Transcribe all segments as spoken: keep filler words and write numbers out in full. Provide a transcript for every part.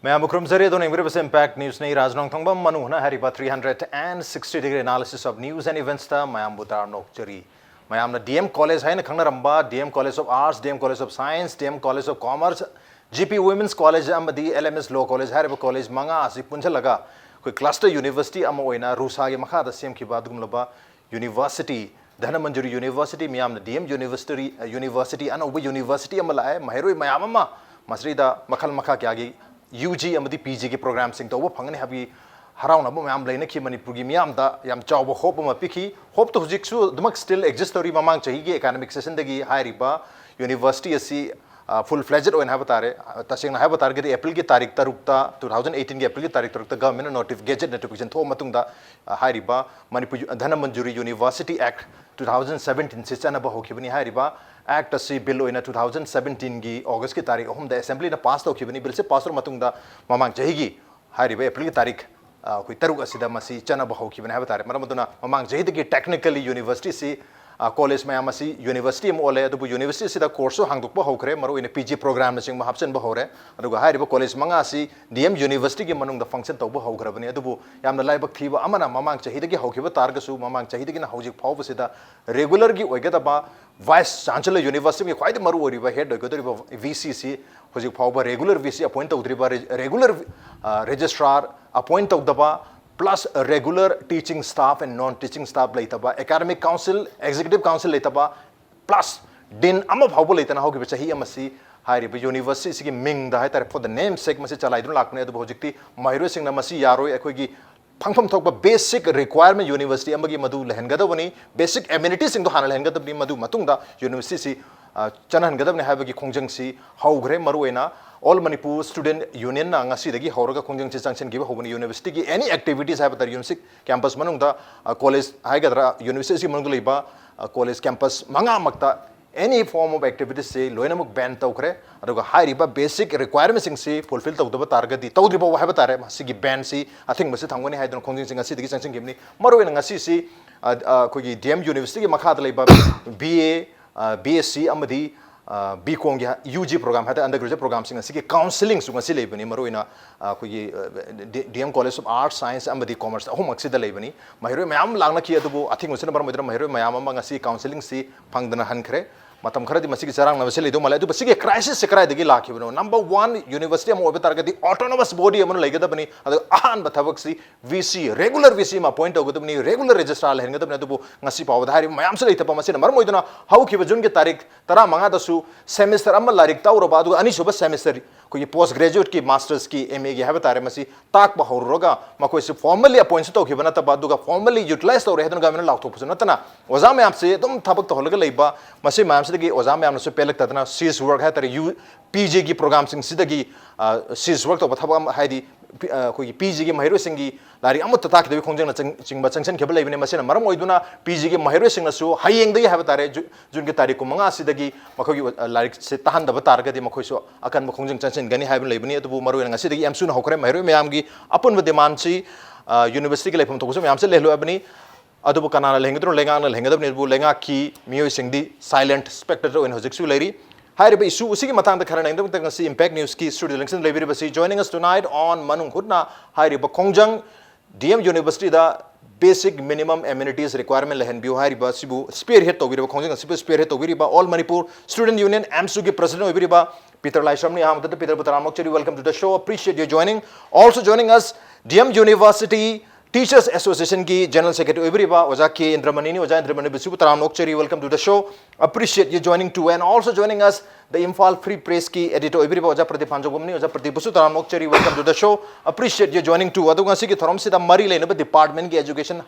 ꯃꯌꯥꯝꯕꯨ ꯈꯨꯔꯨꯝꯖꯔꯤ꯫ ꯑꯗꯣꯝꯅ ꯌꯦꯡꯕꯤꯔꯤꯕꯁꯤ Impact News ꯅꯤ꯫ ꯔꯥꯖ ꯅꯣꯡꯊꯣꯡꯕꯝ ꯃꯅꯨ ꯍꯥꯏꯔꯤꯕ three hundred and sixty degree analysis of news and events ꯇ ꯃꯌꯥꯝꯕꯨ ꯇꯔꯥꯝꯅ ꯑꯣꯛꯆꯔꯤ꯫ ꯃꯌꯥꯝꯅ D M College ꯍꯥꯏꯅ ꯈꯪꯅꯔꯝꯕ D M College of Arts, D M College of Science, D M College of Commerce, G P Women's College ꯑꯃꯗꯤ L M S Law College ꯍꯥꯏꯔꯤꯕ college ꯃꯉꯥ ꯑꯁꯤ ꯄꯨꯟꯁꯤꯜꯂꯒ ꯑꯩꯈꯣꯏ cluster university ꯑꯃ ꯑꯣꯏꯅ ꯔꯨꯁꯥꯒꯤ ꯃꯈꯥꯗ ꯁꯦꯝꯈꯤꯕ ꯑꯗꯨꯒꯨꯝꯂꯕ university, ꯙꯅꯃꯟꯖꯨꯔꯤ University, ꯃꯤꯌꯥꯝꯅ D M University, University, ꯑꯅꯧꯕ university ꯑꯃ ꯂꯥꯛꯑꯦ꯫ ꯃꯍꯩꯔꯣꯏ ꯃꯌꯥꯝ ꯑꯃ ꯃꯁꯤꯗ ꯃꯈꯜ ꯃꯈꯥ ꯀꯌꯥꯒꯤ U G ꯑꯃꯗꯤ P G ꯒꯤ program ꯁꯤꯡ ꯇꯧꯕ ꯐꯪꯒꯅꯤ ꯍꯥꯏꯕꯒꯤ ꯍꯔꯥꯎꯅꯕ ꯃꯌꯥꯝ ꯂꯩꯅꯈꯤ꯫ ꯃꯅꯤꯄꯨꯔꯒꯤ ꯃꯤꯌꯥꯝꯗ ꯌꯥꯝ ꯆꯥꯎꯕ hope ꯑꯃ ꯄꯤꯈꯤ꯫ Hope ꯇꯣ ꯍꯧꯖꯤꯛꯁꯨ ꯑꯗꯨꯃꯛ still exist ꯇꯧꯔꯤ꯫ ꯃꯃꯥꯡ ꯆꯍꯤꯒꯤ academic session ꯗꯒꯤ ꯍꯥꯏꯔꯤꯕ university ꯑꯁꯤ, ꯑ, full fledged ꯑꯣꯏꯅ ꯍꯥꯏꯕ ꯇꯥꯔꯦ, ꯑ, ꯇꯁꯦꯡꯅ ꯍꯥꯏꯕ ꯇꯥꯔꯒꯗꯤ April ꯒꯤ ꯇꯥꯔꯤꯛ ꯇꯔꯨꯛꯇ, two thousand eighteen ꯒꯤ April ꯒꯤ ꯇꯥꯔꯤꯛ ꯇꯔꯨꯛꯇ government ꯅ notif-, gazette notification ꯊꯣꯛꯑ ꯃꯇꯨꯡꯗ, ꯑ, ꯍꯥꯏꯔꯤꯕ Manipur Dhanamanjuri University Act two thousand seventeen ꯁꯤ ꯆꯠꯅꯕ ꯍꯧꯈꯤꯕꯅꯤ꯫ ꯍꯥꯏꯔꯤꯕ act ꯑꯁꯤ bill ꯑꯣꯏꯅ two thousand seventeen ꯒꯤ August ꯀꯤ ꯇꯥꯔꯤꯛ ꯑꯍꯨꯝꯗ assembly ꯅ pass ꯇꯧꯈꯤꯕꯅꯤ꯫ Bill ꯁꯤ pass ꯇꯧꯔ ꯃꯇꯨꯡꯗ ꯃꯃꯥꯡ ꯆꯍꯤꯒꯤ ꯍꯥꯏꯔꯤꯕ April ꯒꯤ ꯇꯥꯔꯤꯛ, ꯑ, ꯑꯩꯈꯣꯏ ꯇꯔꯨꯛ ꯑꯁꯤꯗ ꯃꯁꯤ ꯆꯠꯅꯕ ꯍꯧꯈꯤꯕꯅꯤ ꯍꯥꯏꯕ ꯇꯥꯔꯦ꯫ ꯃꯔꯝ ꯑꯗꯨꯅ ꯃꯃꯥꯡ ꯆꯍꯤꯗꯒꯤ technically university ꯁꯤ, ꯑ, college ꯃꯌꯥꯝ ꯑꯁꯤ university ꯑꯃ ꯑꯣꯜꯂꯦ, ꯑꯗꯨꯕꯨ university ꯑꯁꯤꯗ course ꯁꯨ ꯍꯥꯡꯗꯣꯛꯄ ꯍꯧꯈ꯭ꯔꯦ, ꯃꯔꯨꯑꯣꯏꯅ P G program ꯅꯆꯤꯡꯕ ꯍꯥꯞꯆꯤꯟꯕ ꯍꯧꯔꯦ꯫ ꯑꯗꯨꯒ ꯍꯥꯏꯔꯤꯕ college ꯃꯉꯥ ꯑꯁꯤ D M University ꯒꯤ ꯃꯅꯨꯡꯗ function ꯇꯧꯕ ꯍꯧꯈ꯭ꯔꯕꯅꯤ꯫ ꯑꯗꯨꯕꯨ ꯌꯥꯝꯅ ꯂꯥꯏꯕꯛ ꯊꯤꯕ ꯑꯃꯅ, ꯃꯃꯥꯡ ꯆꯍꯤꯗꯒꯤ ꯍꯧꯈꯤꯕ ꯇꯥꯔꯒꯁꯨ, ꯃꯃꯥꯡ ꯆꯍꯤꯗꯒꯤꯅ ꯍꯧꯖꯤꯛ ꯐꯥꯎꯕꯁꯤꯗ regular ꯒꯤ ꯑꯣꯏꯒꯗꯕ Vice Chancellor, university ꯒꯤ ꯈ꯭ꯋꯥꯏꯗꯒꯤ ꯃꯔꯨ ꯑꯣꯏꯔꯤꯕ head ꯑꯣꯏꯒꯗꯧꯔꯤꯕ V C ꯁꯤ ꯍꯧꯖꯤꯛ ꯐꯥꯎꯕ regular V C appoint ꯇꯧꯗ꯭ꯔꯤꯕ, re-, regular, ꯑ, registrar appoint ꯇꯧꯗꯕ, plus regular teaching staff and non teaching staff ꯂꯩꯇꯕ, academic council, executive council ꯂꯩꯇꯕ, plus dean ꯑꯃ ꯐꯥꯎꯕ ꯂꯩꯇꯅ ꯍꯧꯈꯤꯕ ꯆꯍꯤ ꯑꯃꯁꯤ ꯍꯥꯏꯔꯤꯕ university ꯑꯁꯤꯒꯤ ꯃꯤꯡꯗ ꯍꯥꯏꯇꯥꯔꯦ, for the name sake ꯃꯁꯤ ꯆꯂꯥꯏꯗꯨꯅ ꯂꯥꯛꯄꯅꯦ꯫ ꯑꯗꯨꯕꯨ ꯍꯧꯖꯤꯛꯇꯤ ꯃꯍꯩꯔꯣꯏꯁꯤꯡꯅ ꯃꯁꯤ ꯌꯥꯔꯣꯏ, ꯑꯩꯈꯣꯏꯒꯤ ꯐꯪꯐꯝ ꯊꯣꯛꯄ basic requirement university ꯑꯃꯒꯤ ꯃꯗꯨ ꯂꯩꯍꯟꯒꯗꯕꯅꯤ, basic amenity ꯁꯤꯡꯗꯣ ꯍꯥꯟꯅ ꯂꯩꯍꯟꯒꯗꯕꯅꯤ, ꯃꯗꯨ ꯃꯇꯨꯡꯗ university ꯁꯤ, ꯑ, ꯆꯠꯅꯍꯟꯒꯗꯕꯅꯤ ꯍꯥꯏꯕꯒꯤ ꯈꯣꯡꯖꯪꯁꯤ ꯍꯧꯈ꯭ꯔꯦ꯫ ꯃꯔꯨꯑꯣꯏꯅ All Manipur Student Union ꯅ ꯉꯁꯤꯗꯒꯤ ꯍꯧꯔꯒ ꯈꯣꯡꯖꯪꯁꯤ ꯆꯪꯁꯤꯟꯈꯤꯕ ꯍꯧꯕꯅꯤ꯫ University ꯒꯤ any activities ꯍꯥꯏꯕ ꯇꯥꯔꯦ, university campus ꯃꯅꯨꯡꯗ, ꯑ, college ꯍꯥꯏꯒꯗ꯭ꯔꯥ, university ꯁꯤꯒꯤ ꯃꯅꯨꯡꯗ ꯂꯩꯕ, ꯑ, college campus ꯃꯉꯥꯃꯛꯇ any form of activities ꯁꯤ ꯂꯣꯏꯅꯃꯛ ban ꯇꯧꯈ꯭ꯔꯦ꯫ ꯑꯗꯨꯒ ꯍꯥꯏꯔꯤꯕ basic requirement ꯁꯤꯡꯁꯤ fulfill ꯇꯧꯗꯕ ꯇꯥꯔꯒꯗꯤ, ꯇꯧꯗ꯭ꯔꯤ ꯐꯥꯎꯕ ꯍꯥꯏꯕ ꯇꯥꯔꯦ, ꯃꯁꯤꯒꯤ ban ꯁꯤ, ꯑꯊꯤꯡꯕꯁꯤ ꯊꯝꯒꯅꯤ ꯍꯥꯏꯗꯨꯅ ꯈꯣꯡꯖꯪꯁꯤ ꯉꯁꯤꯗꯒꯤ ꯆꯪꯁꯤꯟꯈꯤꯕꯅꯤ꯫ ꯃꯔꯨꯑꯣꯏꯅ ꯉꯁꯤꯁꯤ, ꯑ, ꯑ, ꯑꯩꯈꯣꯏꯒꯤ D M University ꯒꯤ ꯃꯈꯥꯗ ꯂꯩꯕ B A, ꯑ, B S C ꯑꯃꯗꯤ ꯕꯤ ꯀꯣꯝꯒꯤ ꯌꯨ ꯖꯤ ꯄ꯭ꯔꯣꯒ꯭ꯔꯥꯝ ꯍꯥꯏ ꯇꯥꯔꯦ, ꯑꯟꯗꯔ ꯒ꯭ꯔꯦꯖꯨꯑꯦꯠ ꯄ꯭ꯔꯣꯒ꯭ꯔꯥꯝꯁꯤꯡ ꯑꯁꯤꯒꯤ ꯀꯥꯎꯟꯁꯤꯂꯤꯡꯁꯨ ꯉꯁꯤ ꯂꯩꯕꯅꯤ꯫ ꯃꯔꯨꯑꯣꯏꯅ ꯑꯩꯈꯣꯏꯒꯤ ꯗꯤ M college of arts, science ꯑꯃꯗꯤ ꯀꯣꯃꯔꯁ ꯑꯍꯨꯝꯃꯛꯁꯤꯗ ꯂꯩꯕꯅꯤ꯫ ꯃꯍꯩꯔꯣꯏ ꯃꯌꯥꯝ ꯂꯥꯛꯅꯈꯤ, ꯑꯗꯨꯕꯨ ꯑꯊꯤꯡꯕꯁꯤꯅ ꯃꯔꯝ ꯑꯣꯏꯗꯨꯅ ꯃꯍꯩꯔꯣꯏ ꯃꯌꯥꯝ ꯑꯃ ꯉꯁꯤ ꯀꯥꯎꯟꯁꯤꯂꯤꯡꯁꯤ ꯐꯪꯗꯅ ꯍꯟꯈ꯭ꯔꯦ꯫ ꯃꯇꯝ ꯈꯔꯗꯤ ꯃꯁꯤꯒꯤ ꯆꯔꯥꯡꯅꯕꯁꯤ ꯂꯩꯗꯧ ꯃꯥꯜꯂꯦ꯫ ꯑꯗꯨꯕꯨ ꯁꯤꯒꯤ ꯀ꯭ꯔꯥꯏꯁꯤꯁꯁꯦ ꯀꯗꯥꯏꯗꯒꯤ ꯂꯥꯛꯈꯤꯕꯅꯣ? ꯅꯝꯕꯔ ꯋꯥꯟ, ꯌꯨꯅꯤꯚꯔꯁꯤꯇꯤ ꯑꯃ ꯑꯣꯏꯕ ꯇꯥꯔꯒꯗꯤ ꯑꯣꯇꯣꯅꯣꯃꯁ ꯕꯣꯗꯤ ꯑꯃꯅ ꯂꯩꯒꯗꯕꯅꯤ꯫ ꯑꯗꯨꯒ ꯑꯍꯥꯟꯕ ꯊꯕꯛꯁꯤ V C, regular V C ꯑꯃ ꯑꯄꯣꯏꯟ ꯇꯧꯒꯗꯕꯅꯤ, ꯔꯦꯒꯨꯂꯔ ꯔꯦꯖꯤꯁꯇ꯭ꯔꯥꯔ ꯂꯩꯍꯟꯒꯗꯕꯅꯤ꯫ ꯑꯗꯨꯕꯨ ꯉꯁꯤ ꯐꯥꯎꯕꯗ ꯍꯥꯏꯔꯤꯕ ꯃꯌꯥꯝꯁꯤ ꯂꯩꯇꯕ, ꯃꯁꯤꯅ ꯃꯔꯝ ꯑꯣꯏꯗꯨꯅ ꯍꯧꯈꯤꯕ ꯖꯨꯟꯒꯤ ꯇꯥꯔꯤꯛ ꯇꯔꯥꯃꯉꯥꯗꯁꯨ ꯁꯦꯃꯤꯁꯇꯔ ꯑꯃ ꯂꯥꯏꯔꯤꯛ ꯇꯧꯔꯕ, ꯑꯗꯨꯒ ꯑꯅꯤꯁꯨꯕ ꯁꯦꯃꯤꯁꯇꯔ, ꯑꯩꯈꯣꯏꯒꯤ ꯄꯣꯁ ꯒ꯭ꯔꯦꯖꯨꯑꯦꯠꯀꯤ, ꯃꯥꯁꯇꯔꯁꯀꯤ, ꯑꯦꯝ ꯑꯦꯒꯤ ꯍꯥꯏꯕ ꯇꯥꯔꯦ, ꯃꯁꯤ ꯇꯥꯛꯄ ꯍꯧꯔꯨꯔꯒ ꯃꯈꯣꯏꯁꯤ ꯐꯣꯔꯃꯦꯜꯂꯤ ꯑꯄꯣꯏꯟꯁꯨ ꯇꯧꯈꯤꯕ ꯅꯠꯇꯕ, ꯑꯗꯨꯒ ꯐꯣꯔꯃꯦꯜꯂꯤ ꯌꯨꯇꯤꯂꯥꯏꯁ ꯇꯧꯔꯦ ꯍꯥꯏꯗꯨꯅ ꯒꯃꯦꯟꯅ ꯂꯥꯎꯊꯣꯛꯄꯁꯨ ꯅꯠꯇꯅ, ꯑꯣꯖꯥ ꯃꯌꯥꯝꯁꯤ ꯑꯗꯨꯝ ꯊꯕꯛ ꯇꯧꯍꯜꯂꯒ ꯂꯩꯕ꯫ ꯃꯁꯤ ꯃꯌꯥꯝꯁꯤꯗꯒꯤ ꯑꯣꯖꯥ ꯃꯌꯥꯝꯅꯁꯨ ꯄꯦꯜꯂꯛꯇꯗꯅ ꯁꯤꯁ ꯋꯥꯔꯛ ꯍꯥꯏ ꯇꯥꯔꯦ, ꯌꯨ ꯄꯤ ꯖꯤꯒꯤ ꯄ꯭ꯔꯣꯒ꯭ꯔꯥꯝꯁꯤꯡꯁꯤꯗꯒꯤ, ꯑ, ꯁꯤꯁ ꯋꯥꯔꯛ ꯇꯧꯕ ꯊꯕꯛ ꯑꯃ, ꯍꯥꯏꯗꯤ ꯄꯤ-, ꯑ, ꯑꯩꯈꯣꯏꯒꯤ ꯄꯤ ꯖꯤꯒꯤ ꯃꯍꯩꯔꯣꯏꯁꯤꯡꯒꯤ ꯂꯥꯏꯔꯤꯛ ꯑꯃꯠꯇ ꯇꯥꯛꯈꯤꯗꯕꯒꯤ ꯈꯣꯡꯖꯪꯅ ꯆꯤꯡ-, ꯆꯤꯡꯕ ꯆꯪꯁꯤꯟꯈꯤꯕ ꯂꯩꯕꯅꯤ꯫ ꯃꯁꯤꯅ ꯃꯔꯝ ꯑꯣꯏꯗꯨꯅ ꯄꯤ ꯖꯤꯒꯤ ꯃꯍꯩꯔꯣꯏꯁꯤꯡꯅꯁꯨ ꯍꯌꯦꯡꯗꯒꯤ ꯍꯥꯏꯕ ꯇꯥꯔꯦ, ꯖꯨ-, ꯖꯨꯟꯒꯤ ꯇꯥꯔꯤꯛ ꯀꯨꯟꯃꯉꯥ ꯑꯁꯤꯗꯒꯤ ꯃꯈꯣꯏꯒꯤ, ꯑ, ꯂꯥꯏꯔꯤꯛꯁꯦ ꯇꯥꯍꯟꯗꯕ ꯇꯥꯔꯒꯗꯤ ꯃꯈꯣꯏꯁꯨ ꯑꯀꯟꯕ ꯈꯣꯡꯖꯪ ꯆꯪꯁꯤꯟꯒꯅꯤ ꯍꯥꯏꯕ ꯂꯩꯕꯅꯤ꯫ ꯑꯗꯨꯕꯨ ꯃꯔꯨꯑꯣꯏꯅ ꯉꯁꯤꯗꯒꯤ ꯑꯦꯝꯁꯨꯅ ꯍꯧꯈ꯭ꯔꯦ꯫ ꯃꯍꯩꯔꯣꯏ ꯃꯌꯥꯝꯒꯤ ꯑꯄꯨꯟꯕ ꯗꯤꯃꯥꯟꯁꯤ, ꯑ, ꯌꯨꯅꯤꯚꯔꯁꯤꯇꯤꯒꯤ ꯂꯩꯐꯝ ꯊꯣꯛꯄꯁꯨ ꯃꯌꯥꯝꯁꯦ ꯂꯩꯍꯜꯂꯣꯏ ꯍꯥꯏꯕꯅꯤ꯫ ꯑꯗꯨꯕꯨ ꯀꯅꯥꯅ ꯂꯩꯍꯟꯒꯗ꯭ꯔꯣ? ꯂꯩꯉꯥꯛꯅ ꯂꯩꯍꯟꯒꯗꯕꯅꯤ꯫ ꯑꯗꯨꯕꯨ ꯂꯩꯉꯥꯛꯀꯤ ꯃꯤꯑꯣꯏꯁꯤꯡꯗꯤ ꯁꯥꯏꯂꯦꯟꯠ ꯁ꯭ꯄꯦꯛꯇꯦꯇꯔ ꯑꯣꯏꯅ ꯍꯧꯖꯤꯛꯁꯨ ꯂꯩꯔꯤ꯫ ꯍꯥꯏꯔꯤꯕ ꯏꯁꯨ ꯑꯁꯤꯒꯤ ꯃꯇꯥꯡꯗ ꯈꯟꯅ ꯅꯩꯅꯕꯒꯤꯗꯃꯛꯇ ꯉꯁꯤ ꯏꯝꯄꯦꯛ ꯅ꯭ꯌꯨꯁꯀꯤ ꯁ꯭ꯇꯨꯗꯤꯑꯣꯗ ꯂꯦꯡꯁꯤꯟ ꯂꯩꯕꯤꯔꯤꯕꯁꯤ, joining us tonight on ꯃꯅꯨꯡ ꯍꯨꯠꯅ ꯍꯥꯏꯔꯤꯕ ꯈꯣꯡꯖꯪ, ꯗꯤ ꯑꯦꯝ ꯌꯨꯅꯤꯚꯔꯁꯤꯇꯤꯗ basic minimum amenities requirement ꯂꯩꯍꯟꯕꯤꯌꯨ ꯍꯥꯏꯔꯤꯕ ꯑꯁꯤꯕꯨ spearhead ꯇꯧꯕꯤꯔꯤꯕ, ꯈꯣꯡꯖꯪ ꯑꯁꯤꯕꯨ spearhead ꯇꯧꯕꯤꯔꯤꯕ All Manipur Student Union, ꯑꯦꯝꯁꯨꯒꯤ president ꯑꯣꯏꯕꯤꯔꯤꯕ ꯄꯤꯇꯔ ꯂꯥꯏꯁ꯭ꯔꯝꯅꯤ꯫ ꯑꯍꯥꯟꯕꯗ ꯄꯤꯇꯔꯕꯨ ꯇꯔꯥꯝꯅ ꯑꯣꯛꯆꯔꯤ, welcome to the show, appreciate your joining. Also joining us, D M University Teachers Associationꯒꯤ General Secretary ꯑꯣꯏꯕꯤꯔꯤꯕ ꯑꯣꯖꯥ ꯀꯦ ꯏꯟꯗ꯭ꯔꯃꯅꯤꯅꯤ꯫ ꯑꯣꯖꯥ ꯏꯟꯗ꯭ꯔꯃꯅꯤꯕꯨꯁꯨ ꯇꯔꯥꯝꯅ ꯑꯣꯛꯆꯔꯤ, welcome to the show, appreciate you joining too. And also joining us, the Imphal Free Pressꯀꯤ editor ꯑꯣꯏꯕꯤꯔꯤꯕ ꯑꯣꯖꯥ ꯄ꯭ꯔꯗꯤꯞ ꯐꯥꯟꯖꯧꯕꯝꯅꯤ꯫ ꯑꯣꯖꯥ ꯄ꯭ꯔꯗꯤꯞꯄꯨꯁꯨ ꯇꯔꯥꯝꯅ ꯑꯣꯛꯆꯔꯤ, welcome to the show, appreciate you joining too. ꯑꯗꯨꯒ ꯉꯁꯤꯒꯤ ꯊꯧꯔꯝꯁꯤꯗ ꯃꯔꯤ ꯂꯩꯅꯕ departmentꯀꯤ, education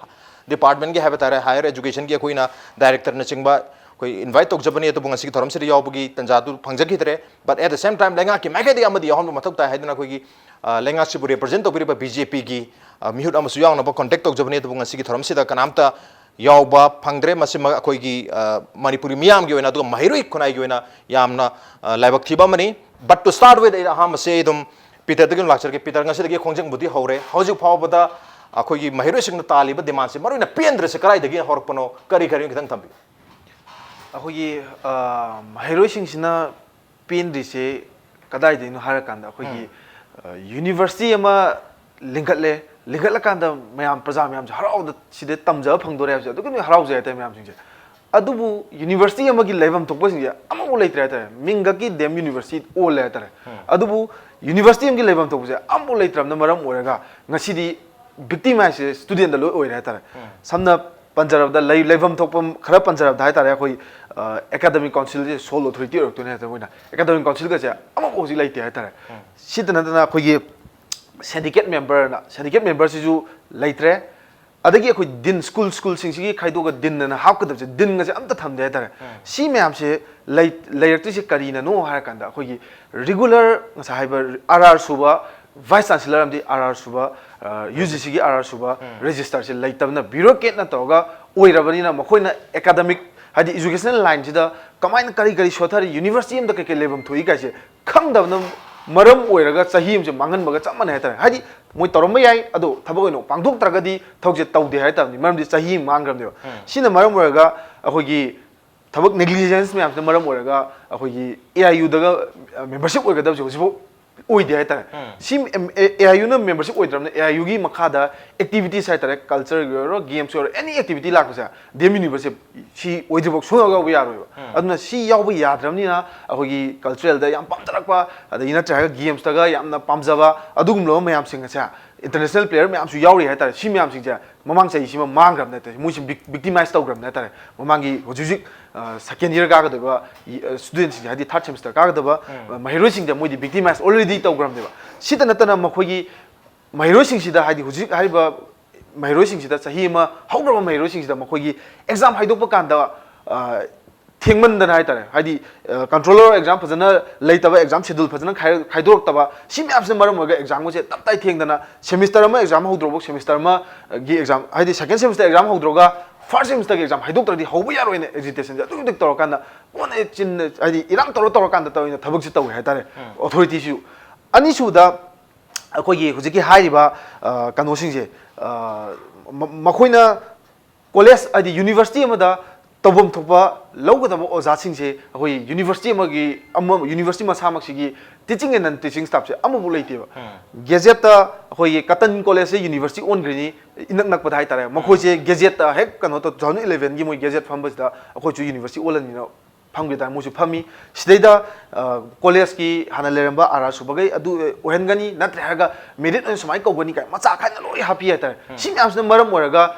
departmentꯀꯤ ꯍꯥꯏꯕ ꯇꯥꯔꯦ, higher educationꯒꯤ ꯑꯩꯈꯣꯏꯅ directorꯅꯆꯤꯡꯕ ꯑꯩꯈꯣꯏ invite ꯇꯧꯖꯕꯅꯤ꯫ ꯑꯗꯨꯕꯨ ꯉꯁꯤꯒꯤ ꯊꯧꯔꯝꯁꯤꯗ ꯌꯥꯎꯕꯒꯤ ꯇꯥꯟꯖꯥꯗꯨ ꯐꯪꯖꯈꯤꯗ꯭ꯔꯦ꯫ But at the same time, ꯂꯩꯉꯥꯛꯀꯤ ꯃꯥꯏꯀꯩꯗꯒꯤ ꯑꯃꯗꯤ ꯌꯥꯎꯍꯟꯕ ꯃꯊꯧ ꯇꯥꯏ ꯍꯥꯏꯗꯨꯅ ꯑꯩꯈꯣꯏꯒꯤ, ꯑ, ꯂꯩꯉꯥꯛꯁꯤꯕꯨ represent ꯇꯧꯕꯤꯔꯤꯕ B J Pꯒꯤ, ꯑ, ꯃꯤꯍꯨꯠ ꯑꯃꯁꯨ ꯌꯥꯎꯅꯕ contact ꯇꯧꯖꯕꯅꯤ꯫ ꯑꯗꯨꯕꯨ ꯉꯁꯤꯒꯤ ꯊꯧꯔꯝꯁꯤꯗ ꯀꯅꯥꯝꯇ ꯌꯥꯎꯕ ꯐꯪꯗ꯭ꯔꯦ꯫ ꯃꯁꯤꯃꯛ ꯑꯩꯈꯣꯏꯒꯤ, ꯑ, ꯃꯅꯤꯄꯨꯔꯤ ꯃꯤꯌꯥꯝꯒꯤ ꯑꯣꯏꯅ ꯑꯗꯨꯒ ꯃꯍꯩꯔꯣꯏ ꯈꯨꯟꯅꯥꯏꯒꯤ ꯑꯣꯏꯅ ꯌꯥꯝꯅ, ꯑ, ꯂꯥꯏꯕꯛ ꯊꯤꯕ ꯑꯃꯅꯤ꯫ But to start with, ꯑꯩ ꯑꯍꯥꯟꯕꯁꯦ ꯑꯩ ꯑꯗꯨꯝ ꯄꯤꯇꯔꯗꯒꯤ ꯑꯗꯨꯝ ꯂꯥꯛꯆꯔꯒꯦ꯫ ꯄꯤꯇꯔ, ꯉꯁꯤꯗꯒꯤ ꯈꯣꯡꯖꯪꯕꯨꯗꯤ ꯍꯧꯔꯦ꯫ ꯍꯧꯖꯤꯛ ꯐꯥꯎꯕꯗ ꯑꯩꯈꯣꯏꯒꯤ ꯃꯍꯩꯔꯣꯏꯁꯤꯡꯅ ꯇꯥꯜꯂꯤꯕ demandꯁꯦ, ꯃꯔꯨꯑꯣꯏꯅ ꯄꯦꯟꯗ꯭ꯔꯤꯁꯦ ꯀꯗꯥꯏꯗꯒꯤ ꯍꯧꯔꯛꯄꯅꯣ, ꯀꯔꯤ ꯀꯔꯤꯅꯣ, ꯈꯤꯇꯪ ꯊꯝꯕꯤꯌꯨ꯫ ꯑꯩꯈꯣꯏꯒꯤ ꯑ, ꯃꯍꯩꯔꯣꯏꯁꯤꯡꯁꯤꯅ ꯄꯦꯟꯗ꯭ꯔꯤꯁꯦ ꯀꯗꯥꯏꯗꯩꯅꯣ ꯍꯥꯏꯔꯀꯥꯟꯗ, ꯑꯩꯈꯣꯏꯒꯤ ꯌꯨꯅꯤꯚꯔꯁꯤꯇꯤ ꯑꯃ ꯂꯤꯡꯈꯠꯂꯦ, ꯂꯤꯡꯈꯠꯂꯀꯥꯟꯗ ꯃꯌꯥꯝ, ꯄ꯭ꯔꯖꯥ ꯃꯌꯥꯝꯁꯦ ꯍꯔꯥꯎꯗ ꯁꯤꯗ ꯇꯝꯖꯕ ꯐꯪꯗꯣꯔꯦ ꯍꯥꯏꯕꯁꯦ ꯑꯗꯨꯛꯀꯤ ꯃꯇꯤꯛ ꯍꯔꯥꯎꯖꯩ ꯍꯥꯏꯇꯥꯔꯦ ꯃꯌꯥꯝꯁꯤꯡꯁꯦ꯫ ꯑꯗꯨꯕꯨ ꯌꯨꯅꯤꯚꯔꯁꯤꯇꯤ ꯑꯃꯒꯤ ꯂꯩꯐꯝ ꯊꯣꯛꯄꯁꯤꯡꯁꯦ ꯑꯃꯐꯥꯎ ꯂꯩꯇ꯭ꯔꯦ ꯍꯥꯏꯇꯥꯔꯦ꯫ ꯃꯤꯡꯈꯛꯀꯤ ꯗꯤ ꯑꯦꯝ ꯌꯨꯅꯤꯚꯔꯁꯤꯇꯤ ꯑꯣꯜꯂꯦ ꯍꯥꯏꯇꯥꯔꯦ꯫ ꯑꯗꯨꯕꯨ ꯌꯨꯅꯤꯚꯔꯁꯤꯇꯤ ꯑꯃꯒꯤ ꯂꯩꯐꯝ ꯊꯣꯛꯄꯁꯦ ꯑꯃꯐꯥꯎ ꯂꯩꯇ꯭ꯔꯕꯅ ꯃꯔꯝ ꯑꯣꯏꯔꯒ ꯉꯁꯤꯗꯤ ꯕꯤꯛꯇꯤꯝ ꯍꯥꯏꯁꯦ ꯁ꯭ꯇꯨꯗꯦꯟꯗ ꯂꯣꯏ ꯑꯣꯏꯔꯦ ꯍꯥꯏꯇꯥꯔꯦ꯫ ꯁꯝꯅ ꯄꯟꯖꯔꯕꯗ, ꯂꯩ ꯂꯩꯐꯝ ꯊꯣꯛꯄ ꯈꯔ ꯄꯟꯖꯔꯕꯗ ꯍꯥꯏꯇꯥꯔꯦ, ꯑꯩꯈꯣꯏ ꯑꯦꯀꯥꯗꯃꯤꯛ ꯀꯥꯎꯟꯁꯤꯜꯁꯦ ꯁꯣꯜ ꯑꯣꯊꯣꯔꯤꯇꯤ ꯑꯣꯏꯔꯛꯇꯣꯏꯅꯦ ꯍꯥꯏꯇꯥꯔꯦ꯫ ꯃꯣꯏꯅ ꯑꯦꯀꯥꯗꯃꯤꯛ ꯀꯥꯎꯟꯁꯤꯜꯒꯁꯦ ꯑꯃꯐꯥꯎ ꯍꯧꯖꯤꯛ ꯂꯩꯇꯦ ꯍꯥꯏꯇꯥꯔꯦ꯫ ꯁꯤꯇ ꯅꯠꯇꯅ ꯑꯩꯈꯣꯏꯒꯤ ꯁꯦꯟꯗꯤꯀꯦꯠ ꯃꯦꯝꯕꯔꯅ, ꯁꯦꯟꯗꯤꯀꯦꯠ ꯃꯦꯝꯕꯔꯁꯤꯁꯨ ꯂꯩꯇ꯭ꯔꯦ꯫ ꯑꯗꯒꯤ ꯑꯩꯈꯣꯏ ꯗꯤꯟ, ꯁ꯭ꯀꯨꯜ ꯁ꯭ꯀꯨꯜꯁꯤꯡꯁꯤꯒꯤ ꯈꯥꯏꯗꯣꯛꯑꯒ ꯗꯤꯟ ꯑꯅ ꯍꯥꯞꯀꯗꯕꯁꯦ, ꯗꯤꯟꯒꯁꯦ ꯑꯝꯇ ꯊꯝꯗꯦ ꯍꯥꯏꯇꯥꯔꯦ꯫ ꯁꯤ ꯃꯌꯥꯝꯁꯦ ꯂꯩ ꯂꯩꯔꯛꯇ꯭ꯔꯤꯁꯦ ꯀꯔꯤꯅꯅꯣ ꯍꯥꯏꯔꯀꯥꯟꯗ, ꯑꯩꯈꯣꯏꯒꯤ ꯔꯤꯒꯨꯂꯔ ꯉꯁꯥꯏ ꯍꯥꯏꯕ ꯑꯥꯔ ꯑꯥꯔ ꯁꯨꯕ ꯚꯥꯏꯁ ꯆꯥꯟꯁꯦꯂꯔ ꯑꯃꯗꯤ ꯑꯥꯔ ꯑꯥꯔ ꯁꯨꯕ, ꯌꯨ ꯖꯤ ꯁꯤꯒꯤ ꯑꯥꯔ ꯑꯥꯔ ꯁꯨꯕ ꯔꯦꯖꯤꯁꯇꯔꯁꯦ ꯂꯩꯇꯕꯅ, ꯕ꯭ꯌꯨꯔꯣꯀ꯭ꯔꯦꯠꯅ ꯇꯧꯔꯒ ꯑꯣꯏꯔꯕꯅꯤꯅ, ꯃꯈꯣꯏꯅ ꯑꯦꯀꯥꯗꯃꯤꯛ, ꯍꯥꯏꯗꯤ ꯏꯖꯨꯀꯦꯁꯅꯦꯜ ꯂꯥꯏꯟꯁꯤꯗ ꯀꯃꯥꯏꯅ ꯀꯔꯤ ꯀꯔꯤ ꯁꯣꯊꯔꯤ, ꯌꯨꯅꯤꯚꯔꯁꯤꯇꯤ ꯑꯃꯗ ꯀꯩ ꯀꯩ ꯂꯩꯐꯝ ꯊꯣꯛꯏ ꯀꯥꯏꯁꯦ ꯈꯪꯗꯕꯅ ꯃꯔꯝ ꯑꯣꯏꯔꯒ ꯆꯍꯤ ꯑꯃꯁꯦ ꯃꯥꯡꯍꯟꯕꯒ ꯆꯞ ꯃꯥꯟꯅꯩ ꯍꯥꯏꯇꯥꯔꯦ꯫ ꯍꯥꯏꯗꯤ ꯃꯣꯏ ꯇꯧꯔꯝꯕ ꯌꯥꯏ, ꯑꯗꯣ ꯊꯕꯛ ꯑꯣꯏꯅ ꯄꯥꯡꯊꯣꯛꯇ꯭ꯔꯒꯗꯤ ꯊꯕꯛꯁꯦ ꯇꯧꯗꯦ ꯍꯥꯏꯇꯥꯕꯅꯤ, ꯃꯔꯝꯗꯤ ꯆꯍꯤ ꯑꯃ ꯃꯥꯡꯈ꯭ꯔꯕꯅꯦꯕ꯫ ꯁꯤꯅ ꯃꯔꯝ ꯑꯣꯏꯔꯒ ꯑꯩꯈꯣꯏꯒꯤ ꯊꯕꯛ ꯅꯦꯒ꯭ꯂꯤꯖꯦꯟꯁ ꯃꯌꯥꯝꯁꯤꯅ ꯃꯔꯝ ꯑꯣꯏꯔꯒ ꯑꯩꯈꯣꯏꯒꯤ ꯑꯦ ꯑꯥꯏ ꯌꯨꯗꯒ ꯃꯦꯝꯕꯔꯁꯤꯞ ꯑꯣꯏꯒꯗꯕꯁꯦ ꯍꯧꯖꯤꯛꯐꯥꯎ ꯑꯣꯏꯗꯦ ꯍꯥꯏꯇꯥꯔꯦ꯫ ꯁꯤ A I ꯌꯨꯅ membership ꯑꯣꯏꯗ꯭ꯔꯕꯅꯤꯅ, A I ꯌꯨꯒꯤ ꯃꯈꯥꯗ ꯑꯦꯛꯇꯤꯚꯤꯇꯤꯁ ꯍꯥꯏꯇꯥꯔꯦ, ꯀꯜꯆꯔꯒꯤ ꯑꯣꯏꯔꯣ, ꯒꯦꯝꯁꯀꯤ ꯑꯣꯏꯔꯣ, ꯑꯦꯅꯤ ꯑꯦꯛꯇꯤꯚꯤꯇꯤ ꯂꯥꯛꯄꯁꯦ ꯗꯤ ꯑꯦꯝ ꯌꯨꯅꯤꯚꯔꯁꯤꯇꯤ ꯁꯤ ꯑꯣꯏꯗ꯭ꯔꯤꯐꯥꯎ ꯁꯨꯡꯌꯥꯎ ꯌꯥꯎꯕ ꯌꯥꯔꯣꯏꯕ꯫ ꯑꯗꯨꯅ ꯁꯤ ꯌꯥꯎꯕ ꯌꯥꯗ꯭ꯔꯕꯅꯤꯅ ꯑꯩꯈꯣꯏꯒꯤ ꯀꯜꯆꯔꯦꯜꯗ ꯌꯥꯝ ꯄꯥꯝꯖꯔꯛꯄ, ꯑꯗꯒꯤ ꯅꯠꯇ꯭ꯔꯒ ꯒꯦꯝꯁꯇꯒ ꯌꯥꯝꯅ ꯄꯥꯝꯖꯕ ꯑꯗꯨꯒꯨꯝꯂꯕ ꯃꯌꯥꯝꯁꯤꯡ ꯑꯁꯦ, ꯏꯟꯇꯔꯅꯦꯁꯅꯦꯜ ꯄ꯭ꯂꯦꯌꯔ ꯃꯌꯥꯝꯁꯨ ꯌꯥꯎꯔꯤ ꯍꯥꯏꯇꯥꯔꯦ꯫ ꯁꯤ ꯃꯌꯥꯝꯁꯤꯡꯁꯦ ꯃꯃꯥꯡ ꯆꯍꯤꯁꯤꯃ ꯃꯥꯡꯈ꯭ꯔꯕꯅꯦ ꯍꯥꯏꯇꯥꯔꯦ, ꯃꯣꯏꯁꯤ ꯕꯤꯛ ꯕꯤꯛꯇꯤꯃꯥꯏꯁ ꯇꯧꯈ꯭ꯔꯕꯅꯦ ꯍꯥꯏꯇꯥꯔꯦ꯫ ꯃꯃꯥꯡꯒꯤ ꯍꯧꯖꯤꯛ ꯍꯧꯖꯤꯛ ꯁꯦꯀꯦꯟ ꯌꯤꯌꯔ ꯀꯥꯒꯗꯕ ꯁ꯭ꯇꯨꯗꯦꯟꯁꯤꯡꯁꯦ, ꯍꯥꯏꯗꯤ ꯊꯥꯔꯠ ꯁꯦꯃꯤꯁꯇꯔ ꯀꯥꯒꯗꯕ ꯃꯍꯩꯔꯣꯏꯁꯤꯡꯁꯦ ꯃꯣꯏꯗꯤ ꯕꯤꯛꯇꯤꯃꯥꯏꯁ ꯑꯣꯜꯔꯦꯗꯤ ꯇꯧꯈ꯭ꯔꯕꯅꯦꯕ꯫ ꯁꯤꯇ ꯅꯠꯇꯅ ꯃꯈꯣꯏꯒꯤ ꯃꯍꯩꯔꯣꯏꯁꯤꯡꯁꯤꯗ, ꯍꯥꯏꯗꯤ ꯍꯧꯖꯤꯛ ꯍꯥꯏꯔꯤꯕ ꯃꯍꯩꯔꯣꯏꯁꯤꯡꯁꯤꯗ, ꯆꯍꯤ ꯑꯃ ꯍꯧꯈ꯭ꯔꯕ ꯃꯍꯩꯔꯣꯏꯁꯤꯡꯁꯤꯗ ꯃꯈꯣꯏꯒꯤ ꯑꯦꯛꯖꯥꯝ ꯍꯥꯏꯗꯣꯛꯄ ꯀꯥꯟꯗ ꯊꯦꯡꯃꯟꯗꯅ ꯍꯥꯏꯇꯥꯔꯦ, ꯍꯥꯏꯗꯤ ꯀꯟꯇ꯭ꯔꯣꯂꯔ ꯑꯦꯛꯖꯥꯝ ꯐꯖꯅ ꯂꯩꯇꯕ, ꯑꯦꯛꯖꯥꯝ ꯁꯦꯗ꯭ꯌꯨꯜ ꯐꯖꯅ ꯈꯥꯏ ꯈꯥꯏꯗꯣꯔꯛꯇꯕ, ꯁꯤ ꯃꯌꯥꯝꯁꯤꯅ ꯃꯔꯝ ꯑꯣꯏꯔꯒ ꯑꯦꯛꯖꯥꯝꯒꯁꯦ ꯇꯞ ꯇꯥꯏ ꯊꯦꯡꯗꯅ, ꯁꯦꯃꯤꯁꯇꯔ ꯑꯃ ꯑꯦꯛꯖꯥꯝ ꯍꯧꯗ꯭ꯔꯤꯐꯥꯎ ꯁꯦꯃꯤꯁꯇꯔ ꯑꯃꯒꯤ ꯑꯦꯛꯖꯥꯝ, ꯍꯥꯏꯗꯤ ꯁꯦꯀꯦꯟ ꯁꯦꯃꯤꯁꯇꯔ ꯑꯦꯛꯖꯥꯝ ꯍꯧꯗ꯭ꯔꯒ ꯐꯥꯔꯁ ꯁꯦꯃꯤꯁꯇꯔꯒꯤ ꯑꯦꯛꯖꯥꯝ ꯍꯥꯏꯗꯣꯛꯇ꯭ꯔꯗꯤ ꯍꯧꯕ ꯌꯥꯔꯣꯏꯅ ꯑꯦꯖꯤꯇꯦꯁꯟꯁꯦ ꯑꯗꯨꯛꯀꯤ ꯃꯇꯤꯛ ꯇꯧꯔꯀꯥꯟꯗ, ꯀꯣꯟꯅ ꯆꯤꯟꯅ, ꯍꯥꯏꯗꯤ ꯏꯔꯥꯡ ꯇꯧꯔ ꯇꯧꯔꯀꯥꯟꯗ ꯇꯧꯔꯤꯅ ꯊꯕꯛꯁꯦ ꯇꯧꯋꯦ ꯍꯥꯏꯇꯥꯔꯦ꯫ ꯑꯣꯊꯣꯔꯤꯇꯤꯁꯤꯁꯨ꯫ ꯑꯅꯤꯁꯨꯕꯗ, ꯑꯩꯈꯣꯏꯒꯤ ꯍꯧꯖꯤꯛꯀꯤ ꯍꯥꯏꯔꯤꯕ ꯀꯩꯅꯣꯁꯤꯡꯁꯦ, ꯃꯈꯣꯏꯅ ꯀꯣꯂꯦꯖ, ꯍꯥꯏꯗꯤ ꯌꯨꯅꯤꯚꯔꯁꯤꯇꯤ ꯑꯃꯗ ꯇꯧꯐꯝ ꯊꯣꯛꯄ ꯂꯧꯒꯗꯕ ꯑꯣꯖꯥꯁꯤꯡꯁꯦ ꯑꯩꯈꯣꯏ ꯌꯨꯅꯤꯚꯔꯁꯤꯇꯤ ꯑꯃꯒꯤ, ꯑꯃ ꯌꯨꯅꯤꯚꯔꯁꯤꯇꯤ ꯃꯁꯥꯃꯛꯁꯤꯒꯤ teaching and non teaching staffꯁꯦ ꯑꯃꯐꯥꯎ ꯂꯩꯇꯦꯕ꯫ ꯒꯦꯖꯦꯠꯇ ꯑꯩꯈꯣꯏꯒꯤ ꯀꯇꯟ ꯀꯣꯂꯦꯖꯁꯦ ꯌꯨꯅꯤꯚꯔꯁꯤꯇꯤ ꯑꯣꯟꯈ꯭ꯔꯤꯅꯤ, ꯏꯅꯛ ꯅꯛꯄꯗ ꯍꯥꯏꯇꯥꯔꯦ꯫ ꯃꯈꯣꯏꯁꯦ ꯒꯦꯖꯦꯠꯇ ꯍꯦꯛ ꯀꯩꯅꯣ ꯇꯧ, two thousand elevenꯒꯤ ꯃꯣꯏ ꯒꯦꯖꯦꯠ ꯐꯝꯕꯁꯤꯗ ꯑꯩꯈꯣꯏꯁꯨ ꯌꯨꯅꯤꯚꯔꯁꯤꯇꯤ ꯑꯣꯜꯂꯅꯤꯅ ꯐꯝꯈꯤ ꯇꯥꯔꯦ꯫ ꯃꯣꯏꯁꯨ ꯐꯝꯃꯤ꯫ ꯁꯤꯗꯩꯗ ꯀꯣꯂꯦꯖꯀꯤ ꯍꯥꯟꯅ ꯂꯩꯔꯝꯕ ꯑꯥꯔ ꯑꯥꯔ ꯁꯨꯕꯈꯩ ꯑꯗꯨ ꯑꯣꯏꯍꯟꯒꯅꯤ, ꯅꯠꯇ꯭ꯔꯦ ꯍꯥꯏꯔꯒ ꯃꯦꯔꯤꯠ ꯑꯣꯏꯅ ꯁꯨꯃꯥꯏꯅ ꯀꯧꯒꯅꯤ ꯀꯥꯏꯅ ꯃꯆꯥ ꯈꯥꯏꯅ ꯂꯣꯏ ꯍꯥꯞꯄꯤ ꯍꯥꯏꯇꯥꯔꯦ꯫ ꯁꯤ ꯃꯌꯥꯝꯁꯤꯅ ꯃꯔꯝ ꯑꯣꯏꯔꯒ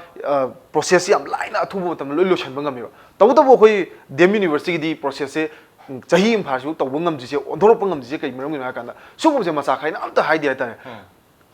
ꯄ꯭ꯔꯣꯁꯦꯁꯁꯤ ꯌꯥꯝ ꯂꯥꯏꯅ ꯑꯊꯨꯕ ꯃꯇꯝꯗ ꯂꯣꯏ ꯂꯣꯏꯁꯤꯟꯕ ꯉꯝꯃꯦꯕ꯫ ꯇꯧꯕꯇꯕꯨ ꯑꯩꯈꯣꯏ ꯗꯤ ꯑꯦꯝ ꯌꯨꯅꯤꯚꯔꯁꯤꯇꯤꯒꯤꯗꯤ ꯄ꯭ꯔꯣꯁꯦꯁꯁꯦ ꯎꯝ, ꯆꯍꯤ ꯑꯃ ꯐꯥꯔꯁꯨ ꯇꯧꯕ ꯉꯝꯗ꯭ꯔꯤꯁꯦ, ꯑꯣꯟꯊꯣꯔꯛꯄ ꯉꯝꯗ꯭ꯔꯤꯁꯦ ꯀꯩ ꯃꯔꯝꯒꯤꯅꯣ ꯍꯥꯏ ꯀꯥꯟꯗ ꯁꯤꯒꯨꯝꯕꯁꯦ ꯃꯆꯥ ꯈꯥꯏꯅ ꯑꯝꯇ ꯍꯥꯏꯗꯦ ꯍꯥꯏꯇꯥꯔꯦ꯫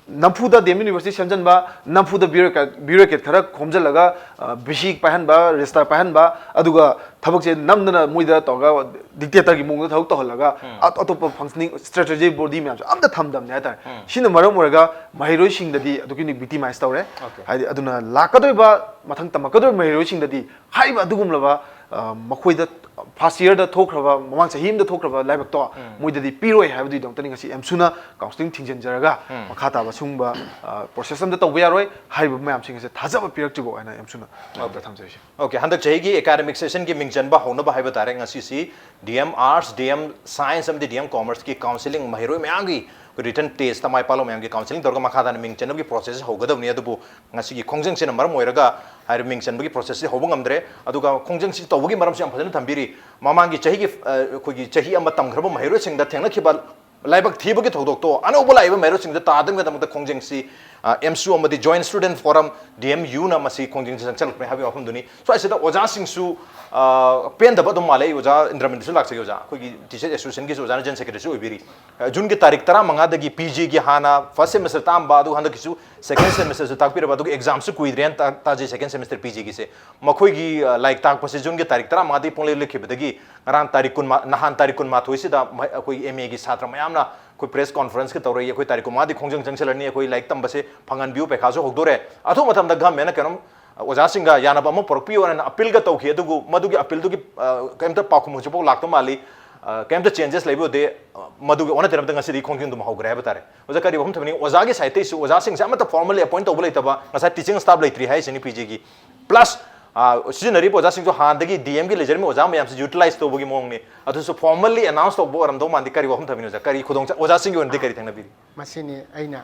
ꯅꯝꯐꯨꯗ ꯗꯤ ꯑꯦꯝ ꯌꯨꯅꯤꯚꯔꯁꯤꯇꯤ ꯁꯦꯝꯖꯤꯟꯕ, ꯅꯝꯐꯨꯗ bureaucrat, bureaucrat ꯈꯔ ꯈꯣꯝꯖꯤꯜꯂꯒ ꯚꯤ ꯁꯤ ꯄꯥꯏꯍꯟꯕ, ꯔꯦꯖꯤꯁꯇꯥꯔ ꯄꯥꯏꯍꯟꯕ, ꯑꯗꯨꯒ ꯊꯕꯛꯁꯦ ꯅꯝꯗꯅ ꯃꯣꯏꯗ ꯇꯧꯔꯒ dictatorꯒꯤ ꯃꯑꯣꯡꯗ ꯊꯕꯛ ꯇꯧꯍꯜꯂꯒ ꯑꯇꯣꯞꯄ functioning statutory body ꯃꯌꯥꯝꯁꯦ ꯑꯝꯇ ꯊꯝꯗꯕꯅꯦ ꯍꯥꯏꯇꯥꯔꯦ꯫ ꯁꯤꯅ ꯃꯔꯝ ꯑꯣꯏꯔꯒ ꯃꯍꯩꯔꯣꯏꯁꯤꯡꯗꯗꯤ ꯑꯗꯨꯛꯀꯤ ꯃꯇꯤꯛ victimize ꯇꯧꯔꯦ꯫ ꯍꯥꯏꯗꯤ ꯑꯗꯨꯅ ꯂꯥꯛꯀꯗꯧꯔꯤꯕ, ꯃꯊꯪ ꯇꯝꯃꯛꯀꯗꯧꯔꯤꯕ ꯃꯍꯩꯔꯣꯏꯁꯤꯡꯗꯗꯤ ꯍꯥꯏꯔꯤꯕ ꯑꯗꯨꯒꯨꯝꯂꯕ, ꯑ, ꯃꯈꯣꯏꯗ first yearꯗ ꯊꯣꯛꯈ꯭ꯔꯕ, ꯃꯃꯥꯡ ꯆꯍꯤ ꯑꯃꯗ ꯊꯣꯛꯈ꯭ꯔꯕ ꯂꯥꯏꯕꯛꯇꯣ ꯃꯣꯏꯗꯗꯤ ꯄꯤꯔꯣꯏ ꯍꯥꯏꯕꯗꯨꯒꯤꯗꯃꯛꯇꯅꯤ ꯉꯁꯤ ꯑꯦꯝꯁꯨꯅ counselling ꯊꯤꯡꯖꯤꯟꯖꯔꯒ ꯃꯈꯥ ꯇꯥꯕ ꯁꯤꯒꯨꯝꯕ, ꯑ, process ꯑꯝꯇ ꯇꯧꯕ ꯌꯥꯔꯣꯏ, ꯍꯥꯏꯔꯤꯕ ꯃꯌꯥꯝꯁꯤꯡ ꯑꯁꯦ ꯊꯥꯖꯕ ꯄꯤꯔꯛꯇ꯭ꯔꯤꯕꯣ ꯍꯥꯏꯅ ꯑꯦꯝꯁꯨꯅ ꯃꯌꯥꯝꯗ ꯊꯝꯖꯔꯤꯁꯦ꯫ OK, ꯍꯟꯗꯛ ꯆꯍꯤꯒꯤ academic sessionꯒꯤ ꯃꯤꯡ ꯆꯟꯕ ꯍꯧꯅꯕ ꯍꯥꯏꯕ ꯇꯥꯔꯦ, ꯉꯁꯤꯁꯤ D M arts, D M science ꯑꯃꯗꯤ ꯗꯤ ꯑꯦꯝ ꯀꯣꯃꯔꯁꯀꯤ counselling, ꯃꯍꯩꯔꯣꯏ ꯃꯌꯥꯝꯒꯤ written testꯇ ꯃꯥꯏ ꯄꯥꯛꯂꯕ ꯃꯌꯥꯝꯒꯤ counselling ꯇꯧꯔꯒ ꯃꯈꯥ ꯇꯥꯅ ꯃꯤꯡ ꯆꯟꯕꯒꯤ processꯁꯤ ꯍꯧꯒꯗꯕꯅꯤ꯫ ꯑꯗꯨꯕꯨ ꯉꯁꯤꯒꯤ ꯈꯣꯡꯖꯪꯁꯤꯅ ꯃꯔꯝ ꯑꯣꯏꯔꯒ ꯍꯥꯏꯔꯤꯕ ꯃꯤꯡ ꯆꯟꯕꯒꯤ processꯁꯤ ꯍꯧꯕ ꯉꯝꯗ꯭ꯔꯦ꯫ ꯑꯗꯨꯒ ꯈꯣꯡꯖꯪꯁꯤ ꯇꯧꯕꯒꯤ ꯃꯔꯝꯁꯨ ꯌꯥꯝ ꯐꯖꯅ ꯊꯝꯕꯤꯔꯤ꯫ ꯃꯃꯥꯡꯒꯤ ꯆꯍꯤꯒꯤ, ꯑ, ꯑꯩꯈꯣꯏꯒꯤ ꯆꯍꯤ ꯑꯃ ꯇꯝꯈ꯭ꯔꯕ ꯃꯍꯩꯔꯣꯏꯁꯤꯡꯗ ꯊꯦꯡꯅꯈꯤꯕ ꯂꯥꯏꯕꯛ ꯊꯤꯕꯒꯤ ꯊꯧꯗꯣꯛꯇꯣ ꯑꯅꯧꯕ ꯂꯥꯛꯏꯕ ꯃꯍꯩꯔꯣꯏꯁꯤꯡꯗ ꯇꯥꯗꯅꯕꯒꯤꯗꯃꯛꯇ ꯈꯣꯡꯖꯪꯁꯤ, ꯑ, ꯑꯦꯝꯁꯨ ꯑꯃꯗꯤ Joint Student Forum, D M ꯌꯨꯅ ꯃꯁꯤ ꯈꯣꯡꯖꯪꯁꯤ ꯆꯪꯁꯤꯜꯂꯛꯄꯅꯤ ꯍꯥꯏꯕꯒꯤ ꯋꯥꯐꯝꯗꯨꯅꯤ꯫ ꯁ꯭ꯋꯥꯏꯁꯤꯗ ꯑꯣꯖꯥꯁꯤꯡꯁꯨ, ꯑ, ꯄꯦꯟꯗꯕ ꯑꯗꯨꯝ ꯃꯥꯜꯂꯦ꯫ ꯑꯩ ꯑꯣꯖꯥ ꯏꯟꯗ꯭ꯔꯃꯅꯤꯗꯁꯨ ꯂꯥꯛꯆꯒꯦ꯫ ꯑꯣꯖꯥ, ꯑꯩꯈꯣꯏꯒꯤ Teachers Associationꯒꯤꯁꯨ ꯑꯣꯖꯥꯅ General Secretaryꯁꯨ ꯑꯣꯏꯕꯤꯔꯤ꯫ ꯑ, ꯖꯨꯟꯒꯤ ꯇꯥꯔꯤꯛ ꯇꯔꯥꯃꯉꯥꯗꯒꯤ ꯄꯤ ꯖꯤꯒꯤ ꯍꯥꯟꯅ first semesterꯇ ꯑꯍꯥꯟꯕ, ꯑꯗꯨꯒ ꯍꯟꯗꯛꯀꯤꯁꯨ second semesterꯁꯨ ꯇꯥꯛꯄꯤꯔꯕ, ꯑꯗꯨꯒ examꯁꯨ ꯀꯨꯏꯗ꯭ꯔꯦꯅ ꯇꯥ-, ꯇꯥꯖꯩ second semesterꯒꯤꯁꯦ꯫ ꯃꯈꯣꯏꯒꯤ, ꯑ, ꯂꯥꯏꯔꯤꯛ ꯇꯥꯛꯄꯁꯦ ꯖꯨꯟꯒꯤ ꯇꯥꯔꯤꯛ ꯇꯔꯥꯃꯉꯥꯗꯒꯤ ꯄꯨꯡꯂꯦꯞ ꯂꯦꯞꯈꯤꯕꯗꯒꯤ ꯉꯔꯥꯡ ꯇꯥꯔꯤꯛ ꯀꯨꯟ, ꯅꯍꯥꯟ ꯇꯥꯔꯤꯛ ꯀꯨꯟꯃꯥꯊꯣꯏꯁꯤꯗ ꯃ-, ꯑꯩꯈꯣꯏ ꯑꯦꯝ ꯑꯦꯒꯤ ꯁꯥꯇ꯭ꯔ ꯃꯌꯥꯝꯅ ꯑꯩꯈꯣꯏ press conferenceꯀ ꯇꯧꯔꯛꯏ, "ꯑꯩꯈꯣꯏ ꯇꯥꯔꯤꯛ ꯀꯨꯟꯃꯉꯥꯗꯒꯤ ꯈꯣꯡꯖꯪ ꯆꯪꯁꯤꯜꯂꯅꯤ, ꯑꯩꯈꯣꯏ ꯂꯥꯏꯔꯤꯛ ꯇꯝꯕꯁꯦ ꯐꯪꯍꯟꯕꯤꯌꯨ, ꯄꯩꯈꯥꯁꯨ ꯍꯧꯗꯣꯔꯦ"꯫ ꯑꯊꯨꯕ ꯃꯇꯝꯗ governmentꯅ ꯀꯩꯅꯣꯝ ꯑꯣꯖꯥꯁꯤꯡꯒ ꯌꯥꯅꯕ ꯑꯃ ꯄꯨꯔꯛꯄꯤꯌꯨ ꯍꯥꯏꯅ appealꯒ ꯇꯧꯈꯤ꯫ ꯑꯗꯨꯕꯨ ꯃꯗꯨꯒꯤ appealꯗꯨꯒꯤ, ꯑ, ꯀꯩꯝꯇ ꯄꯥꯎꯈꯨꯝ ꯍꯧꯖꯤꯛꯐꯥꯎ ꯂꯥꯛꯇ ꯃꯥꯜꯂꯤ꯫ ꯑ, ꯀꯩꯝꯇ changes ꯂꯩꯕ ꯎꯗꯦ꯫ ꯑ, ꯃꯗꯨꯒꯤ ꯑꯣꯟꯅ ꯇꯩꯅꯕꯗ ꯉꯁꯤꯗꯤ ꯈꯣꯡꯖꯪꯗꯨꯃ ꯍꯧꯈ꯭ꯔꯦ ꯍꯥꯏꯕ ꯇꯥꯔꯦ꯫ ꯑꯣꯖꯥ, ꯀꯔꯤ ꯋꯥꯐꯝ ꯊꯝꯕꯤꯅꯤꯡꯉꯤ? ꯑꯣꯖꯥꯒꯤ sideꯇꯩꯁꯨ ꯑꯣꯖꯥꯁꯤꯡꯁꯦ ꯑꯃꯠꯇ formally appoint ꯇꯧꯕ ꯂꯩꯇꯕ, ꯉꯁꯥꯏ teaching staff ꯂꯩꯇ꯭ꯔꯤ ꯍꯥꯏꯁꯤꯅꯤ ꯄꯤ ꯖꯤꯒꯤ꯫ Plus, ꯑꯥ, ꯁꯤꯖꯤꯟꯅꯔꯤꯕ ꯑꯣꯖꯥꯁꯤꯡꯁꯨ ꯍꯥꯟꯅꯗꯒꯤ ꯗꯤ ꯑꯦꯝꯒꯤ ꯂꯩꯖꯔꯝꯃꯤꯕ ꯑꯣꯖꯥ ꯃꯌꯥꯝꯁꯤ ꯌꯨꯇꯤꯂꯥꯏꯖ ꯇꯧꯕꯒꯤ ꯃꯑꯣꯡꯅꯤ꯫ ꯑꯗꯨꯁꯨ ꯐꯣꯔꯃꯦꯜꯂꯤ ꯑꯦꯅꯥꯎꯟꯁ ꯇꯧꯕ ꯑꯣꯏꯔꯝꯗꯧ ꯃꯥꯟꯗꯦ꯫ ꯀꯔꯤ ꯋꯥꯐꯝ ꯊꯝꯕꯤꯅꯣ ꯑꯣꯖꯥ? ꯀꯔꯤ ꯈꯨꯗꯣꯡꯆꯥ-, ꯑꯣꯖꯥꯁꯤꯡꯒꯤ ꯑꯣꯏꯅꯗꯤ ꯀꯔꯤ ꯊꯦꯡꯅꯕꯤꯔꯤ? ꯃꯁꯤꯅꯤ ꯑꯩꯅ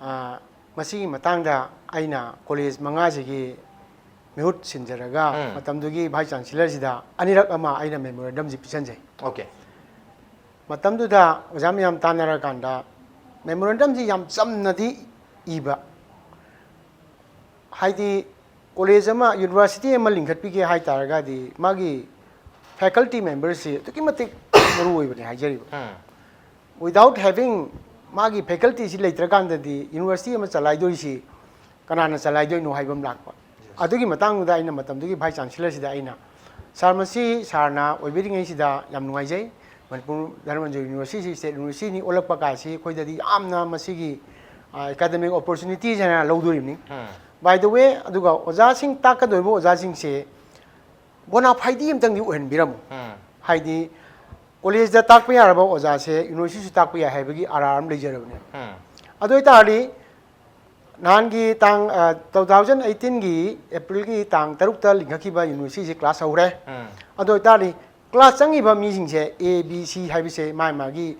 ꯑꯥ, ꯃꯁꯤꯒꯤ ꯃꯇꯥꯡꯗ ꯑꯩꯅ ꯀꯣꯂꯦꯖ ꯃꯉꯥꯁꯤꯒꯤ ꯃꯤꯍꯨꯠ ꯁꯤꯟꯖꯔꯒ ꯎꯝ꯫ ꯃꯇꯝꯗꯨꯒꯤ ꯚꯥꯏꯁ ꯆꯥꯟꯁꯦꯂꯔꯁꯤꯗ ꯑꯅꯤꯔꯛ ꯑꯃ ꯑꯩꯅ ꯃꯦꯃꯣꯔꯦꯟꯗꯝꯁꯤ ꯄꯤꯁꯟꯖꯩ꯫ ꯑꯣꯀꯦ꯫ ꯃꯇꯝꯗꯨꯗ ꯑꯣꯖꯥ ꯃꯌꯥꯝ ꯇꯥꯟꯅꯔꯀꯥꯟꯗ ꯃꯦꯃꯣꯔꯦꯟꯗꯝꯁꯤ ꯌꯥꯝ ꯆꯝꯅꯗꯤ ꯏꯕ, ꯍꯥꯏꯗꯤ ꯀꯣꯂꯦꯖ ꯑꯃ, ꯌꯨꯅꯤꯚꯔꯁꯤꯇꯤ ꯑꯃ ꯂꯤꯡꯈꯠꯄꯤꯒꯦ ꯍꯥꯏ ꯇꯥꯔꯒꯗꯤ ꯃꯥꯒꯤ ꯐꯦꯀꯜꯇꯤ ꯃꯦꯝꯕꯔꯁꯤ ꯑꯗꯨꯛꯀꯤ ꯃꯇꯤꯛ ꯃꯔꯨ ꯑꯣꯏꯕꯅꯤ ꯍꯥꯏꯖꯔꯤꯕ꯫ ꯎꯝ꯫ Without having ꯃꯥꯒꯤ ꯐꯦꯀꯜꯇꯤꯁꯤ ꯂꯩꯇ꯭ꯔꯀꯥꯟꯗꯗꯤ ꯌꯨꯅꯤꯚꯔꯁꯤꯇꯤ ꯑꯃ ꯆꯂꯥꯏꯗꯣꯏꯁꯤ ꯀꯅꯥꯅ ꯆꯂꯥꯏꯗꯣꯏꯅꯣ ꯍꯥꯏꯕ ꯑꯃ ꯂꯥꯛꯄ꯫ ꯑꯗꯨꯒꯤ ꯃꯇꯥꯡꯗꯨꯗ ꯑꯩꯅ ꯃꯇꯝꯗꯨꯒꯤ ꯚꯥꯏꯁ ꯆꯥꯟꯁꯦꯂꯔꯁꯤꯗ ꯑꯩꯅ, "ꯁꯥꯔ, ꯃꯁꯤ ꯁꯥꯔꯅ ꯑꯣꯏꯕꯤꯔꯤꯉꯩꯁꯤꯗ ꯌꯥꯝ ꯅꯨꯡꯉꯥꯏꯖꯩ꯫ ꯃꯅꯤꯄꯨꯔ ꯙꯔꯃꯟꯖꯣꯏ ꯌꯨꯅꯤꯚꯔꯁꯤꯇꯤꯁꯤ ꯁ꯭ꯇꯦꯠ ꯌꯨꯅꯤꯚꯔꯁꯤꯇꯤꯅꯤ ꯑꯣꯜꯂꯛꯄ ꯀꯥꯏꯁꯤ ꯑꯩꯈꯣꯏꯗꯗꯤ ꯌꯥꯝꯅ ꯃꯁꯤꯒꯤ, ꯑ, ꯑꯦꯀꯥꯗꯃꯤꯛ ꯑꯣꯄꯣꯔꯆꯨꯅꯤꯇꯤꯁ ꯍꯥꯏꯅ ꯂꯧꯗꯣꯔꯤꯕꯅꯤ꯫ ꯎꯝ꯫ By the way, ꯑꯗꯨꯒ ꯑꯣꯖꯥꯁꯤꯡ, ꯇꯥꯛꯀꯗꯧꯔꯤꯕ ꯑꯣꯖꯥꯁꯤꯡꯁꯦ ꯕꯣꯅꯥꯐꯥꯏꯗꯤ ꯑꯝꯇꯪꯗꯤ ꯑꯣꯏꯍꯟꯕꯤꯔꯝꯃꯨ꯫ ꯎꯝ꯫ ꯍꯥꯏꯗꯤ ꯀꯣꯂꯦꯖꯇ ꯇꯥꯛꯄ ꯌꯥꯔꯕ ꯑꯣꯖꯥꯁꯦ ꯌꯨꯅꯤꯚꯔꯁꯤꯇꯤꯁꯨ ꯇꯥꯛꯄ ꯌꯥꯏ ꯍꯥꯏꯕꯒꯤ ꯑꯥꯔ ꯑꯥꯔ ꯑꯃ ꯂꯩꯖꯔꯕꯅꯦ꯫ ꯎꯝ꯫ ꯑꯗꯨ ꯑꯣꯏꯇꯥꯔꯗꯤ ꯅꯍꯥꯟꯒꯤ ꯇꯥꯡ, ꯑ, two thousand eighteenꯒꯤ Aprilꯒꯤ ꯇꯥꯡ ꯇꯔꯨꯛꯇ ꯂꯤꯡꯈꯠꯈꯤꯕ ꯌꯨꯅꯤꯚꯔꯁꯤꯇꯤꯁꯤ ꯀ꯭ꯂꯥꯁ ꯍꯧꯔꯦ꯫ ꯎꯝ꯫ ꯑꯗꯨ ꯑꯣꯏꯇꯥꯔꯗꯤ ꯀ꯭ꯂꯥꯁ ꯆꯪꯉꯤꯕ ꯃꯤꯁꯤꯡꯁꯦ A, B, C ꯍꯥꯏꯕꯁꯦ ꯃꯥꯒꯤ ꯃꯥꯒꯤ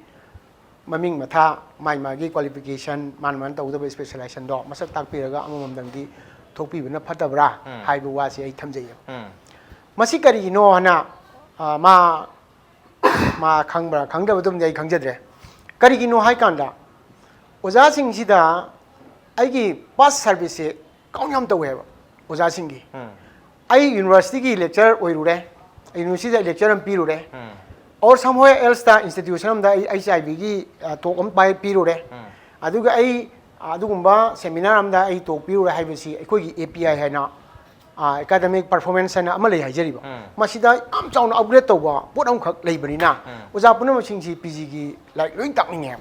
ꯃꯃꯤꯡ ꯃꯊꯥ, ꯃꯥꯒꯤ ꯃꯥꯒꯤ ꯀ꯭ꯋꯥꯂꯤꯐꯤꯀꯦꯁꯟ, ꯃꯥꯅ ꯃꯥꯅ ꯇꯧꯒꯗꯕ ꯁ꯭ꯄꯦꯁꯦꯂꯥꯏꯖꯦꯁꯟꯗꯣ ꯃꯁꯛ ꯇꯥꯛꯄꯤꯔꯒ ꯑꯃꯃꯝꯗꯪꯗꯤ ꯊꯣꯛꯄꯤꯕꯅ ꯐꯠꯇꯕ꯭ꯔꯥ ꯎꯝ꯫ ꯍꯥꯏꯕ ꯋꯥꯁꯦ ꯑꯩ ꯊꯝꯖꯩꯌꯦꯕ꯫ ꯎꯝ꯫ ꯃꯁꯤ ꯀꯔꯤꯒꯤꯅꯣ ꯍꯥꯏꯅ, ꯑ, ꯃꯥ, ꯃꯥ ꯈꯪꯕ꯭ꯔꯥ ꯈꯪꯗꯕꯗꯨꯝꯗꯤ ꯑꯩ ꯈꯪꯖꯗ꯭ꯔꯦ꯫ ꯀꯔꯤꯒꯤꯅꯣ ꯍꯥꯏ ꯀꯥꯟꯗ ꯑꯣꯖꯥꯁꯤꯡꯁꯤꯗ ꯑꯩꯒꯤ ꯄꯥꯁ ꯁꯥꯔꯚꯤꯁꯁꯦ ꯀꯥꯎꯟ ꯌꯥꯝ ꯇꯧꯋꯦꯕ ꯑꯣꯖꯥꯁꯤꯡꯒꯤ꯫ ꯎꯝ꯫ ꯑꯩ ꯌꯨꯅꯤꯚꯔꯁꯤꯇꯤꯒꯤ ꯂꯦꯛꯆꯔ ꯑꯣꯏꯔꯨꯔꯦ, ꯌꯨꯅꯤꯚꯔꯁꯤꯇꯤꯗ ꯂꯦꯛꯆꯔ ꯑꯃ ꯄꯤꯔꯨꯔꯦ, ꯎꯝ꯫ or somewhere elseꯇ institution ꯑꯃꯗ ꯑꯩ H I Vꯒꯤ, ꯑ, talk ꯑꯃ ꯄꯥꯏ-, ꯄꯤꯔꯨꯔꯦ, ꯎꯝ꯫ ꯑꯗꯨꯒ ꯑꯩ, ꯑ, ꯑꯗꯨꯒꯨꯝꯕ seminar ꯑꯃꯗ ꯑꯩ talk ꯄꯤꯔꯨꯔꯦ ꯍꯥꯏꯕꯁꯤ ꯑꯩꯈꯣꯏꯒꯤ A P I ꯍꯥꯏꯅ, ꯑ, academic performance ꯍꯥꯏꯅ ꯑꯃ ꯂꯩ ꯍꯥꯏꯖꯔꯤꯕ, ꯎꯝ꯫ ꯃꯁꯤꯗ ꯌꯥꯝ ꯆꯥꯎꯅ upgrade ꯇꯧꯕ ꯄꯣꯠ ꯑꯃꯈꯛ ꯂꯩꯕꯅꯤꯅ ꯎꯝ꯫ ꯑꯣꯖꯥ ꯄꯨꯝꯅꯃꯛꯁꯤꯡꯁꯤ P Gꯒꯤ ꯂꯥꯏꯔꯤꯛ ꯂꯣꯏ ꯇꯥꯛꯅꯤꯡꯉꯦ꯫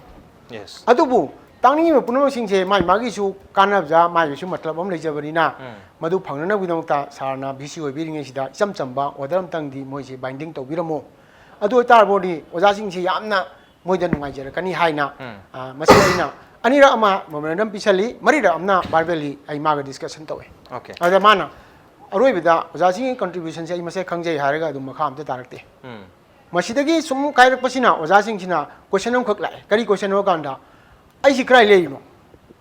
Yes꯫ ꯑꯗꯨꯕꯨ ꯇꯥꯛꯅꯤꯡꯉꯤꯕ ꯄꯨꯝꯅꯃꯛꯁꯤꯡꯁꯦ ꯃꯥꯒꯤ ꯃꯥꯒꯤꯁꯨ ꯀꯥꯟꯅꯕ, ꯃꯥꯒꯤꯁꯨ ꯃꯇꯂꯕ ꯑꯃ ꯂꯩꯖꯕꯅꯤꯅ, ꯎꯝ꯫ ꯃꯗꯨ ꯐꯪꯅꯅꯕꯒꯤꯗꯃꯛꯇ ꯁꯥꯔꯅ V C ꯑꯣꯏꯕꯤꯔꯤꯉꯩꯁꯤꯗ ꯏꯆꯝ ꯆꯝꯕ order ꯑꯃꯇꯪꯗꯤ ꯃꯣꯏꯁꯦ binding ꯇꯧꯕꯤꯔꯝꯃꯣ꯫ ꯑꯗꯨ ꯑꯣꯏꯇꯥꯔꯕꯗꯤ ꯑꯣꯖꯥꯁꯤꯡꯁꯦ ꯌꯥꯝꯅ ꯃꯣꯏꯗ ꯅꯨꯡꯉꯥꯏꯖꯔꯛꯀꯅꯤ ꯍꯥꯏꯅ, ꯎꯝ꯫ ꯑ, ꯃꯁꯤ ꯑꯩꯅ ꯑꯅꯤꯔꯛ ꯑꯃ memorandum ꯄꯤꯁꯜꯂꯤ, ꯃꯔꯤꯔꯛ ꯑꯃꯅ verbally ꯑꯩ ꯃꯥꯒ discussion ꯇꯧꯋꯦ꯫ Okay꯫ ꯑꯗꯨꯗ ꯃꯥꯅ ꯑꯔꯣꯏꯕꯗ ꯑꯣꯖꯥꯁꯤꯡꯒꯤ contribution ꯁꯦ ꯑꯩ ꯃꯁꯛ ꯈꯪꯖꯩ ꯍꯥꯏꯔꯒ ꯑꯗꯨꯝ ꯃꯈꯥ ꯑꯝꯇ ꯇꯥꯔꯛꯇꯦ꯫ ꯎꯝ꯫ ꯃꯁꯤꯗꯒꯤ ꯁꯨꯝ ꯀꯥꯏꯔꯛꯄꯁꯤꯅ ꯑꯣꯖꯥꯁꯤꯡꯁꯤꯅ question ꯑꯃꯈꯛ ꯂꯥꯛꯑꯦ꯫ ꯀꯔꯤ question ꯅꯣ ꯀꯥꯟꯗ, "ꯑꯩꯁꯤ ꯀꯗꯥꯏ ꯂꯩꯔꯤꯅꯣ?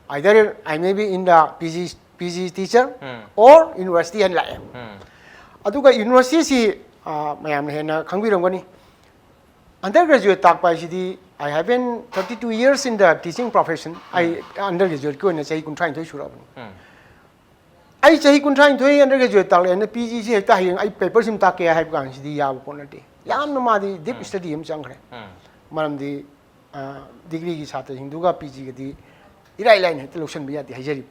Either I may be in the P G, P G teacher um. or university" ꯍꯥꯏꯅ ꯂꯥꯛꯑꯦ꯫ ꯎꯝ꯫ ꯑꯗꯨꯒ university ꯁꯤ, ꯑ, ꯃꯌꯥꯝꯅ ꯍꯦꯟꯅ ꯈꯪꯕꯤꯔꯝꯒꯅꯤ꯫ Undergraduate ꯇꯥꯛꯄ ꯍꯥꯏꯁꯤꯗꯤ, I have been thirty two years in the teaching profession. ꯑꯩ ꯎꯝ꯫ Undergraduate ꯀꯤ ꯑꯣꯏꯅ ꯆꯍꯤ ꯀꯨꯟꯊ꯭ꯔꯥ ꯅꯤꯊꯣꯏ ꯁꯨꯔꯛꯑꯕꯅꯤ꯫ ꯎꯝ꯫ ꯑꯩ ꯆꯍꯤ ꯀꯨꯟꯊ꯭ꯔꯥ ꯅꯤꯊꯣꯏ undergraduate ꯇꯥꯛꯂꯛꯑꯦꯅ P G ꯁꯤ ꯍꯦꯛꯇ ꯍꯌꯦꯡ ꯑꯩ paper ꯁꯤꯃ ꯇꯥꯛꯀꯦ ꯍꯥꯏꯕ ꯀꯥꯟꯁꯤꯗꯤ ꯌꯥꯕ ꯄꯣꯠ ꯅꯠꯇꯦ꯫ ꯌꯥꯝꯅ ꯃꯥꯗꯤ deep ꯎꯝ꯫ study ꯑꯃ ꯆꯪꯈ꯭ꯔꯦ꯫ ꯎꯝ꯫ ꯃꯔꯝꯗꯤ, ꯑ, degree ꯒꯤ ꯁꯥꯇ꯭ꯔꯁꯤꯡꯗꯨꯒ P G ꯒꯗꯤ ꯏꯔꯥꯏ ꯂꯥꯏꯅ ꯍꯦꯛꯇ ꯂꯧꯁꯤꯟꯕ ꯌꯥꯗꯦ ꯍꯥꯏꯖꯔꯤꯕ꯫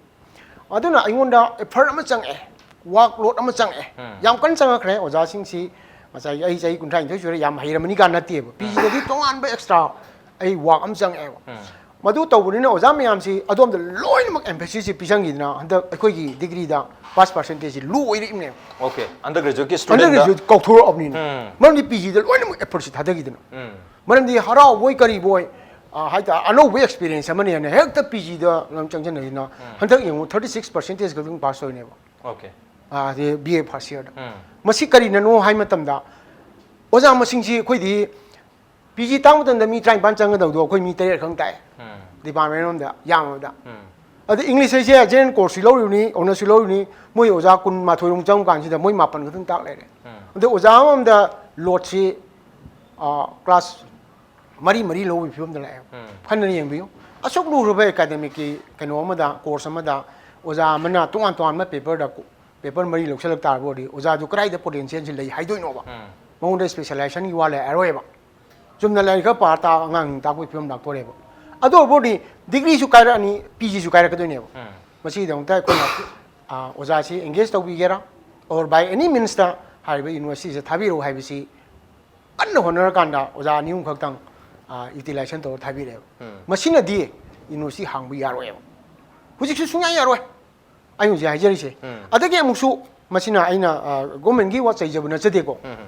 ꯑꯗꯨꯅ ꯑꯩꯉꯣꯟꯗ effort ꯑꯃ ꯆꯪꯉꯛꯑꯦ, workload ꯑꯃ ꯆꯪꯉꯛꯑꯦ꯫ ꯎꯝ꯫ ꯌꯥꯝ ꯀꯟꯅ ꯆꯪꯉꯛꯈ꯭ꯔꯦ꯫ ꯑꯣꯖꯥꯁꯤꯡꯁꯤ ꯉꯁꯥꯏꯒꯤ ꯑꯩ ꯆꯍꯤ ꯀꯨꯟꯊ꯭ꯔꯥ ꯅꯤꯊꯣꯏ ꯁꯨꯔꯦ, ꯌꯥꯝ ꯍꯩꯔꯝꯃꯅꯤ ꯀꯥ ꯅꯠꯇꯦꯕ꯫ P G ꯗꯗꯤ ꯇꯣꯉꯥꯟꯕ extra ꯑꯩ work ꯑꯃ ꯆꯪꯉꯛꯑꯦꯕ꯫ ꯎꯝ꯫ ꯃꯗꯨ ꯇꯧꯕꯅꯤꯅ ꯑꯣꯖꯥ ꯃꯌꯥꯝꯁꯤ ꯑꯗꯣꯝꯗ ꯂꯣꯏꯅꯃꯛ emphasis ꯁꯤ ꯄꯤꯁꯟꯈꯤꯗꯅ ꯍꯟꯗꯛ ꯑꯩꯈꯣꯏꯒꯤ degree ꯗ pass percentage ꯁꯤ low ꯑꯣꯏꯔꯛꯏꯕꯅꯦꯕ꯫ Okay, undergraduate ꯀꯤ student ꯗ꯫ Undergraduate ꯀꯥꯎꯊꯣꯔꯛꯑꯕꯅꯤꯅ꯫ ꯎꯝ꯫ ꯃꯔꯝꯗꯤ P G ꯗ ꯂꯣꯏꯅꯃꯛ effort ꯁꯤ ꯊꯥꯗꯈꯤꯗꯅ꯫ ꯎꯝ꯫ ꯃꯔꯝꯗꯤ ꯍꯔꯥꯎꯕꯣꯏ ꯀꯔꯤꯕꯣꯏ, ꯑ, ꯍꯥꯏꯇꯥꯔꯦ, ꯑꯅꯧꯕ experience ꯑꯃꯅꯦꯅ ꯍꯦꯛꯇ P G ꯗ ꯂꯣꯏ ꯆꯪꯁꯤꯟꯅꯔꯤꯅ ꯎꯝ꯫ ꯍꯟꯗꯛ ꯌꯦꯡꯉꯨ, thirty six percentage ꯈꯛꯇꯪ pass ꯑꯣꯏꯅꯦꯕ꯫ Okay꯫ ꯑ, ꯑꯗꯩ B A first year ꯗ꯫ ꯎꯝ꯫ ꯃꯁꯤ ꯀꯔꯤꯅꯅꯣ ꯍꯥꯏ ꯃꯇꯝꯗ ꯑꯣꯖꯥ ꯃꯁꯤꯡꯁꯤ ꯑꯩꯈꯣꯏꯗꯤ P G ꯇꯥꯛꯄ ꯃꯇꯝꯗ ꯃꯤ ꯇꯔꯥꯅꯤꯄꯥꯟ ꯆꯪꯒꯗꯧꯗꯣ ꯑꯩꯈꯣꯏ ꯃꯤ ꯇꯔꯦꯠ ꯈꯛ ꯇꯥꯛꯑꯦ꯫ ꯎꯝ꯫ Department ꯑꯃꯗ ꯌꯥꯝꯃꯕꯗ꯫ ꯎꯝ꯫ ꯑꯗ English ꯍꯥꯏꯁꯦ general course ꯁꯨ ꯂꯧꯔꯤꯕꯅꯤ, honours ꯁꯨ ꯂꯧꯔꯤꯕꯅꯤ, ꯃꯣꯏ ꯑꯣꯖꯥ ꯀꯨꯟꯃꯥꯊꯣꯏ ꯔꯣꯝ ꯆꯪꯕ ꯀꯥꯟꯁꯤꯗ ꯃꯣꯏ ꯃꯥꯄꯟ ꯈꯛꯇꯪ ꯇꯥꯛ ꯂꯩꯔꯦ꯫ ꯎꯝ꯫ ꯑꯗ ꯑꯣꯖꯥ ꯑꯃꯃꯝꯗ load ꯁꯤ, ꯑ, class ꯃꯔꯤ ꯃꯔꯤ ꯂꯧꯕꯒꯤ ꯐꯤꯕꯝꯗ ꯂꯥꯛꯑꯦ꯫ ꯎꯝ꯫ ꯈꯟꯗꯅ ꯌꯦꯡꯕꯤꯌꯨ꯫ ꯑꯁꯨꯛ ꯂꯨꯔꯕ academic ꯀꯤ ꯀꯩꯅꯣ ꯑꯃꯗ, course ꯑꯃꯗ ꯑꯣꯖꯥ ꯑꯃꯅ ꯇꯣꯉꯥꯟ ꯇꯣꯉꯥꯟꯕ paper ꯗ ꯀꯣ-, paper ꯃꯔꯤ ꯂꯧꯁꯤꯜꯂꯛ ꯇꯥꯔꯕ ꯑꯣꯏꯔꯗꯤ ꯑꯣꯖꯥꯗꯨ ꯀꯗꯥꯏꯗ potential ꯁꯤ ꯂꯩ ꯍꯥꯏꯗꯣꯏꯅꯣꯕ? ꯎꯝ꯫ ꯃꯉꯣꯟꯗ specialization ꯒꯤ ꯋꯥ ꯂꯩꯔꯔꯣꯏꯕ꯫ ꯆꯨꯝꯅ ꯂꯥꯏꯔꯤꯛ ꯈꯔ ꯄꯥꯔ ꯇꯥꯛ-, ꯑꯉꯥꯡꯁꯤꯡ ꯇꯥꯛꯄꯒꯤ ꯐꯤꯕꯝ ꯂꯥꯛꯇꯣꯔꯦꯕ꯫ ꯑꯗꯨ ꯑꯣꯏꯔꯕꯗꯤ degree ꯁꯨ ꯀꯥꯏꯔꯛꯑꯅꯤ, P G ꯁꯨ ꯀꯥꯏꯔꯛꯀꯗꯣꯏꯅꯦꯕ꯫ ꯎꯝ꯫ ꯃꯁꯤꯒꯤꯗꯃꯛꯇ ꯑꯩꯈꯣꯏꯅ, ꯑ, ꯑꯣꯖꯥꯁꯤ engage ꯇꯧꯕꯤꯒꯦꯔꯥ, or by any means ꯇ ꯍꯥꯏꯔꯤꯕ university ꯁꯤꯗ ꯊꯥꯕꯤꯔꯛꯎ ꯍꯥꯏꯕꯁꯤ ꯀꯟꯅ ꯍꯣꯠꯅꯔꯀꯥꯟꯗ ꯑꯣꯖꯥ ꯑꯅꯤ ꯑꯍꯨꯝ ꯈꯛꯇꯪ, ꯑ, utilization ꯇꯧꯔ ꯊꯥꯕꯤꯔꯛꯑꯦꯕ꯫ ꯎꯝ꯫ ꯃꯁꯤꯅꯗꯤ university ꯍꯥꯡꯕ ꯌꯥꯔꯣꯏꯕ꯫ ꯍꯧꯖꯤꯛꯁꯨ ꯁꯨꯡꯌꯥ ꯌꯥꯔꯣꯏ꯫ ꯑꯩ ꯍꯧꯖꯤꯛ ꯍꯥꯏꯖꯔꯤꯁꯦ꯫ ꯎꯝ꯫ ꯑꯗꯒꯤ ꯑꯃꯨꯛꯁꯨ ꯃꯁꯤꯅ ꯑꯩꯅ, ꯑ, government ꯀꯤ ꯋꯥ ꯆꯩꯖꯕ ꯅꯠꯆꯗꯦꯀꯣ꯫ ꯎꯝ꯫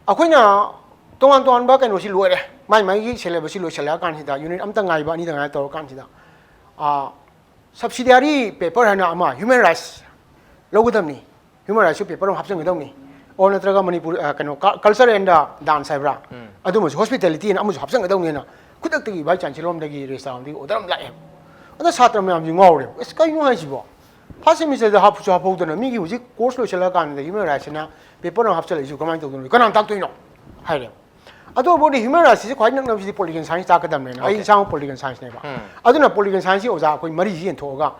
ꯑꯩꯈꯣꯏꯅ ꯇꯣꯉꯥꯟ ꯇꯣꯉꯥꯟꯕ ꯀꯩꯅꯣꯁꯤ ꯂꯣꯏꯔꯦ, ꯃꯥꯏ ꯃꯥꯏꯒꯤ syllabus ꯁꯤ ꯂꯣꯏꯁꯤꯜꯂꯛꯑꯀꯥꯟꯁꯤꯗ, unit ꯑꯝꯇ ꯉꯥꯏꯕ, ꯑꯅꯤꯗ ꯉꯥꯏꯕ ꯇꯧꯔꯀꯥꯟꯁꯤꯗ, ꯑ, subsidiary paper ꯍꯥꯏꯅ ꯑꯃ, human rights, ꯂꯧꯒꯗꯕꯅꯤ, ꯍ꯭ꯌꯨꯃꯦꯟ ꯔꯥꯏꯠꯁꯨ ꯄꯦꯄꯔ ꯑꯃ ꯍꯥꯞꯆꯤꯟꯒꯗꯕꯅꯤ, ꯑꯣꯔ ꯅꯠꯇ꯭ꯔꯒ ꯃꯅꯤꯄꯨꯔ ꯑ, ꯀꯩꯅꯣ ꯀꯜꯆꯔ ꯑꯦꯟ ꯗꯥꯟꯁ ꯍꯥꯏꯕ꯭ꯔꯥ, ꯑꯗꯨꯃꯁꯨ ꯍꯣꯁꯄꯤꯇꯦꯂꯤꯇꯤ ꯑꯅ ꯑꯃꯁꯨ ꯍꯥꯞꯆꯤꯟꯒꯗꯕꯅꯤꯅ ꯈꯨꯗꯛꯇꯒꯤ ꯚꯥꯏꯁ ꯆꯥꯟꯁꯦꯂꯔ ꯔꯣꯝꯗꯒꯤ ꯔꯦꯖꯤꯁꯇ꯭ꯔꯥꯔ ꯔꯣꯝꯗꯒꯤ ꯑꯣꯔꯗꯔ ꯑꯃ ꯂꯥꯛꯑꯦ꯫ ꯑꯗ ꯁꯥꯇ꯭ꯔ ꯃꯌꯥꯝꯁꯤ ꯉꯥꯎꯔꯦ, ꯑꯁ ꯀꯩꯅꯣ ꯍꯥꯏꯁꯤꯕꯣ, ꯐꯥꯔꯁ ꯁꯦꯃꯤꯁꯇꯔꯗ ꯍꯥꯞꯁꯨ ꯍꯥꯞꯍꯧꯗꯅ ꯃꯤꯒꯤ ꯍꯧꯖꯤꯛ ꯀꯣꯔꯁ ꯂꯣꯏꯁꯤꯜꯂꯀꯥꯟꯗ ꯍ꯭ꯌꯨꯃꯦꯟ ꯔꯥꯏꯠꯁꯤꯅ ꯄꯦꯄꯔ ꯑꯃ ꯍꯥꯞꯆꯤꯜꯂꯛꯏꯁꯤꯕꯨ ꯀꯃꯥꯏꯅ ꯇꯧꯗꯣꯏꯅꯣ, ꯀꯅꯥꯅ ꯇꯥꯛꯇꯣꯏꯅꯣ ꯍꯥꯏꯔꯦ꯫ ꯑꯗꯨꯕꯨꯗꯤ ꯍ꯭ꯌꯨꯃꯦꯟ ꯔꯥꯏꯠꯁꯤꯁꯨ ꯈ꯭ꯋꯥꯏ ꯅꯛꯅꯕꯁꯤꯗꯤ ꯄꯣꯂꯤꯇꯤꯀꯦꯜ ꯁꯥꯏꯟꯁ ꯇꯥꯛꯀꯗꯕꯅꯦꯅ ꯑꯩ ꯏꯁꯥꯃꯛ ꯄꯣꯂꯤꯇꯤꯀꯦꯜ ꯁꯥꯏꯟꯁꯅꯦꯕ꯫ ꯑꯗꯨꯅ ꯄꯣꯂꯤꯇꯤꯀꯦꯜ ꯁꯥꯏꯟꯁꯁꯤ ꯑꯣꯖꯥ ꯑꯩꯈꯣꯏ ꯃꯔꯤꯁꯤ ꯌꯦꯟꯊꯣꯛꯑꯒ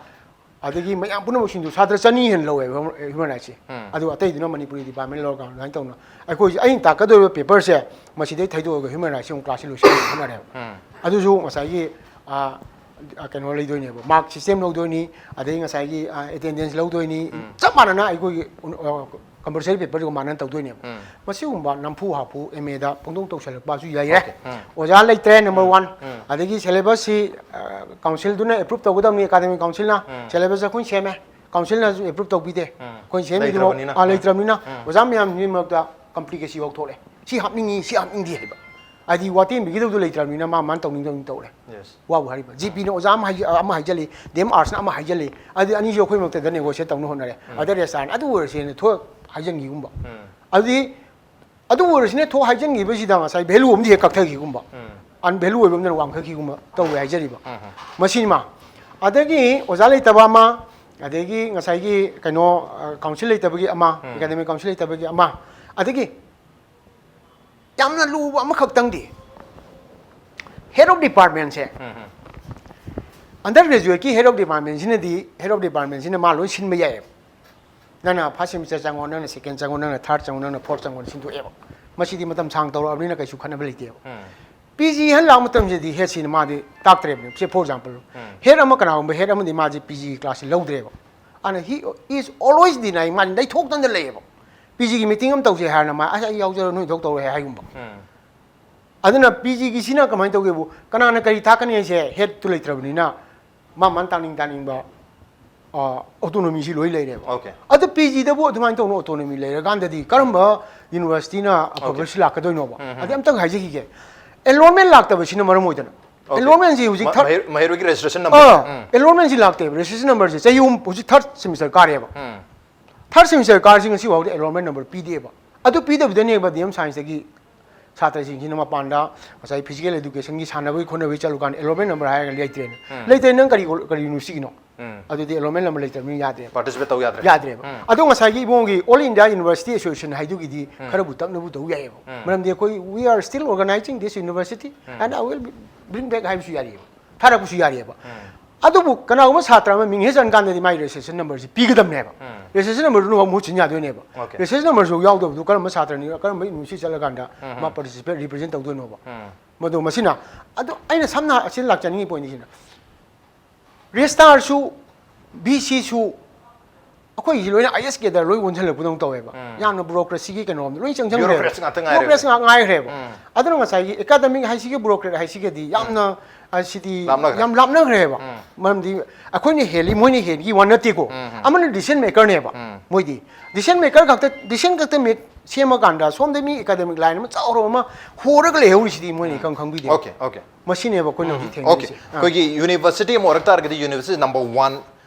ꯑꯗꯒꯤ ꯃꯌꯥꯝ ꯄꯨꯝꯅꯃꯛꯁꯤꯡꯗꯨ ꯁꯥꯇ꯭ꯔ ꯆꯅꯤ ꯍꯦꯟꯅ ꯂꯧꯋꯦꯕ ꯍ꯭ꯌꯨꯃꯦꯟ ꯔꯥꯏꯠꯁꯤ꯫ ꯑꯗꯨꯒ ꯑꯇꯩꯗꯨꯅ ꯃꯅꯤꯄꯨꯔꯤ ꯗꯤꯄꯥꯔꯠꯃꯦꯟ ꯂꯧꯔꯒ ꯑꯗꯨꯃꯥꯏꯅ ꯇꯧꯅ ꯑꯩꯈꯣꯏꯁꯦ ꯑꯩꯅ ꯇꯥꯛꯀꯗꯧꯔꯤꯕ ꯄꯦꯄꯔꯁꯦ ꯃꯁꯤꯗꯩ ꯊꯩꯗꯣꯛꯑꯒ ꯍ꯭ꯌꯨꯃꯦꯟ ꯔꯥꯏꯠꯁꯤ ꯑꯃꯨꯛ ꯀ꯭ꯂꯥꯁꯁꯤ ꯂꯣꯏꯁꯤꯟꯅꯕ ꯍꯣꯠꯅꯔꯦꯕ꯫ ꯑꯗꯨꯁꯨ ꯉꯁꯥꯏꯒꯤ ꯑ, ꯑ, ꯀꯩꯅꯣ ꯂꯩꯗꯣꯏꯅꯦꯕ, ꯃꯥꯔꯛ ꯁꯤꯁꯇꯦꯝ ꯂꯧꯗꯣꯏꯅꯤ, ꯑꯗꯩ ꯉꯁꯥꯏꯒꯤ ꯑꯦꯇꯦꯟꯗꯦꯟꯁ ꯂꯧꯗꯣꯏꯅꯤ, ꯆꯞ ꯃꯥꯟꯅꯅ ꯑꯩꯈꯣꯏꯒꯤ ꯀꯝꯄꯜꯁꯔꯤ ꯄꯦꯄꯔꯗꯨꯒ ꯃꯥꯟꯅꯅ ꯇꯧꯗꯣꯏꯅꯦꯕ꯫ ꯃꯁꯤꯒꯨꯝꯕ ꯅꯝꯐꯨ ꯍꯥꯐꯨ ꯑꯦꯝ ꯑꯦꯗ ꯄꯪꯇꯧ ꯇꯧꯁꯜꯂꯛꯄꯁꯨ ꯂꯩꯔꯦ꯫ ꯑꯣꯖꯥ ꯂꯩꯇ꯭ꯔꯦ, ꯅꯝꯕꯔ ꯋꯥꯟ꯫ ꯑꯗꯒꯤ ꯁꯦꯂꯦꯕꯁꯁꯤ ꯀꯥꯎꯟꯁꯤꯜꯗꯨꯅ ꯑꯦꯄ꯭ꯔꯨꯞ ꯇꯧꯒꯗꯕꯅꯤ, ꯑꯦꯀꯥꯗꯃꯤꯛ ꯀꯥꯎꯟꯁꯤꯜꯅ꯫ ꯁꯦꯂꯦꯕꯁ ꯑꯩꯈꯣꯏꯅ ꯁꯦꯝꯃꯦ, ꯀꯥꯎꯟꯁꯤꯜꯅꯁꯨ ꯑꯦꯄ꯭ꯔꯨꯞ ꯇꯧꯕꯤꯗꯦ꯫ ꯑꯩꯈꯣꯏꯅ ꯁꯦꯝꯃꯤꯗꯨ ꯂꯩꯇ꯭ꯔꯕꯅꯤꯅ꯫ ꯑꯥ, ꯂꯩꯇ꯭ꯔꯕꯅꯤꯅ ꯑꯣꯖꯥ ꯃꯌꯥꯝꯁꯤꯒꯤ ꯃꯔꯛꯇ ꯀꯝꯄ꯭ꯂꯤꯀꯦꯁꯤ ꯋꯥꯎꯊꯣꯛꯂꯦ꯫ ꯁꯤ ꯍꯥꯞꯅꯤꯡꯉꯤ, ꯁꯤ ꯍꯥꯞꯅꯤꯡꯗꯦ ꯍꯥꯏꯕ꯫ ꯍꯥꯏꯗꯤ ꯋꯥꯇꯦꯝꯕꯤꯒꯗꯧꯗꯣ ꯂꯩꯇ꯭ꯔꯕꯅꯤꯅ ꯃꯥ ꯃꯥꯅ ꯇꯧꯅꯤꯡ ꯇꯧꯅꯤꯡ ꯇꯧꯔꯦ꯫ ꯋꯥꯕꯨ ꯍꯥꯏꯔꯤꯕ꯫ ꯖꯤ ꯄꯤꯅ ꯑꯣꯖꯥ ꯑꯃ ꯍꯥꯏ-, ꯑꯃ ꯍꯥꯏꯖꯜꯂꯤ, ꯗꯤ ꯑꯦꯝ ꯑꯥꯔꯠꯁꯅ ꯑꯃ ꯍꯥꯏꯖꯜꯂꯤ, ꯑꯗꯨꯗꯤ ꯑꯅꯤꯁꯤ ꯑꯩꯈꯣꯏ ꯃꯔꯛꯇ ꯅꯦꯒꯣꯁꯤꯌꯦꯠ ꯇꯧꯅ ꯍꯣꯠꯅꯔꯦ꯫ ꯑꯗ ꯔꯦꯁꯇꯥꯔꯅ ꯑꯗꯨ ꯑꯣꯏꯔꯁꯦꯅ ꯊꯣꯛ ꯍꯥꯏꯖꯟꯈꯤꯒꯨꯝꯕ꯫ ꯑꯗꯨꯗꯤ ꯑꯗꯨ ꯑꯣꯏꯔꯁꯤꯅ ꯊꯣꯛ ꯍꯥꯏꯖꯟꯈꯤꯕꯁꯤꯗ ꯉꯁꯥꯏ ꯚꯦꯂꯨ ꯑꯃꯗꯤ ꯍꯦꯛ ꯀꯛꯊꯈꯤꯒꯨꯝꯕ, ꯑꯟꯚꯦꯂꯨ ꯑꯣꯏꯕ ꯑꯃꯗꯅ ꯋꯥꯡꯈꯠꯈꯤꯒꯨꯝꯕ ꯇꯧꯋꯦ ꯍꯥꯏꯖꯔꯤꯕ꯫ ꯃꯁꯤꯃ, ꯑꯗꯒꯤ ꯑꯣꯖꯥ ꯂꯩꯇꯕ ꯑꯃ, ꯑꯗꯒꯤ ꯉꯁꯥꯏꯒꯤ ꯀꯩꯅꯣ, ꯑ, ꯀꯥꯎꯟꯁꯤꯜ ꯂꯩꯇꯕꯒꯤ ꯑꯃ, ꯑꯦꯀꯥꯗꯃꯤꯛ ꯀꯥꯎꯟꯁꯤꯜ ꯂꯩꯇꯕꯒꯤ ꯑꯃ, ꯑꯗꯒꯤ ꯌꯥꯝꯅ ꯂꯨꯕ ꯑꯃꯈꯛꯇꯪꯗꯤ, ꯍꯦꯗ ꯑꯣꯐ ꯗꯤꯄꯥꯔꯠꯃꯦꯟꯁꯦ, ꯑꯟꯗꯔ ꯒ꯭ꯔꯦꯖꯨꯋꯦꯠꯀꯤ ꯍꯦꯗ ꯑꯣꯐ ꯗꯤꯄꯥꯔꯠꯃꯦꯟꯁꯤꯅꯗꯤ, ꯍꯦꯗ ꯑꯣꯐ ꯗꯤꯄꯥꯔꯠꯃꯦꯟꯁꯤꯅ ꯃꯥ ꯂꯣꯏ ꯁꯤꯟꯕ ꯌꯥꯏꯌꯦꯕ꯫ ꯅꯪꯅ ꯐꯥꯔꯁ ꯁꯦꯃꯤꯁꯇꯔ ꯆꯪꯉꯣ, ꯅꯪꯅ ꯁꯦꯀꯦꯟ ꯆꯪꯉꯣ, ꯅꯪꯅ ꯊꯥꯔꯠ ꯆꯪꯉꯣ, ꯅꯪꯅ ꯐꯣꯔꯠ ꯆꯪꯉꯣꯅ ꯁꯤꯟꯗꯣꯛꯑꯦꯕ꯫ ꯃꯁꯤꯗꯤ ꯃꯇꯝ ꯁꯥꯡ ꯇꯧꯔꯛꯑꯕꯅꯤꯅ ꯀꯩꯁꯨ ꯈꯟꯅꯕ ꯂꯩꯇꯦꯕ꯫ ꯄꯤ ꯖꯤ ꯍꯟ ꯂꯥꯛꯄ ꯃꯇꯝꯁꯤꯗꯤ ꯍꯦꯗꯁꯤꯅ ꯃꯥꯗꯤ ꯇꯥꯛꯇ꯭ꯔꯦꯕꯅꯦ꯫ ꯁꯦ, ꯐꯣꯔ ꯑꯦꯛꯖꯥꯝꯄꯜ, ꯍꯦꯗ ꯑꯃ, ꯀꯅꯥꯒꯨꯝꯕ ꯍꯦꯗ ꯑꯃꯗꯤ ꯃꯥꯁꯤ ꯄꯤ ꯖꯤꯒꯤ ꯀ꯭ꯂꯥꯁꯁꯤ ꯂꯧꯗ꯭ꯔꯦꯕ꯫ ꯑꯗꯨꯅ he is always deny, ꯃꯥꯗꯤ ꯂꯩꯊꯣꯛꯇꯅ ꯂꯩꯌꯦꯕ꯫ ꯄꯤ ꯖꯤꯒꯤ ꯃꯤꯇꯤꯡ ꯑꯃ ꯇꯧꯁꯦ ꯍꯥꯏꯔꯅ ꯃꯥ, "ꯑꯁ, ꯑꯩ ꯌꯥꯎꯖꯔꯣꯏ, ꯅꯣꯏ ꯊꯣꯛ ꯇꯧꯔꯣꯏ" ꯍꯥꯏꯒꯨꯝꯕ꯫ ꯑꯗꯨꯅ ꯄꯤ ꯖꯤꯒꯤꯁꯤꯅ ꯀꯃꯥꯏꯅ ꯇꯧꯒꯦꯕꯨ, ꯀꯅꯥꯅ ꯀꯔꯤ ꯇꯥꯛꯀꯅꯤ ꯍꯥꯏꯁꯦ ꯍꯦꯗꯇꯨ ꯂꯩꯇ꯭ꯔꯕꯅꯤꯅ ꯃꯥ ꯃꯥꯅ ꯇꯥꯛꯅꯤꯡ ꯇꯥꯛꯅꯤꯡꯕ, ꯑ, ꯑꯣꯇꯣꯅꯣꯃꯤꯁꯤ ꯂꯣꯏ ꯂꯩꯔꯦꯕ꯫ ꯑꯣꯀꯦ꯫ ꯑꯗꯨ ꯄꯤ ꯖꯤꯗꯕꯨ ꯑꯗꯨꯃꯥꯏꯅ ꯇꯧꯅ ꯑꯣꯇꯣꯅꯣꯃꯤ ꯂꯩꯔꯀꯥꯟꯗꯗꯤ ꯀꯔꯝꯕ ꯌꯨꯅꯤꯚꯔꯁꯤꯇꯤꯅ ꯑꯐꯕ ꯑꯣꯀꯦ꯫ ꯁꯤ ꯂꯥꯛꯀꯗꯣꯏꯅꯣꯕ? ꯎꯝ, ꯎꯝ꯫ ꯑꯗꯩ ꯑꯝꯇꯪ ꯍꯥꯏꯖꯈꯤꯒꯦ, ꯑꯦꯟꯔꯣꯜꯃꯦꯟ ꯂꯥꯛꯇꯕꯁꯤꯅ ꯃꯔꯝ ꯑꯣꯏꯗꯅ꯫ ꯑꯣꯀꯦ꯫ ꯑꯦꯟꯔꯣꯜꯃꯦꯟꯁꯤ ꯍꯧꯖꯤꯛ ꯃ-, ꯊꯥꯔꯠ ꯃꯍꯩꯔꯣ-, ꯃꯍꯩꯔꯣꯏꯒꯤ ꯔꯦꯖꯤꯁꯇ꯭ꯔꯦꯁꯟ ꯅꯝꯕꯔ꯫ ꯑꯥ, ꯎꯝ꯫ ꯑꯦꯟꯔꯣꯜꯃꯦꯟꯁꯤ ꯂꯥꯛꯇꯦꯕ꯫ ꯔꯦꯖꯤꯁꯇ꯭ꯔꯦꯁꯟ ꯅꯝꯕꯔꯁꯦ ꯆꯍꯤ ꯑꯍꯨꯝ, ꯍꯧꯖꯤꯛ ꯊꯥꯔꯠ ꯁꯦꯃꯤꯁꯇꯔ ꯀꯥꯔꯦꯕ꯫ ꯎꯝ꯫ Third semester ꯀꯥꯔꯁꯤ ꯉꯁꯤ ꯐꯥꯎꯗꯤ enrollment number ꯄꯤꯗꯦꯕ꯫ ꯑꯗꯨ ꯄꯤꯗꯕꯤꯗꯅꯦꯕ D M Science ꯇꯒꯤ ꯁꯥꯇ꯭ꯔꯁꯤꯡꯁꯤꯅ ꯃꯄꯥꯟꯗ ꯉꯁꯥꯏ physical education ꯒꯤ ꯁꯥꯟꯅꯕꯒꯤ ꯈꯣꯠꯅꯕꯒꯤ ꯆꯠꯂꯨꯀꯥꯟꯗ enrollment number ꯍꯥꯏꯔꯒ ꯂꯩꯇ꯭ꯔꯦꯅ꯫ ꯎꯝ꯫ ꯂꯩꯇ꯭ꯔꯦ, ꯅꯪ ꯀꯔꯤ ꯀꯔꯤ university ꯒꯤꯅꯣ? ꯎꯝ꯫ ꯑꯗꯨꯗꯤ enrollment number ꯂꯩꯇ꯭ꯔꯕꯅꯤꯅ ꯌꯥꯗ꯭ꯔꯦꯕ꯫ Participate ꯇꯧ ꯌꯥꯗ꯭ꯔꯦ꯫ ꯌꯥꯗ꯭ꯔꯦꯕ꯫ ꯎꯝ꯫ ꯑꯗꯣ ꯉꯁꯥꯏꯒꯤ ꯏꯕꯨꯡꯒꯤ All India University Association ꯍꯥꯏꯗꯨꯒꯤꯗꯤ ꯎꯝ꯫ ꯈꯔꯕꯨ ꯇꯞꯅꯕꯨ ꯇꯧ ꯌꯥꯏꯑꯕ꯫ ꯎꯝ꯫ ꯃꯔꯝꯗꯤ ꯑꯩꯈꯣꯏ "We are still organizing this university um. and I will bring back" ꯍꯥꯏꯕꯁꯨ ꯌꯥꯔꯤꯑꯕ, ꯊꯥꯔꯛꯄꯁꯨ ꯌꯥꯔꯤꯑꯕ꯫ ꯎꯝ꯫ ꯑꯗꯨꯕꯨ ꯀꯅꯥꯒꯨꯝꯕ ꯁꯥꯇ꯭ꯔ ꯑꯃ ꯃꯤꯡ ꯍꯦꯛ ꯆꯟꯀꯥꯟꯗꯗꯤ ꯃꯥꯒꯤ registration number ꯁꯤ ꯄꯤꯒꯗꯕꯅꯦꯕ꯫ ꯎꯝ꯫ Registration number ꯗꯨꯅ ꯃꯍꯨꯠ ꯁꯤꯟ ꯌꯥꯗꯣꯏꯅꯦꯕ꯫ Okay꯫ Registration number ꯁꯨ ꯌꯥꯎꯗꯕꯗꯨ ꯀꯔꯝꯕ ꯁꯥꯇ꯭ꯔꯅꯤ, ꯀꯔꯝꯕ university ꯆꯠꯂꯀꯥꯟꯗ ꯎꯝ꯫ ꯃꯥ participate, represent ꯇꯧꯗꯣꯏꯅꯣꯕ? ꯎꯝ꯫ ꯃꯗꯨ ꯃꯁꯤꯅ, ꯑꯗꯣ ꯑꯩꯅ ꯁꯝꯅ ꯑꯁꯤ ꯂꯥꯛꯆꯅꯤꯡꯉꯤ point ꯁꯤꯅ, registrar ꯁꯨ, V C ꯁꯨ, ꯑꯩꯈꯣꯏꯒꯤꯁꯤ ꯂꯣꯏꯅ I S cadre ꯂꯣꯏ ꯑꯣꯟꯁꯤꯜꯂꯛꯄꯗꯧꯅ ꯇꯧꯋꯦꯕ꯫ ꯎꯝ꯫ ꯌꯥꯝꯅ bureaucracy ꯒꯤ ꯀꯩꯅꯣꯝꯗ ꯂꯣꯏ ꯆꯪꯁꯤꯟꯈ꯭ꯔꯦꯕ꯫ Bureaucrats ꯉꯥꯛꯇ ꯉꯥꯏꯔꯦꯕ꯫ Bureaucrats ꯉꯥꯛ ꯉꯥꯏꯈ꯭ꯔꯦꯕ꯫ ꯎꯝ꯫ ꯑꯗꯨꯅ ꯉꯁꯥꯏꯒꯤ academic ꯍꯥꯏꯁꯤꯒ bureaucrat ꯍꯥꯏꯁꯤꯒꯗꯤ ꯌꯥꯝꯅ, ꯑ, ꯁꯤꯗꯤ ꯂꯥꯞꯅꯈ꯭ꯔꯦ꯫ ꯌꯥꯝ ꯂꯥꯞꯅꯈ꯭ꯔꯦꯕ꯫ ꯎꯝ꯫ ꯃꯔꯝꯗꯤ ꯑꯩꯈꯣꯏꯅ ꯍꯦꯜꯂꯤ, ꯃꯣꯏꯅ ꯍꯦꯟꯒꯤ ꯋꯥ ꯅꯠꯇꯦꯀꯣ꯫ ꯎꯝ, ꯎꯝ꯫ ꯑꯃꯅ decision maker ꯅꯦꯕ꯫ ꯎꯝ꯫ ꯃꯣꯏꯗꯤ decision maker ꯈꯛꯇ, decision ꯈꯛꯇ make ꯁꯦꯝꯃꯀꯥꯟꯗ ꯁꯣꯝꯗ ꯃꯤ academic line ꯑꯃ ꯆꯥꯎꯔꯕ ꯑꯃ ꯍꯣꯔꯒ ꯂꯩꯍꯧꯔꯤꯁꯤꯗꯤ ꯃꯣꯏꯅ ꯎꯝ꯫ ꯏꯈꯪ ꯈꯪꯕꯤꯗꯦ꯫ Okay, okay꯫ ꯃꯁꯤꯅꯦꯕ ꯑꯩꯈꯣꯏꯅ ꯎꯝ, ꯍꯧꯖꯤꯛ okay꯫ ꯊꯦꯡꯅꯔꯤꯁꯦ꯫ ꯑꯥ꯫ ꯑꯩꯈꯣꯏꯒꯤ university ꯑꯃ ꯑꯣꯏꯔꯛ ꯇꯥꯔꯒꯗꯤ university number one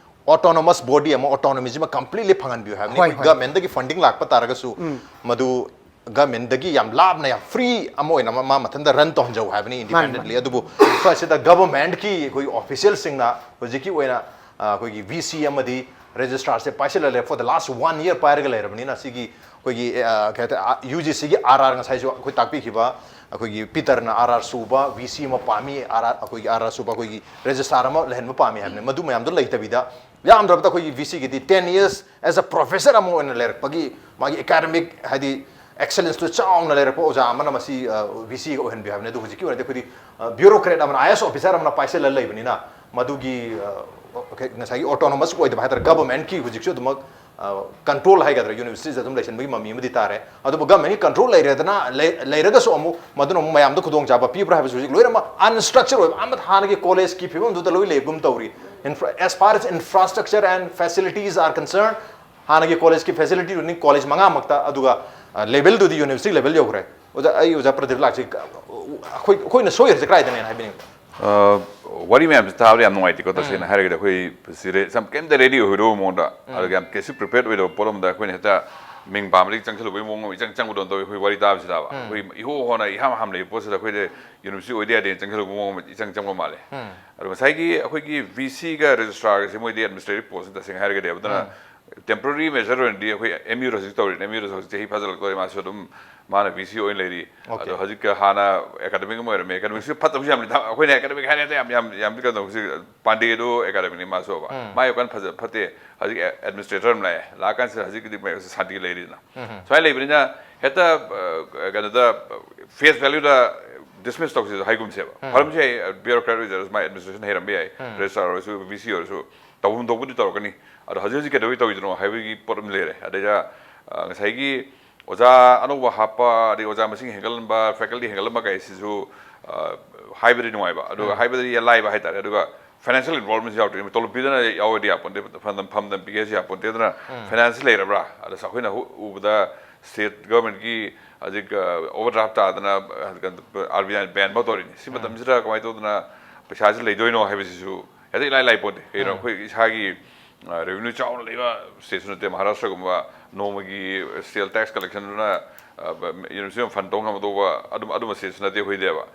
autonomous body ꯑꯃ, autonomy ꯁꯤꯃ completely ꯐꯪꯍꯟꯕꯤꯌꯨ ꯍꯥꯏꯕꯅꯤ꯫ ꯍꯣꯏ, ꯑꯩꯈꯣꯏ ꯍꯣꯏ꯫ Government ꯇꯒꯤ funding ꯂꯥꯛꯄ ꯇꯥꯔꯒꯁꯨ ꯎꯝ꯫ ꯃꯗꯨ government ꯇꯒꯤ ꯌꯥꯝ ꯂꯥꯞꯅ, ꯌꯥꯝ free ꯑꯃ ꯑꯣꯏꯅ ꯃꯥ, ꯃꯥ ꯃꯊꯟꯇ run ꯇꯧꯍꯟꯖꯧ ꯍꯥꯏꯕꯅꯤ, ꯃꯥꯅꯤ, independently꯫ ꯃꯥꯅꯤ꯫ ꯑꯗꯨꯕꯨ ꯃꯐꯝ ꯑꯁꯤꯗ government ꯀꯤ ꯑꯩꯈꯣꯏꯒꯤ official ꯁꯤꯡꯅ ꯍꯧꯖꯤꯛꯀꯤ ꯑꯣꯏꯅ, ꯑ, ꯑꯩꯈꯣꯏꯒꯤ V C ꯑꯃꯗꯤ registrar ꯁꯦ ꯄꯥꯏꯁꯤꯜꯂ ꯂꯩꯔꯦ for the last one year ꯄꯥꯏꯔꯒ ꯂꯩꯔꯕꯅꯤꯅ꯫ ꯁꯤꯒꯤ ꯑꯩꯈꯣꯏꯒꯤ, ꯑ, ꯀꯩ ꯍꯥꯏꯇꯥꯔꯦ, ꯑ, U G C ꯒꯤ R R ꯉꯁꯥꯏꯁꯨ ꯑꯩꯈꯣꯏ ꯇꯥꯛꯄꯤꯈꯤꯕ, ꯑꯩꯈꯣꯏꯒꯤ Peter ꯅ R R ꯁꯨꯕ, V C ꯑꯃ ꯄꯥꯝꯃꯤ, R R, ꯑꯩꯈꯣꯏꯒꯤ R R ꯁꯨꯕ, ꯑꯩꯈꯣꯏꯒꯤ registrar ꯑꯃ ꯂꯩꯍꯟꯕ ꯄꯥꯝꯃꯤ ꯍꯥꯏꯕꯅꯤ꯫ ꯃꯗꯨ ꯃꯌꯥꯝꯗꯣ ꯂꯩꯇꯕꯤꯗ, ꯌꯥꯝꯗ꯭ꯔꯕꯗ ꯑꯩꯈꯣꯏꯒꯤ V C ꯒꯤꯗꯤ ten years as a professor ꯑꯃ ꯑꯣꯏꯅ ꯂꯩꯔꯛꯄꯒꯤ ꯃꯥꯒꯤ academic ꯍꯥꯏꯗꯤ excellence ꯇꯨ ꯆꯥꯎꯅ ꯂꯩꯔꯛꯄ ꯑꯣꯖꯥ ꯑꯃꯅ ꯃꯁꯤ, ꯑ, V C ꯒ ꯑꯣꯏꯍꯟꯕꯤꯌꯨ ꯍꯥꯏꯕꯅꯤ꯫ ꯑꯗꯨ ꯍꯧꯖꯤꯛꯀꯤ ꯑꯣꯏꯅꯗꯤ ꯑꯩꯈꯣꯏꯗꯤ, ꯑ, bureaucrat ꯑꯃꯅ, I A S officer ꯑꯃꯅ ꯄꯥꯏꯁꯤꯜꯂ ꯂꯩꯕꯅꯤꯅ ꯃꯗꯨꯒꯤ, ꯑ, ꯉꯁꯥꯏꯒꯤ autonomous ꯑꯣꯏꯗꯕ ꯍꯥꯏꯇꯥꯔꯦ, government ꯀꯤ ꯍꯧꯖꯤꯛꯁꯨ ꯑꯗꯨꯃꯛ, ꯑ, control ꯍꯥꯏꯒꯗ꯭ꯔꯥ, university ꯁꯦ ꯑꯗꯨꯝ ꯂꯩꯁꯟꯕꯒꯤ ꯃꯃꯤ ꯑꯃꯗꯤ ꯇꯥꯔꯦ꯫ ꯑꯗꯨꯕꯨ government ꯀꯤ control ꯂꯩꯔꯦꯗꯅ, ꯂꯩ-, ꯂꯩꯔꯒꯁꯨ ꯑꯃꯨꯛ ꯃꯗꯨꯅ ꯑꯃꯨꯛ ꯃꯌꯥꯝꯗ ꯈꯨꯗꯣꯡꯆꯥꯕ ꯄꯤꯕ꯭ꯔꯥ ꯍꯥꯏꯕꯁꯨ ꯍꯧꯖꯤꯛ ꯂꯣꯏꯅꯃꯛ unstructured ꯑꯣꯏꯕ, ꯑꯃ ꯍꯥꯟꯅꯒꯤ college ꯀꯤ ꯐꯤꯕꯝꯗꯨꯗ ꯂꯣꯏ ꯂꯩꯒꯨꯝ ꯇꯧꯔꯤ꯫ Infra-, as far as infrastructure and facilities are concerned, ꯍꯥꯟꯅꯒꯤ college ꯀꯤ facility ꯗꯨꯅꯤ college ꯃꯉꯥꯃꯛꯇ, ꯑꯗꯨꯒ, ꯑ, level ꯗꯨꯗꯤ university level ꯌꯧꯈ꯭ꯔꯦ꯫ ꯑꯣꯖꯥ, ꯑꯩ ꯑꯣꯖꯥ ꯄ꯭ꯔꯗꯤꯞ ꯂꯥꯛꯁꯤ, ꯑꯩꯈꯣꯏ, ꯑꯩꯈꯣꯏꯅ ꯁꯣꯏꯔꯤꯁꯦ ꯀꯗꯥꯏꯗꯅꯦꯅ ꯍꯥꯏꯕꯤꯅꯤꯡꯕ? ꯑ, ꯋꯥꯔꯤ ꯃꯌꯥꯝꯁꯦ ꯇꯥꯕꯗ ꯌꯥꯝ ꯅꯨꯡꯉꯥꯏꯇꯦꯀꯣ꯫ ꯇꯁꯦꯡꯅ ꯍꯥꯏꯔꯒꯗꯤ ꯑꯩꯈꯣꯏ ꯁꯤꯔꯦ ꯁꯝ ꯀꯩꯝꯇ ꯔꯦꯗꯤ ꯑꯣꯏꯍꯧꯗꯕ ꯃꯑꯣꯡꯗ, ꯑꯗꯨꯒ ꯌꯥꯝ ꯀꯩꯁꯨ ꯄ꯭ꯔꯤꯄꯦꯌꯔ ꯑꯣꯏꯗꯕ ꯄꯣꯠ ꯑꯃꯗ ꯑꯩꯈꯣꯏꯅ ꯍꯦꯛꯇ ꯃꯤꯡ ꯄꯥꯟꯕꯗꯒꯤ ꯆꯪꯁꯤꯜꯂꯨꯕꯒꯤ ꯃꯑꯣꯡ ꯑꯃ ꯏꯆꯪ ꯆꯪꯕꯗꯧꯅ ꯇꯧꯋꯤ ꯑꯩꯈꯣꯏ ꯋꯥꯔꯤ ꯇꯥꯕꯁꯤꯗꯕ꯫ ꯑꯩꯈꯣꯏ ꯏꯍꯣ ꯍꯣꯅ ꯏꯍꯥꯝ ꯍꯥꯝ ꯂꯩꯕ ꯄꯣꯠꯁꯤꯗ ꯑꯩꯈꯣꯏꯗꯤ ꯌꯨꯅꯤꯚꯔꯁꯤꯇꯤ ꯑꯣꯏꯗ ꯌꯥꯗꯦꯅ ꯆꯪꯁꯤꯜꯂꯨꯕ ꯃꯑꯣꯡ ꯑꯃ ꯏꯆꯪ ꯆꯪꯕ ꯃꯥꯜꯂꯦ꯫ ꯑꯗꯣ ꯉꯁꯥꯏꯒꯤ ꯑꯩꯈꯣꯏꯒꯤ ꯚꯤ ꯁꯤꯒ ꯔꯦꯖꯤꯁꯇ꯭ꯔꯥꯔꯒꯁꯦ ꯃꯣꯏꯗꯤ ꯑꯦꯗꯃꯤꯅꯤꯁꯇ꯭ꯔꯦꯇꯤꯚ ꯄꯣꯁꯅꯤ ꯇꯁꯦꯡꯅ ꯍꯥꯏꯔꯒꯗꯤ꯫ ꯑꯗꯨꯅ ꯇꯦꯝꯄꯔꯔꯤ ꯃꯦꯖꯔ ꯑꯣꯏꯅꯗꯤ ꯑꯩꯈꯣꯏ ꯑꯦꯝ ꯌꯨꯗ ꯍꯧꯖꯤꯛ ꯇꯧꯔꯤ꯫ ꯑꯦꯝ ꯌꯨꯗ ꯍꯧꯖꯤꯛ ꯆꯍꯤ ꯐꯥꯖꯤꯜꯂꯛꯇꯧꯔꯦ, ꯃꯥꯁꯨ ꯑꯗꯨꯝ ꯃꯥꯅ ꯚꯤ ꯁꯤ ꯑꯣꯏꯅ ꯂꯩꯔꯤ꯫ ꯑꯗꯣ ꯍꯧꯖꯤꯛ ꯍꯥꯟꯅ ꯑꯦꯀꯥꯗꯃꯤꯛ ꯑꯃ ꯑꯣꯏꯔꯝꯃꯦ꯫ ꯑꯦꯀꯥꯗꯃꯤꯛꯁꯨ ꯐꯠꯇꯕꯁꯨ ꯌꯥꯝ ꯂꯩ꯫ ꯑꯩꯈꯣꯏꯅ ꯑꯦꯀꯥꯗꯃꯤꯛ ꯍꯥꯏꯔꯗꯤ ꯌꯥꯝ ꯌꯥꯝ ꯌꯥꯝꯗꯤ ꯀꯩꯅꯣ ꯇꯧꯕ꯫ ꯍꯧꯖꯤꯛ ꯄꯥꯟꯗꯦꯗꯨ ꯑꯦꯀꯥꯗꯃꯤꯛꯅꯤ ꯃꯥꯁꯨꯕ꯫ ꯃꯥ ꯌꯥꯝ ꯀꯟꯅ ꯐꯖ ꯐꯠꯇꯦ꯫ ꯍꯧꯖꯤꯛ ꯑꯦꯗꯃꯤꯅꯤꯁꯇ꯭ꯔꯦꯇꯔ ꯑꯃ ꯂꯥꯛꯑꯦ꯫ ꯂꯥꯛꯑꯀꯥꯟꯁꯤꯗ ꯍꯧꯖꯤꯛꯀꯤꯗꯤ ꯃꯣꯏ ꯁꯥꯟꯇꯤ ꯂꯩꯔꯤꯗꯅ꯫ ꯁꯨꯃꯥꯏꯅ ꯂꯩꯕꯅꯤꯅ ꯍꯦꯛꯇ ꯑ, ꯀꯩꯅꯣꯗ ꯐꯦꯁ ꯚꯦꯂ꯭ꯌꯨꯗ ꯗꯤꯁꯃꯤꯁ ꯇꯧꯁꯤꯁꯨ ꯍꯥꯏꯒꯨꯝꯁꯦꯕ꯫ ꯐꯔꯝꯁꯨ ꯌꯥꯏ, ꯕ꯭ꯌꯨꯔꯣꯀ꯭ꯔꯦꯠ ꯑꯣꯏꯖꯔꯁꯨ, ꯃꯥꯏ ꯑꯦꯗꯃꯤꯅꯤꯁꯇ꯭ꯔꯦꯁꯟ ꯍꯩꯔꯝꯕ ꯌꯥꯏ, ꯔꯦꯖꯤꯁꯇ꯭ꯔꯥꯔ ꯑꯣꯏꯔꯁꯨ, ꯚꯤ ꯁꯤ ꯑꯣꯏꯔꯁꯨ, ꯇꯧꯐꯝ ꯊꯣꯛꯄꯗꯤ ꯇꯧꯔꯛꯀꯅꯤ꯫ ꯑꯗꯣ ꯍꯧꯖꯤꯛ ꯍꯧꯖꯤꯛ ꯀꯩꯗꯧꯕꯩ ꯇꯧꯔꯤꯗꯅꯣ ꯍꯥꯏꯕꯒꯤ ꯄꯣꯠ ꯑꯃ ꯂꯩꯔꯦ꯫ ꯑꯗꯩꯗ ꯑ, ꯉꯁꯥꯏꯒꯤ ꯑꯣꯖꯥ ꯑꯅꯧꯕ ꯍꯥꯞꯄ, ꯑꯗꯩ ꯑꯣꯖꯥ ꯃꯁꯤꯡ ꯍꯦꯟꯒꯠꯍꯟꯕ, ꯐꯦꯀꯜꯇꯤ ꯍꯦꯟꯒꯠꯍꯟꯕ ꯀꯥꯏꯁꯤꯁꯨ ꯑ, ꯍꯥꯏꯕꯗꯤ ꯅꯨꯡꯉꯥꯏꯕ, ꯑꯗꯨꯒ ꯍꯥꯏꯕꯗꯤ ꯂꯥꯏꯕ ꯍꯥꯏꯇꯥꯔꯦ꯫ ꯑꯗꯨꯒ ꯐꯥꯏꯅꯥꯟꯁꯤꯌꯦꯜ ꯏꯟꯚꯣꯜꯕꯃꯦꯟꯁꯨ ꯌꯥꯎꯗ꯭ꯔꯤ꯫ ꯇꯣꯂꯣꯞ ꯄꯤꯗꯅ ꯌꯥꯎꯔꯗꯤ ꯌꯥꯄꯣꯟꯇꯦ, ꯐꯝꯗꯝ ꯐꯝꯗꯝ ꯄꯤꯒꯦꯁꯨ ꯌꯥꯄꯣꯟꯇꯦ꯫ ꯑꯗꯨꯅ ꯐꯥꯏꯅꯥꯟꯁ ꯂꯩꯔꯕ꯭ꯔꯥ? ꯑꯗ ꯑꯩꯈꯣꯏꯅ ꯎ- ꯎꯕꯗ ꯁ꯭ꯇꯦꯠ ꯒꯚꯔꯟꯃꯦꯟꯠꯀꯤ ꯍꯧꯖꯤꯛ ꯑꯣꯚꯔꯗ꯭ꯔꯥꯐ ꯇꯥꯗꯅ ꯑꯥꯔ ꯕꯤ ꯑꯥꯏꯅ ꯕꯦꯟ ꯐꯥꯎ ꯇꯧꯔꯤꯅꯤ꯫ ꯁꯤ ꯃꯇꯝꯁꯤꯗ ꯀꯃꯥꯏꯅ ꯇꯧꯗꯅ ꯄꯩꯁꯥꯁꯤ ꯂꯩꯗꯣꯏꯅꯣ ꯍꯥꯏꯕꯁꯤꯁꯨ ꯍꯦꯛꯇ ꯏꯂꯥꯏ ꯂꯥꯏ ꯄꯣꯟꯇꯦ꯫ ꯀꯩꯅꯣ ꯑꯩꯈꯣꯏ ꯏꯁꯥꯒꯤ ꯔꯦꯚꯤꯅ꯭ꯌꯨ ꯆꯥꯎꯅ ꯂꯩꯕ ꯁ꯭ꯇꯦꯠꯁꯨ ꯅꯠꯇꯦ꯫ ꯃꯍꯥꯔꯥꯁꯇ꯭ꯔꯒꯨꯝꯕ ꯅꯣꯡꯃꯒꯤ ꯁ꯭ꯇꯦꯠ ꯇꯦꯛꯁ ꯀꯂꯦꯛꯁꯟꯗꯨꯅ ꯌꯨꯅꯤꯚꯔꯁꯤꯇꯤ ꯑꯃ ꯐꯟ ꯇꯧ ꯉꯝꯗꯧꯕ ꯑꯗꯨꯝ ꯑꯗꯨꯝꯕ ꯁ꯭ꯇꯦꯠꯁꯨ ꯅꯠꯇꯦ ꯑꯩꯈꯣꯏꯗꯤ꯫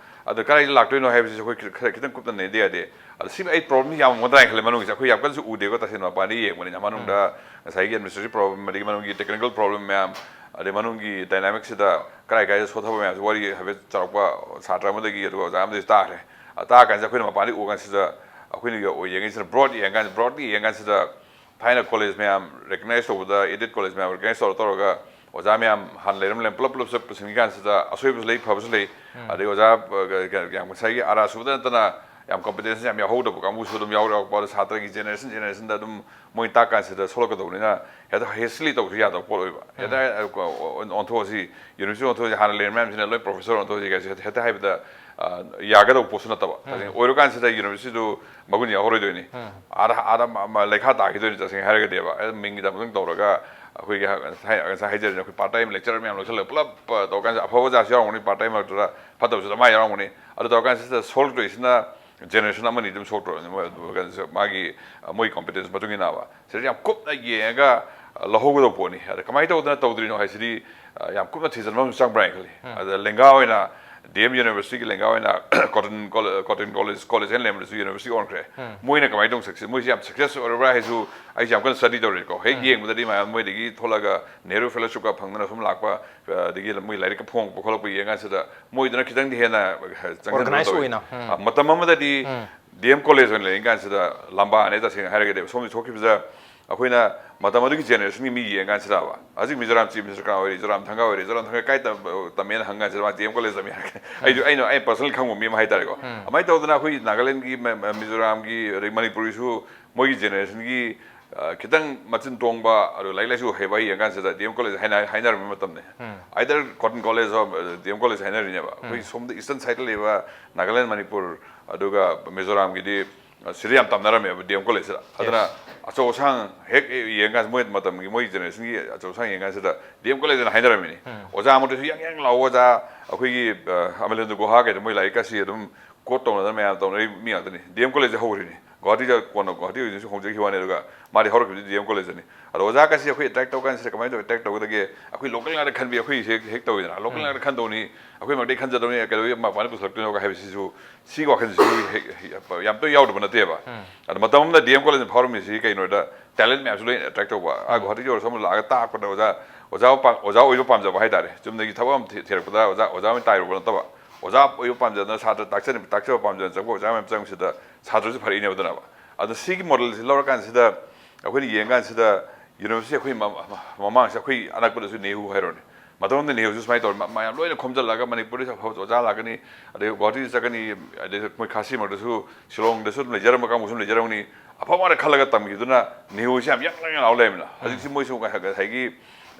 ꯑꯗꯣ ꯀꯗꯥꯏꯗ ꯂꯥꯛꯇꯣꯏꯅꯣ ꯍꯥꯏꯕꯁꯤꯁꯨ ꯑꯩꯈꯣꯏ ꯈꯔ ꯈꯤꯇꯪ ꯀꯨꯞꯅ ꯅꯩꯅꯗ ꯌꯥꯗꯦ꯫ ꯑꯗꯣ ꯁꯤ ꯑꯩ ꯄ꯭ꯔꯣꯕ꯭ꯂꯦꯝ ꯌꯥꯝꯃꯝꯒꯗ꯭ꯔꯥ ꯍꯥꯏꯅ ꯈꯜꯂꯦ꯫ ꯃꯅꯨꯡꯒꯤꯁꯦ ꯑꯩꯈꯣꯏ ꯌꯥꯝ ꯀꯟꯅꯁꯨ ꯎꯗꯦꯀꯣ, ꯇꯁꯦꯡꯅ ꯃꯄꯥꯟꯗ ꯌꯦꯡꯕꯅꯤꯅ꯫ ꯃꯅꯨꯡꯗ ꯉꯁꯥꯏꯒꯤ ꯑꯦꯗꯃꯤꯅꯤꯁꯇ꯭ꯔꯦꯇꯤꯚ ꯄ꯭ꯔꯣꯕ꯭ꯂꯦꯝ, ꯑꯗꯒꯤ ꯃꯅꯨꯡꯒꯤ ꯇꯦꯛꯅꯤꯀꯦꯜ ꯄ꯭ꯔꯣꯕ꯭ꯂꯦꯝ ꯃꯌꯥꯝ, ꯑꯗꯩ ꯃꯅꯨꯡꯒꯤ ꯗꯥꯏꯅꯥꯃꯤꯛꯁꯤꯗ ꯀꯗꯥꯏ ꯀꯗꯥꯏꯗ ꯁꯣꯠꯊꯕ ꯃꯌꯥꯝꯁꯦ ꯋꯥꯔꯤ ꯍꯥꯏꯐꯦꯠ ꯆꯥꯎꯔꯥꯛꯄ ꯁꯥꯇ꯭ꯔ ꯑꯃꯗꯒꯤ ꯑꯗꯨꯒ ꯑꯣꯖꯥ ꯑꯃꯗꯒꯤ ꯇꯥꯈ꯭ꯔꯦ꯫ ꯑ, ꯇꯥꯔ ꯀꯥꯟꯁꯤꯗ ꯑꯩꯈꯣꯏꯅ ꯃꯄꯥꯟꯗ ꯎ ꯀꯥꯟꯁꯤꯗ, ꯑꯩꯈꯣꯏꯅ ꯌꯦꯡꯉꯤꯁꯤꯅ ꯕ꯭ꯔꯣꯗ ꯌꯦꯡꯉꯀꯥꯟꯗ, ꯕ꯭ꯔꯣꯗꯂꯤ ꯌꯦꯡꯉꯀꯥꯟꯁꯤꯗ ꯊꯥꯏꯅ ꯀꯣꯂꯦꯖ ꯃꯌꯥꯝ ꯔꯦꯀꯒꯅꯥꯏꯁ ꯇꯧꯕꯗ, ꯑꯦꯗꯦꯗ ꯀꯣꯂꯦꯖ ꯃꯌꯥꯝ ꯔꯦꯀꯒꯅꯥꯏꯁ ꯇꯧꯔ ꯇꯧꯔꯒ ꯑꯣꯖꯥ ꯃꯌꯥꯝ ꯍꯥꯟꯅ ꯂꯩꯔꯝ ꯂꯩꯔꯝ ꯄꯨꯂꯞ ꯄꯨꯂꯞ ꯆꯠꯄꯁꯤꯡꯒꯤ ꯀꯥꯟꯁꯤꯗ ꯑꯁꯣꯏꯕꯁꯨ ꯂꯩ, ꯐꯕꯁꯨ ꯂꯩ꯫ ꯑꯗꯩ ꯑꯣꯖꯥ, ꯑ, ꯀ-, ꯀ-, ꯌꯥꯝ ꯉꯁꯥꯏꯒꯤ ꯑꯔꯥ ꯁꯨꯕꯗ ꯅꯠꯇꯅ ꯌꯥꯝ ꯀꯝꯄꯤꯇꯦꯟꯁ ꯌꯥꯝ ꯌꯥꯎꯍꯧꯗꯕ ꯀꯥꯡꯕꯨꯁꯨ ꯑꯗꯨꯝ ꯌꯥꯎꯔꯛꯄ꯫ ꯑꯗꯣ ꯁꯥꯇ꯭ꯔꯒꯤ ꯖꯦꯅꯦꯔꯦꯁꯟ ꯖꯦꯅꯦꯔꯦꯁꯟꯗ ꯑꯗꯨꯝ ꯃꯣꯏ ꯇꯥꯛ ꯀꯥꯟꯁꯤꯗ ꯁꯣꯛꯂꯛꯀꯗꯧꯕꯅꯤꯅ ꯍꯦꯛꯇ ꯍꯦꯁꯂꯤ ꯇꯧꯕꯁꯨ ꯌꯥꯗꯕ ꯄꯣꯠ ꯑꯣꯏꯕ꯫ ꯍꯦꯛꯇ, ꯑ, ꯑꯣꯟꯊꯣꯛꯑꯁꯤ, ꯌꯨꯅꯤꯚꯔꯁꯤꯇꯤ ꯑꯣꯟꯊꯣꯛꯑꯁꯤ, ꯍꯥꯟꯅ ꯂꯩꯔꯝꯕ ꯃꯌꯥꯝꯁꯤꯅ ꯂꯣꯏ ꯄ꯭ꯔꯣꯐꯦꯁꯔ ꯑꯣꯟꯊꯣꯛꯑꯁꯤ ꯀꯥꯏꯁꯦ ꯍꯦꯛꯇ, ꯍꯦꯛꯇ ꯍꯥꯏꯕꯗ, ꯑ, ꯌꯥꯒꯗꯧꯕ ꯄꯣꯠꯁꯨ ꯅꯠꯇꯕ꯫ ꯇꯁꯦꯡꯅ ꯑꯣꯏꯔꯀꯥꯟꯁꯤꯗ ꯌꯨꯅꯤꯚꯔꯁꯤꯇꯤꯗꯨ ꯃꯒꯨꯟ ꯌꯥꯎꯍꯧꯔꯣꯏꯗꯣꯏꯅꯤ꯫ ꯑꯥꯗ, ꯑꯥꯗ ꯃ-, ꯃ-, ꯂꯩꯈꯥ ꯇꯥꯈꯤꯗꯣꯏꯅꯤ ꯇꯁꯦꯡꯅ ꯍꯥꯏꯔꯒꯗꯤꯕ꯫ ꯑꯗꯨꯝ ꯃꯤꯡꯒꯤꯗꯃꯛꯇꯪ ꯇꯧꯔꯒ ꯑꯩꯈꯣꯏꯒꯤ ꯉꯁꯥꯏ, ꯉꯁꯥꯏ ꯍꯥꯏꯖꯔꯤꯅ ꯑꯩꯈꯣꯏ ꯄꯥꯔꯠ ꯇꯥꯏꯝ ꯂꯦꯛꯆꯔꯔ ꯃꯌꯥꯝ ꯂꯧꯁꯤꯜꯂꯒ ꯄꯨꯂꯞ, ꯑ, ꯇꯧꯔꯀꯥꯟꯁꯤꯗ ꯑꯐꯕ ꯑꯣꯖꯥꯁꯨ ꯌꯥꯎꯔꯝꯒꯅꯤ, ꯄꯥꯔꯠ ꯇꯥꯏꯝ ꯃꯔꯛꯇꯨꯗ ꯐꯠꯇꯕꯁꯨ ꯑꯗꯨꯃꯥꯏꯅ ꯌꯥꯎꯔꯝꯒꯅꯤ꯫ ꯑꯗꯨ ꯇꯧꯔꯀꯥꯟꯁꯤꯗ ꯁꯣꯜꯕ ꯇꯧꯔꯤꯁꯤꯅ ꯖꯦꯅꯦꯔꯦꯁꯟ ꯑꯃꯅꯤ ꯑꯗꯨꯝ ꯁꯣꯛꯇ꯭ꯔꯣ? ꯃꯣꯏ, ꯀꯩꯅꯣꯁꯦ, ꯃꯥꯒꯤ, ꯑ, ꯃꯣꯏ ꯀꯝꯄꯤꯇꯦꯟꯁ ꯃꯇꯨꯡ ꯏꯟꯅꯕ꯫ ꯁꯤꯗ ꯌꯥꯝ ꯀꯨꯞꯅ ꯌꯦꯡꯉꯒ, ꯑ, ꯂꯧꯍꯧꯒꯗꯧꯕ ꯄꯣꯠꯅꯤ꯫ ꯑꯗ ꯀꯃꯥꯏꯅ ꯇꯧꯗꯅ ꯇꯧꯗ꯭ꯔꯤꯅꯣ ꯍꯥꯏꯁꯤꯗꯤ, ꯑ, ꯌꯥꯝ ꯀꯨꯞꯅ ꯊꯤꯖꯤꯟꯕ ꯑꯃꯁꯨ ꯆꯪꯕ꯭ꯔꯥ ꯍꯥꯏꯅ ꯈꯜꯂꯤ꯫ ꯎꯝ꯫ ꯑꯗ ꯂꯦꯡꯒꯥ ꯑꯣꯏꯅ ꯗꯤ ꯑꯦꯝ ꯌꯨꯅꯤꯚꯔꯁꯤꯇꯤꯒꯤ ꯂꯦꯡꯒꯥ ꯑꯣꯏꯅ ꯀꯣꯇꯟ ꯀꯣꯂꯦ-, ꯀꯣꯇꯟ ꯀꯣꯂꯦꯖ, ꯀꯣꯂꯦꯖ ꯍꯥꯏꯅ ꯂꯩꯔꯝꯕꯗꯨꯁꯨ ꯌꯨꯅꯤꯚꯔꯁꯤꯇꯤ ꯑꯣꯟꯈ꯭ꯔꯦ꯫ ꯎꯝ꯫ ꯃꯣꯏꯅ ꯀꯃꯥꯏꯅ ꯇꯧꯅ ꯁꯛꯁꯦꯁ, ꯃꯣꯏꯁꯤ ꯌꯥꯝ ꯁꯛꯁꯦꯁ ꯑꯣꯏꯔꯕ꯭ꯔꯥ ꯍꯥꯏꯁꯨ ꯑꯩꯁꯦ ꯌꯥꯝ ꯀꯟꯅ ꯁ꯭ꯇꯗꯤ ꯇꯧꯔꯤꯀꯣ꯫ ꯍꯦꯛ ꯎꯝ꯫ ꯌꯦꯡꯕꯗꯗꯤ ꯃꯌꯥꯝ ꯃꯣꯏꯗꯒꯤ ꯊꯣꯛꯂꯒ ꯅꯦꯍꯔꯨ ꯐꯦꯂꯣꯁꯤꯞꯀ ꯐꯪꯗꯅ ꯁꯨꯝ ꯂꯥꯛꯄ, ꯑ, ꯑꯗꯒꯤ ꯃꯣꯏ ꯂꯥꯏꯔꯤꯛꯀ ꯐꯣꯡꯉꯛꯄ ꯈꯣꯠꯂꯛꯄ ꯌꯦꯡꯉ ꯀꯥꯟꯁꯤꯗ ꯃꯣꯏꯗꯨꯅ ꯈꯤꯇꯪꯗꯤ ꯍꯦꯟꯅ ꯆꯪꯁꯤꯟꯕ ꯑꯣꯔꯒꯅꯥꯏꯖ ꯇꯧꯋꯤ꯫ ꯑꯣꯏꯅ, ꯎꯝ꯫ ꯑ, ꯃꯇꯝ ꯑꯃꯗꯗꯤ ꯎꯝ꯫ ꯗꯤ ꯑꯦꯝ ꯀꯣꯂꯦꯖ ꯑꯣꯏꯅ ꯂꯩꯔꯤ ꯀꯥꯟꯁꯤꯗ ꯂꯝꯕꯥꯅꯦ, ꯇꯁꯦꯡꯅ ꯍꯥꯏꯔꯒꯗꯤ꯫ ꯁꯣꯝꯗ ꯊꯣꯛꯈꯤꯕꯗ ꯑꯩꯈꯣꯏꯅ ꯃꯇꯝ ꯑꯗꯨꯒꯤ ꯖꯦꯅꯦꯔꯦꯁꯟꯒꯤ ꯃꯤ ꯌꯦꯡꯉ ꯀꯥꯟꯁꯤꯗꯕ, ꯍꯧꯖꯤꯛ ꯃꯤꯖꯣꯔꯥꯝ ꯆꯤꯐ ꯃꯤꯅꯤꯁꯇꯔ ꯀꯅꯥ ꯑꯣꯏꯔꯤ? ꯖꯣꯔꯥꯝ ꯊꯪꯒꯥ ꯑꯣꯏꯔꯤ꯫ ꯖꯣꯔꯥꯝ ꯊꯪꯒꯥ ꯀꯥꯏ ꯇꯝ-, ꯇꯝꯃꯦꯅ ꯍꯪ ꯀꯥꯟꯁꯤꯗ ꯃꯥ ꯗꯤ ꯑꯦꯝ ꯀꯣꯂꯦꯖ ꯇꯝꯃꯦ ꯍꯥꯏꯔꯒ ꯑꯩꯁꯨ, ꯑꯩꯅ, ꯑꯩ ꯄꯔꯁꯅꯦꯜ ꯈꯪꯕ ꯃꯤ ꯑꯃ ꯍꯥꯏꯇꯥꯔꯦꯀꯣ꯫ ꯎꯝ꯫ ꯑꯗꯨꯃꯥꯏꯅ ꯇꯧꯗꯅ ꯑꯩꯈꯣꯏ ꯅꯥꯒꯥꯂꯦꯟꯒꯤ, ꯃ-, ꯃ-, ꯃꯤꯖꯣꯔꯥꯝꯒꯤ, ꯑꯗꯩ ꯃꯅꯤꯄꯨꯔꯒꯤꯁꯨ ꯃꯣꯏꯒꯤ ꯖꯦꯅꯦꯔꯦꯁꯟꯒꯤ, ꯑ, ꯈꯤꯇꯪ ꯃꯆꯤꯟ ꯇꯣꯡꯕ, ꯑꯗꯨ ꯂꯥꯏꯔꯤꯛ ꯂꯥꯏꯁꯨ ꯍꯩꯕ ꯌꯦꯡ ꯀꯥꯟꯁꯤꯗ ꯗꯤ ꯑꯦꯝ ꯀꯣꯂꯦꯖ ꯍꯥꯏꯅ-, ꯍꯥꯏꯅꯔꯝꯕ ꯃꯇꯝꯅꯤ꯫ ꯎꯝ꯫ Either cotton college or, ꯑ, ꯗꯤ ꯑꯦꯝ ꯀꯣꯂꯦꯖ ꯍꯥꯏꯅꯔꯤꯅꯦꯕ꯫ ꯑꯩꯈꯣꯏ ꯎꯝ꯫ ꯁꯣꯝꯗ ꯏꯁꯇꯔꯟ ꯁꯥꯏꯗꯇ ꯂꯩꯕ ꯅꯥꯒꯥꯂꯦꯟ, ꯃꯅꯤꯄꯨꯔ, ꯑꯗꯨꯒ ꯃꯤꯖꯣꯔꯥꯝꯒꯤꯗꯤ, ꯑ, ꯁꯤꯗ ꯌꯥꯝ ꯇꯝꯅꯔꯝꯃꯦꯕ ꯗꯤ ꯑꯦꯝ ꯀꯣꯂꯦꯖꯁꯤꯗ꯫ ꯑꯗꯨꯅ ꯌꯦꯁ꯫ ꯑꯆꯧ ꯑꯁꯥꯡ ꯍꯦꯛ ꯌꯦꯡ ꯀꯥꯟꯁꯤꯗ, ꯃꯣꯏ ꯃꯇꯝꯒꯤ ꯃꯣꯏ ꯖꯦꯅꯦꯔꯦꯁꯟꯒꯤ ꯑꯆꯧ ꯑꯁꯥꯡ ꯌꯦꯡ ꯀꯥꯟꯁꯤꯗ ꯗꯤ ꯑꯦꯝ ꯀꯣꯂꯦꯖꯅ ꯍꯥꯏꯅꯔꯝꯃꯤꯅꯤ꯫ ꯎꯝ꯫ ꯑꯣꯖꯥꯃꯛꯇꯁꯨ ꯌꯥꯡ ꯌꯥꯡ ꯂꯥꯎꯕ ꯑꯣꯖꯥ, ꯑꯩꯈꯣꯏꯒꯤ, ꯑ, ꯑꯃꯔꯦꯟꯗ꯭ꯔ ꯒꯨꯍꯥ ꯀꯩꯗ ꯃꯣꯏ ꯂꯥꯏꯔꯤꯛꯀꯁꯤ ꯑꯗꯨꯝ ꯀꯣꯠ ꯇꯧꯅꯗꯅ ꯃꯌꯥꯝ ꯇꯧꯅꯔꯤ ꯃꯤ ꯉꯥꯛꯇꯅꯤ꯫ ꯗꯤ ꯑꯦꯝ ꯀꯣꯂꯦꯖꯁꯦ ꯍꯧꯔꯤꯅꯤ꯫ ꯒꯨꯍꯥꯇꯤꯗ ꯀꯣꯟꯅ ꯒꯨꯍꯥꯇꯤ ꯑꯣꯏꯅꯁꯨ ꯍꯣꯡꯖꯈꯤꯕ ꯋꯥꯅꯤ, ꯑꯗꯨꯒ ꯃꯥꯗꯤ ꯍꯧꯔꯛꯈꯤꯕꯗꯤ ꯗꯤ ꯑꯦꯝ ꯀꯣꯂꯦꯖꯇꯅꯤ꯫ ꯑꯗꯣ ꯑꯣꯖꯥ ꯀꯥꯁꯤ ꯑꯩꯈꯣꯏ ꯑꯦꯇ꯭ꯔꯦꯛ ꯇꯧ ꯀꯥꯟꯁꯤꯗ ꯀꯃꯥꯏꯅ ꯇꯧ ꯑꯦꯇ꯭ꯔꯦꯛ ꯇꯧꯒꯗꯒꯦ? ꯑꯩꯈꯣꯏ ꯂꯣꯀꯦꯜ ꯉꯥꯛꯇ ꯈꯟꯕꯤ, ꯑꯩꯈꯣꯏ ꯍꯦꯛ, ꯍꯦꯛ ꯇꯧꯋꯤꯗꯅ꯫ ꯂꯣꯀꯦꯜ ꯎꯝ꯫ ꯉꯥꯛꯇ ꯈꯟꯗꯧꯅꯤ, ꯑꯩꯈꯣꯏ ꯃꯔꯛꯇꯩ ꯈꯟꯖꯗꯧꯅꯤ, ꯀꯩꯗꯧꯕꯩ ꯃꯄꯥꯟꯗ ꯄꯨꯁꯜꯂꯛꯇꯣꯏꯅꯣꯒ ꯍꯥꯏꯕꯁꯤꯁꯨ, ꯁꯤꯒꯤ ꯋꯥꯈꯜꯁꯤꯁꯨ ꯍꯦꯛ, ꯍꯦꯛ, ꯌꯥꯝ ꯇꯣꯏ ꯌꯥꯎꯗꯕ ꯅꯠꯇꯦꯕ꯫ ꯎꯝ꯫ ꯑꯗꯣ ꯃꯇꯝ ꯑꯃꯗ ꯗꯤ ꯑꯦꯝ ꯀꯣꯂꯦꯖꯅ ꯐꯥꯎꯔꯝꯃꯤꯁꯤ ꯀꯩꯅꯣꯗ, ꯇꯦꯂꯦꯟ ꯃꯌꯥꯝꯁꯨ ꯂꯣꯏ ꯑꯦꯇ꯭ꯔꯦꯛ ꯇꯧꯕ꯫ ꯑꯥ, ꯎꯝ꯫ ꯒꯨꯍꯥꯇꯤꯗ ꯑꯣꯏꯔꯁꯨ ꯑꯃ ꯂꯥꯛꯑꯒ ꯇꯥꯛꯄꯗ ꯑꯣꯖꯥ, ꯑꯣꯖꯥ ꯄꯥꯝ-, ꯑꯣꯖꯥ ꯑꯣꯏꯕ ꯄꯥꯝꯖꯕ ꯍꯥꯏꯇꯥꯔꯦ꯫ ꯆꯨꯝꯅꯒꯤ ꯊꯕꯛ ꯑꯃ ꯊꯤ-, ꯊꯤꯔꯛꯄꯗ ꯑꯣꯖꯥ, ꯑꯣꯖꯥ ꯑꯣꯏꯅ ꯇꯥꯏꯔꯨꯕ ꯅꯠꯇꯕ, ꯑꯣꯖꯥ ꯑꯣꯏꯕ ꯄꯥꯝꯖꯗꯅ ꯁꯥꯇ꯭ꯔ ꯇꯥꯛꯆꯅꯤꯡꯕ, ꯇꯥꯛꯆꯕ ꯄꯥꯝꯖꯗꯅ ꯆꯪꯕ ꯑꯣꯖꯥ ꯃꯌꯥꯝ ꯆꯪꯕꯁꯤꯗ ꯁꯥꯇ꯭ꯔꯁꯨ ꯐꯔꯛꯏꯅꯦꯕ ꯑꯗꯨꯅꯕ꯫ ꯑꯗꯣ ꯁꯤꯒꯤ ꯃꯣꯗꯦꯜꯁꯤ ꯂꯧꯔꯀꯥꯟꯁꯤꯗ ꯑꯩꯈꯣꯏꯅ ꯌꯦꯡꯀꯥꯟꯁꯤꯗ ꯌꯨꯅꯤꯚꯔꯁꯤꯇꯤ ꯑꯩꯈꯣꯏ ꯃ-, ꯃ-, ꯃꯃꯥꯡꯁꯤꯗ ꯑꯩꯈꯣꯏ ꯑꯅꯛꯄꯗꯁꯨ ꯅꯦꯍꯨ ꯍꯥꯏꯔꯣꯅꯦ꯫ ꯃꯇꯝ ꯑꯃꯗ ꯅꯦꯍꯨꯁꯨ ꯁꯨꯃꯥꯏꯅ ꯇꯧꯔꯦ, ꯃ-, ꯃꯌꯥꯝ ꯂꯣꯏꯅ ꯈꯣꯝꯖꯤꯜꯂꯒ ꯃꯅꯤꯄꯨꯔꯗꯒꯤ ꯑꯐꯕ ꯑꯣꯖꯥ ꯂꯥꯛꯀꯅꯤ, ꯑꯗꯩ ꯒꯨꯍꯥꯇꯤꯗ ꯆꯠꯀꯅꯤ, ꯑꯗꯩ ꯃꯣꯏ ꯈꯥꯁꯤ ꯃꯔꯛꯇꯁꯨ, ꯁꯤꯂꯣꯡꯗꯁꯨ ꯑꯗꯨꯝ ꯂꯩꯖꯔꯝꯕ ꯀꯥꯡꯕꯨꯁꯨ ꯑꯗꯨꯝ ꯂꯩꯖꯔꯝꯒꯅꯤ꯫ ꯑꯐꯕ ꯉꯥꯛꯇ ꯈꯜꯂꯒ ꯇꯝꯈꯤꯗꯨꯅ ꯅꯦꯍꯨꯁꯤ ꯌꯥꯝ ꯌꯥꯡ ꯌꯥꯡ ꯂꯥꯎ ꯂꯩꯔꯝꯃꯤꯅ꯫ ꯎꯝ꯫ ꯍꯧꯖꯤꯛꯁꯤ ꯃꯣꯏꯁꯨ ꯉ-, ꯉꯁꯥꯏꯒꯤ,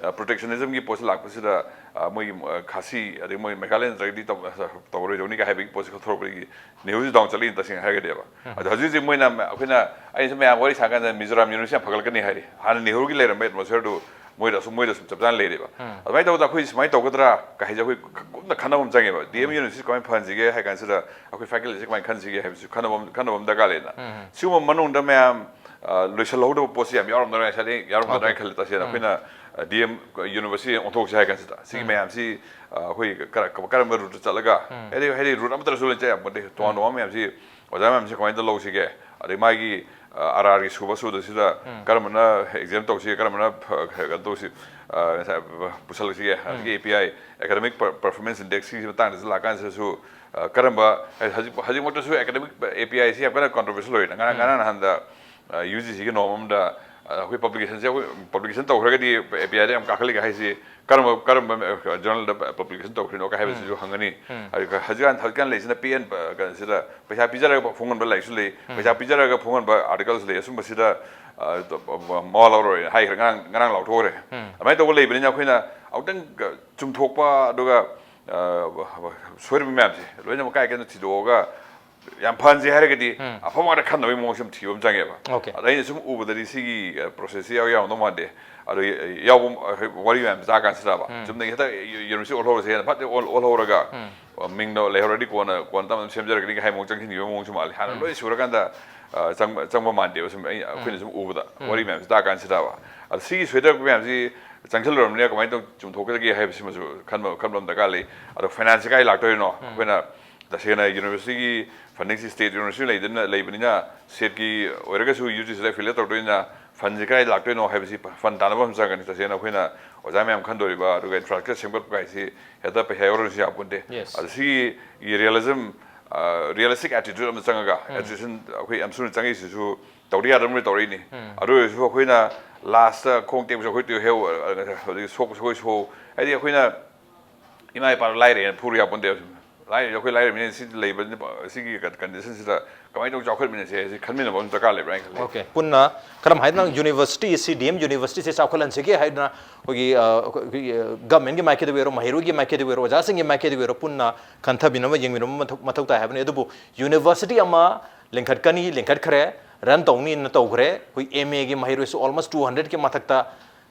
ꯑ, ꯄ꯭ꯔꯣꯇꯦꯛꯁꯅꯤꯖꯝꯒꯤ ꯄꯣꯠꯁꯤ ꯂꯥꯛꯄꯁꯤꯗ, ꯑ, ꯃꯣꯏꯒꯤ, ꯑ, ꯈꯥꯁꯤ, ꯑꯗꯩ ꯃꯣꯏ ꯃꯦꯘꯥꯂꯌꯥ ꯅꯠꯇ꯭ꯔꯒꯗꯤ ꯇꯧ-, ꯇꯧꯔꯣꯏꯗꯧꯅꯤ ꯀꯥꯏ ꯍꯥꯏꯕꯒꯤ ꯄꯣꯠꯁꯤ ꯊꯣꯛꯂꯛꯄꯗꯒꯤ ꯅꯦꯍꯨꯁꯤ ꯗꯥꯎꯟ ꯆꯠꯂꯤꯅꯤ, ꯇꯁꯦꯡꯅ ꯍꯥꯏꯔꯒꯗꯤꯕ꯫ ꯎꯝ꯫ ꯑꯗꯣ ꯍꯧꯖꯤꯛ ꯍꯧꯖꯤꯛ ꯃꯣꯏꯅ ꯃ-, ꯑꯩꯈꯣꯏꯅ, ꯑꯩꯅ ꯁꯨꯝ ꯃꯌꯥꯝ ꯋꯥꯔꯤ ꯁꯥꯀꯥꯟꯗ ꯃꯤꯖꯣꯔꯥꯝ ꯌꯨꯅꯤꯚꯔꯁꯤꯇꯤ ꯌꯥꯝ ꯐꯒꯠꯂꯛꯀꯅꯤ ꯍꯥꯏꯔꯤ꯫ ꯍꯥꯟꯅ ꯅꯦꯍꯨꯒꯤ ꯂꯩꯔꯝꯕ ꯑꯦꯠꯃꯣꯁꯐꯤꯌꯔꯗꯨ ꯃꯣꯏꯗ ꯑꯁꯨꯝ ꯃꯣꯏꯗ ꯁꯨꯝ ꯆꯞ ꯆꯥꯅ ꯂꯩꯔꯦꯕ꯫ ꯑꯗꯨꯃꯥꯏꯅ ꯇꯧꯕꯗ ꯑꯩꯈꯣꯏ ꯁꯨꯃꯥꯏꯅ ꯇꯧꯒꯗ꯭ꯔꯥ ꯀꯥꯏꯁꯦ ꯑꯩꯈꯣꯏ ꯀꯨꯞꯅ ꯈꯟꯅꯕ ꯑꯃ ꯆꯪꯉꯦꯕ꯫ ꯗꯤ ꯑꯦꯝ ꯌꯨꯅꯤꯚꯔꯁꯤꯇꯤ ꯀꯃꯥꯏꯅ ꯐꯍꯟꯁꯤꯒꯦ ꯍꯥꯏ ꯀꯥꯟꯁꯤꯗ ꯑꯩꯈꯣꯏ ꯐꯦꯀꯜꯇꯤꯁꯦ ꯀꯃꯥꯏꯅ ꯈꯟꯁꯤꯒꯦ ꯍꯥꯏꯕꯁꯤ ꯈꯟꯅꯕ ꯑꯃ- ꯈꯟꯅꯕ ꯑꯃ ꯗꯔꯀꯥꯔ ꯂꯩꯅ꯫ ꯁꯤꯒꯨꯝꯕ ꯃꯅꯨꯡꯗ ꯃꯌꯥꯝ ꯑ, ꯂꯣꯏꯁꯤꯜꯍꯧꯗꯕ ꯄꯣꯠꯁꯤ ꯌꯥꯝ ꯌꯥꯎꯔꯝꯗ꯭ꯔꯥ ꯍꯥꯏꯅ ꯌꯥꯎꯔꯝꯒꯗ꯭ꯔꯥ ꯍꯥꯏꯅ ꯈꯜꯂꯦ꯫ ꯇꯁꯦꯡꯅ ꯑꯩꯈꯣꯏꯅ ꯗꯤ ꯑꯦꯝ ꯌꯨꯅꯤꯚꯔꯁꯤꯇꯤ ꯑꯣꯟꯊꯣꯛꯁꯦ ꯍꯥꯏ ꯀꯥꯟꯁꯤꯗ ꯁꯤꯒꯤ ꯃꯌꯥꯝꯁꯤ ꯑ, ꯑꯩꯈꯣꯏ ꯀꯔ- ꯀꯔꯝꯕ ꯔꯨꯠꯇ ꯆꯠꯂꯒ ꯍꯥꯏꯗꯤ ꯍꯥꯏꯗꯤ ꯔꯨꯠ ꯑꯃꯠꯇ ꯁꯨ ꯂꯩ ꯆꯠ ꯌꯥꯄꯣꯠꯇꯦ꯫ ꯇꯣꯉꯥꯟ ꯇꯣꯉꯥꯟꯕ ꯃꯌꯥꯝꯁꯤ ꯑꯣꯖꯥ ꯃꯌꯥꯝꯁꯤ ꯀꯃꯥꯏꯅ ꯇꯧ ꯂꯧꯁꯤꯒꯦ? ꯑꯗꯩ ꯃꯥꯒꯤ ꯑ, ꯑꯥꯔ ꯑꯥꯔꯒꯤ ꯁꯨꯕ ꯁꯨꯗꯕꯁꯤꯗ ꯀꯔꯝꯕꯅ ꯑꯦꯛꯖꯥꯝ ꯇꯧꯁꯤꯒꯦ, ꯀꯔꯝꯕꯅ ꯐ- ꯀꯩꯅꯣ ꯇꯧꯁꯤ ꯑ, ꯉꯁꯥꯏ ꯄꯨꯁꯜꯂꯛꯁꯤꯒꯦ? ꯑꯗꯒꯤ ꯑꯦ ꯄꯤ ꯑꯥꯏ, ꯑꯦꯀꯥꯗꯃꯤꯛ ꯄꯔꯐꯣꯔꯃꯦꯟꯁ ꯏꯟꯗꯦꯛꯁꯀꯤ ꯃꯇꯥꯡꯗꯁꯨ ꯂꯥꯛꯀꯥꯟꯁꯤꯗꯁꯨ ꯑ, ꯀꯔꯝꯕ ꯍꯥꯏ- ꯍꯧꯖꯤꯛ ꯍꯧꯖꯤꯛꯃꯛꯇꯁꯨ ꯑꯦꯀꯥꯗꯃꯤꯛ ꯑꯦ ꯄꯤ ꯑꯥꯏꯁꯤ ꯌꯥꯝ ꯀꯟꯅ ꯀꯣꯟꯇ꯭ꯔꯣꯚꯔꯁꯤꯌꯦꯜ ꯑꯣꯏꯔꯦ꯫ ꯉꯔꯥꯡ ꯉꯔꯥꯡ ꯅꯍꯥꯟꯗ ꯌꯨ ꯖꯤ ꯁꯤꯒꯤ ꯅꯣꯝ ꯑꯃꯗ ꯑ, ꯑꯩꯈꯣꯏ ꯄꯕ꯭ꯂꯤꯀꯦꯁꯟꯁꯦ ꯑꯩꯈꯣꯏ ꯄꯕ꯭ꯂꯤꯀꯦꯁꯟ ꯇꯧꯈ꯭ꯔꯒꯗꯤ ꯑꯦ ꯄꯤ ꯑꯥꯏꯗ ꯌꯥꯝ ꯀꯥꯈꯠꯂꯤꯒ ꯍꯥꯏꯁꯤ ꯀꯔꯝꯕ ꯀꯔꯝꯕ ꯖꯔꯅꯦꯜꯗ ꯄꯕ꯭ꯂꯤꯀꯦꯁꯟ ꯇꯧꯈ꯭ꯔꯤꯅꯣ ꯀ ꯍꯥꯏꯕꯁꯤꯁꯨ ꯍꯪꯒꯅꯤ꯫ ꯑꯗꯨꯒ ꯍꯧꯖꯤꯛꯀꯥꯟ ꯍꯧꯖꯤꯛꯀꯥꯟ ꯂꯩꯔꯤꯁꯤꯅ ꯄꯦ ꯑꯦꯟ ꯀꯩꯅꯣꯁꯤꯗ ꯄꯩꯁꯥ ꯄꯤꯖꯔꯒ ꯐꯣꯡꯍꯟꯕ ꯂꯥꯏꯔꯤꯛꯁꯨ ꯂꯩ, ꯄꯩꯁꯥ ꯄꯤꯖꯔꯒ ꯐꯣꯡꯍꯟꯕ ꯑꯥꯔꯇꯤꯀꯜꯁꯨ ꯂꯩ꯫ ꯑꯁꯨꯝꯕꯁꯤꯗ ꯑ, ꯃꯋꯥ ꯂꯧꯔꯣꯏꯅ ꯍꯥꯏꯈ꯭ꯔꯦ꯫ ꯉꯔꯥꯡ ꯉꯔꯥꯡ ꯂꯥꯎꯊꯣꯛꯈ꯭ꯔꯦ꯫ ꯑꯗꯨꯃꯥꯏꯅ ꯇꯧꯕ ꯂꯩꯕꯅꯤꯅ ꯑꯩꯈꯣꯏꯅ ꯑꯃꯨꯛꯇꯪ ꯆꯨꯝꯊꯣꯛꯄ ꯑꯗꯨꯒ ꯑ, ꯁꯣꯏꯔꯝꯕ ꯃꯌꯥꯝꯁꯦ ꯂꯣꯏꯅꯃꯛ ꯀꯥꯏ ꯀꯩꯅꯣ ꯊꯤꯗꯣꯛꯑꯒ ꯌꯥꯝ ꯐꯍꯟꯁꯦ ꯍꯥꯏꯔꯒꯗꯤ ꯑꯐꯕ ꯉꯥꯛꯇ ꯈꯟꯅꯕꯒꯤ ꯃꯑꯣꯡꯁꯦ ꯌꯥꯝ ꯊꯤꯕ ꯑꯃ ꯆꯪꯉꯦꯕ꯫ ꯑꯣꯀꯦ꯫ ꯑꯗ ꯑꯩꯅ ꯁꯨꯝ ꯎꯕꯗꯗꯤ ꯁꯤꯒꯤ ꯄ꯭ꯔꯣꯁꯦꯁꯁꯤ ꯌꯥꯎ ꯌꯥꯎꯔꯝꯗꯧ ꯃꯥꯟꯗꯦ꯫ ꯑꯗꯣ ꯌꯥꯎꯕ ꯋꯥꯔꯤ ꯃꯌꯥꯝꯁꯦ ꯇꯥ ꯀꯥꯟꯁꯤꯗꯕ ꯆꯨꯝꯅꯒꯤ ꯍꯦꯛꯇ ꯌꯨꯅꯤꯚꯔꯁꯤꯇꯤ ꯑꯣꯜꯍꯧꯔꯁꯦꯅ ꯐꯠ ꯑꯣꯜ- ꯑꯣꯜꯍꯧꯔꯒ ꯃꯤꯡꯗꯣ ꯂꯩꯍꯧꯔꯗꯤ ꯀꯣꯟꯅ ꯀꯣꯟꯅ ꯇꯞꯅ ꯁꯦꯝꯖꯔꯛꯀꯅꯤ ꯍꯥꯏ ꯃꯑꯣꯡ ꯆꯪꯁꯤꯟꯈꯤꯕ ꯃꯑꯣꯡꯁꯨ ꯃꯥꯜꯂꯤ꯫ ꯍꯥꯟꯅ ꯂꯣꯏ ꯁꯨꯔꯀꯥꯟꯗ ꯑ, ꯆꯪꯕ ꯆꯪꯕ ꯃꯥꯟꯗꯦꯕ꯫ ꯁꯨꯝ ꯑꯩ- ꯑꯩꯈꯣꯏꯅ ꯁꯨꯝ ꯎꯕꯗ ꯋꯥꯔꯤ ꯃꯌꯥꯝꯁꯦ ꯇꯥ ꯀꯥꯟꯁꯤꯗꯕ꯫ ꯑꯗ ꯁꯤꯒꯤ ꯁꯣꯏꯗꯔꯛꯄ ꯃꯌꯥꯝꯁꯤ ꯆꯪꯁꯤꯜꯂꯨꯔꯕꯅꯤꯅ ꯀꯃꯥꯏꯅ ꯇꯧ ꯆꯨꯝꯊꯣꯛꯀꯗꯒꯦ ꯍꯥꯏꯕꯁꯤꯃꯁꯨ ꯈꯟꯕ ꯈꯟꯕ ꯑꯃ ꯗꯔꯀꯥꯔ ꯂꯩ꯫ ꯑꯗꯣ ꯐꯥꯏꯅꯥꯟꯁꯁꯦ ꯀꯥꯏ ꯂꯥꯛꯇꯣꯏꯅꯣ? ꯑꯩꯈꯣꯏꯅ ꯇꯁꯦꯡꯅ ꯌꯨꯅꯤꯚꯔꯁꯤꯇꯤꯒꯤ ꯐꯟꯗꯤꯡꯁꯤ ꯁ꯭ꯇꯦꯠ ꯌꯨꯅꯤꯚꯔꯁꯤꯇꯤ ꯂꯩꯗꯅ ꯂꯩꯕꯅꯤꯅ ꯁ꯭ꯇꯦꯠꯀꯤ ꯑꯣꯏꯔꯒꯁꯨ ꯌꯨ ꯖꯤ ꯁꯤꯗ ꯑꯦꯐꯤꯂꯦꯠ ꯇꯧꯗꯣꯏꯅ ꯐꯟꯁꯦ ꯀꯗꯥꯏ ꯂꯥꯛꯇꯣꯏꯅꯣ ꯍꯥꯏꯕꯁꯤ ꯐꯟ ꯇꯥꯟꯅꯕ ꯑꯃ ꯆꯪꯒꯅꯤ꯫ ꯇꯁꯦꯡꯅ ꯑꯩꯈꯣꯏꯅ ꯑꯣꯖꯥ ꯃꯌꯥꯝ ꯈꯟꯗꯣꯔꯤꯕ ꯑꯗꯨꯒ ꯏꯟꯐ꯭ꯔꯥꯁ꯭ꯇ꯭ꯔꯛꯆꯔ ꯁꯦꯝꯒꯠꯄ ꯍꯥꯏꯁꯤ ꯍꯦꯛꯇ ꯄꯩꯁꯥ ꯌꯥꯎꯔꯁꯨ ꯌꯥꯄꯣꯟꯇꯦ꯫ ꯑꯗ ꯁꯤꯒꯤ ꯔꯤꯌꯦꯂꯤꯖꯝ ꯔꯤꯌꯦꯂꯤꯁꯇꯤꯛ ꯑꯦꯇꯤꯇ꯭ꯌꯨꯠ ꯑꯃ ꯆꯪꯉꯒ ꯑꯦꯖꯨꯀꯦꯁꯟ ꯑꯩꯈꯣꯏ ꯑꯦꯝꯁꯨꯅ ꯆꯪꯉꯛꯏꯁꯤꯁꯨ ꯇꯧꯗ ꯌꯥꯗꯕꯅ ꯇꯧꯔꯛꯏꯅꯤ꯫ ꯑꯗꯨ ꯑꯣꯏꯔꯁꯨ ꯑꯩꯈꯣꯏꯅ ꯂꯥꯁꯇ ꯈꯣꯡ ꯇꯦꯛꯄꯁꯨ ꯑꯩꯈꯣꯏ ꯇꯨꯍꯦꯛ ꯍꯧꯖꯤꯛ ꯁꯣꯛꯄꯁꯨ ꯑꯩꯈꯣꯏ ꯁꯣꯛ ꯍꯥꯏꯗꯤ ꯑꯩꯈꯣꯏꯅ ꯏꯃꯥ ꯏꯄꯥꯗꯣ ꯂꯥꯏꯔꯦꯅ ꯐꯨꯔꯨ ꯌꯥꯄꯣꯟꯇꯦꯕ꯫ ꯂꯥꯏꯔꯤꯕ ꯑꯩꯈꯣꯏ ꯂꯥꯏꯔꯕꯅꯤꯅ ꯁꯤ ꯂꯩꯕꯅꯤꯅ ꯁꯤꯒꯤ ꯀꯟꯗꯤꯁꯟꯁꯤꯗ ꯀꯃꯥꯏꯅ ꯇꯧꯔ ꯆꯥꯎꯈꯠꯃꯤꯟꯅꯁꯦ ꯍꯥꯏꯁꯤ ꯈꯟꯃꯤꯟꯅꯕ ꯑꯃ ꯗꯔꯀꯥꯔ ꯂꯩꯕ꯭ꯔꯥ ꯍꯥꯏꯅ ꯈꯜꯂꯤ꯫ ꯑꯣꯀꯦ꯫ ꯄꯨꯟꯅ ꯀꯔꯝ ꯍꯥꯏꯗꯅ ꯌꯨꯅꯤꯚꯔꯁꯤꯇꯤ ꯑꯁꯤ ꯗꯤ ꯑꯦꯝ ꯌꯨꯅꯤꯚꯔꯁꯤꯇꯤ ꯑꯁꯤ ꯆꯥꯎꯈꯠꯍꯟꯁꯤꯒꯦ ꯍꯥꯏꯗꯅ ꯑꯩꯈꯣꯏꯒꯤ ꯑ, ꯑꯩꯈꯣꯏꯒꯤ ꯒꯃꯦꯟꯒꯤ ꯃꯥꯏꯀꯩꯗꯒꯤ ꯑꯣꯏꯔꯣ, ꯃꯍꯩꯔꯣꯏꯒꯤ ꯃꯥꯏꯀꯩꯗꯒꯤ ꯑꯣꯏꯔꯣ, ꯑꯣꯖꯥꯁꯤꯡꯒꯤ ꯃꯥꯏꯀꯩꯗꯒꯤ ꯑꯣꯏꯔꯣ ꯄꯨꯟꯅ ꯈꯟꯊꯕꯤꯅꯕ ꯌꯦꯡꯃꯤꯟꯅꯕ ꯃꯊꯧ ꯃꯊꯧ ꯇꯥꯏ ꯍꯥꯏꯕꯅꯤ꯫ ꯑꯗꯨꯕꯨ ꯌꯨꯅꯤꯚꯔꯁꯤꯇꯤ ꯑꯃ ꯂꯤꯡꯈꯠꯀꯅꯤ, ꯂꯤꯡꯈꯠꯈ꯭ꯔꯦ, ꯔꯟ ꯇꯧꯅꯤꯅ ꯇꯧꯈ꯭ꯔꯦ꯫ ꯑꯩꯈꯣꯏ ꯑꯦꯝ ꯑꯦꯒꯤ ꯃꯍꯩꯔꯣꯏꯁꯨ ꯑꯣꯜꯃꯣꯁ ꯇꯨ ꯍꯟꯗ꯭ꯔꯦꯗꯀꯤ ꯃꯊꯛꯇ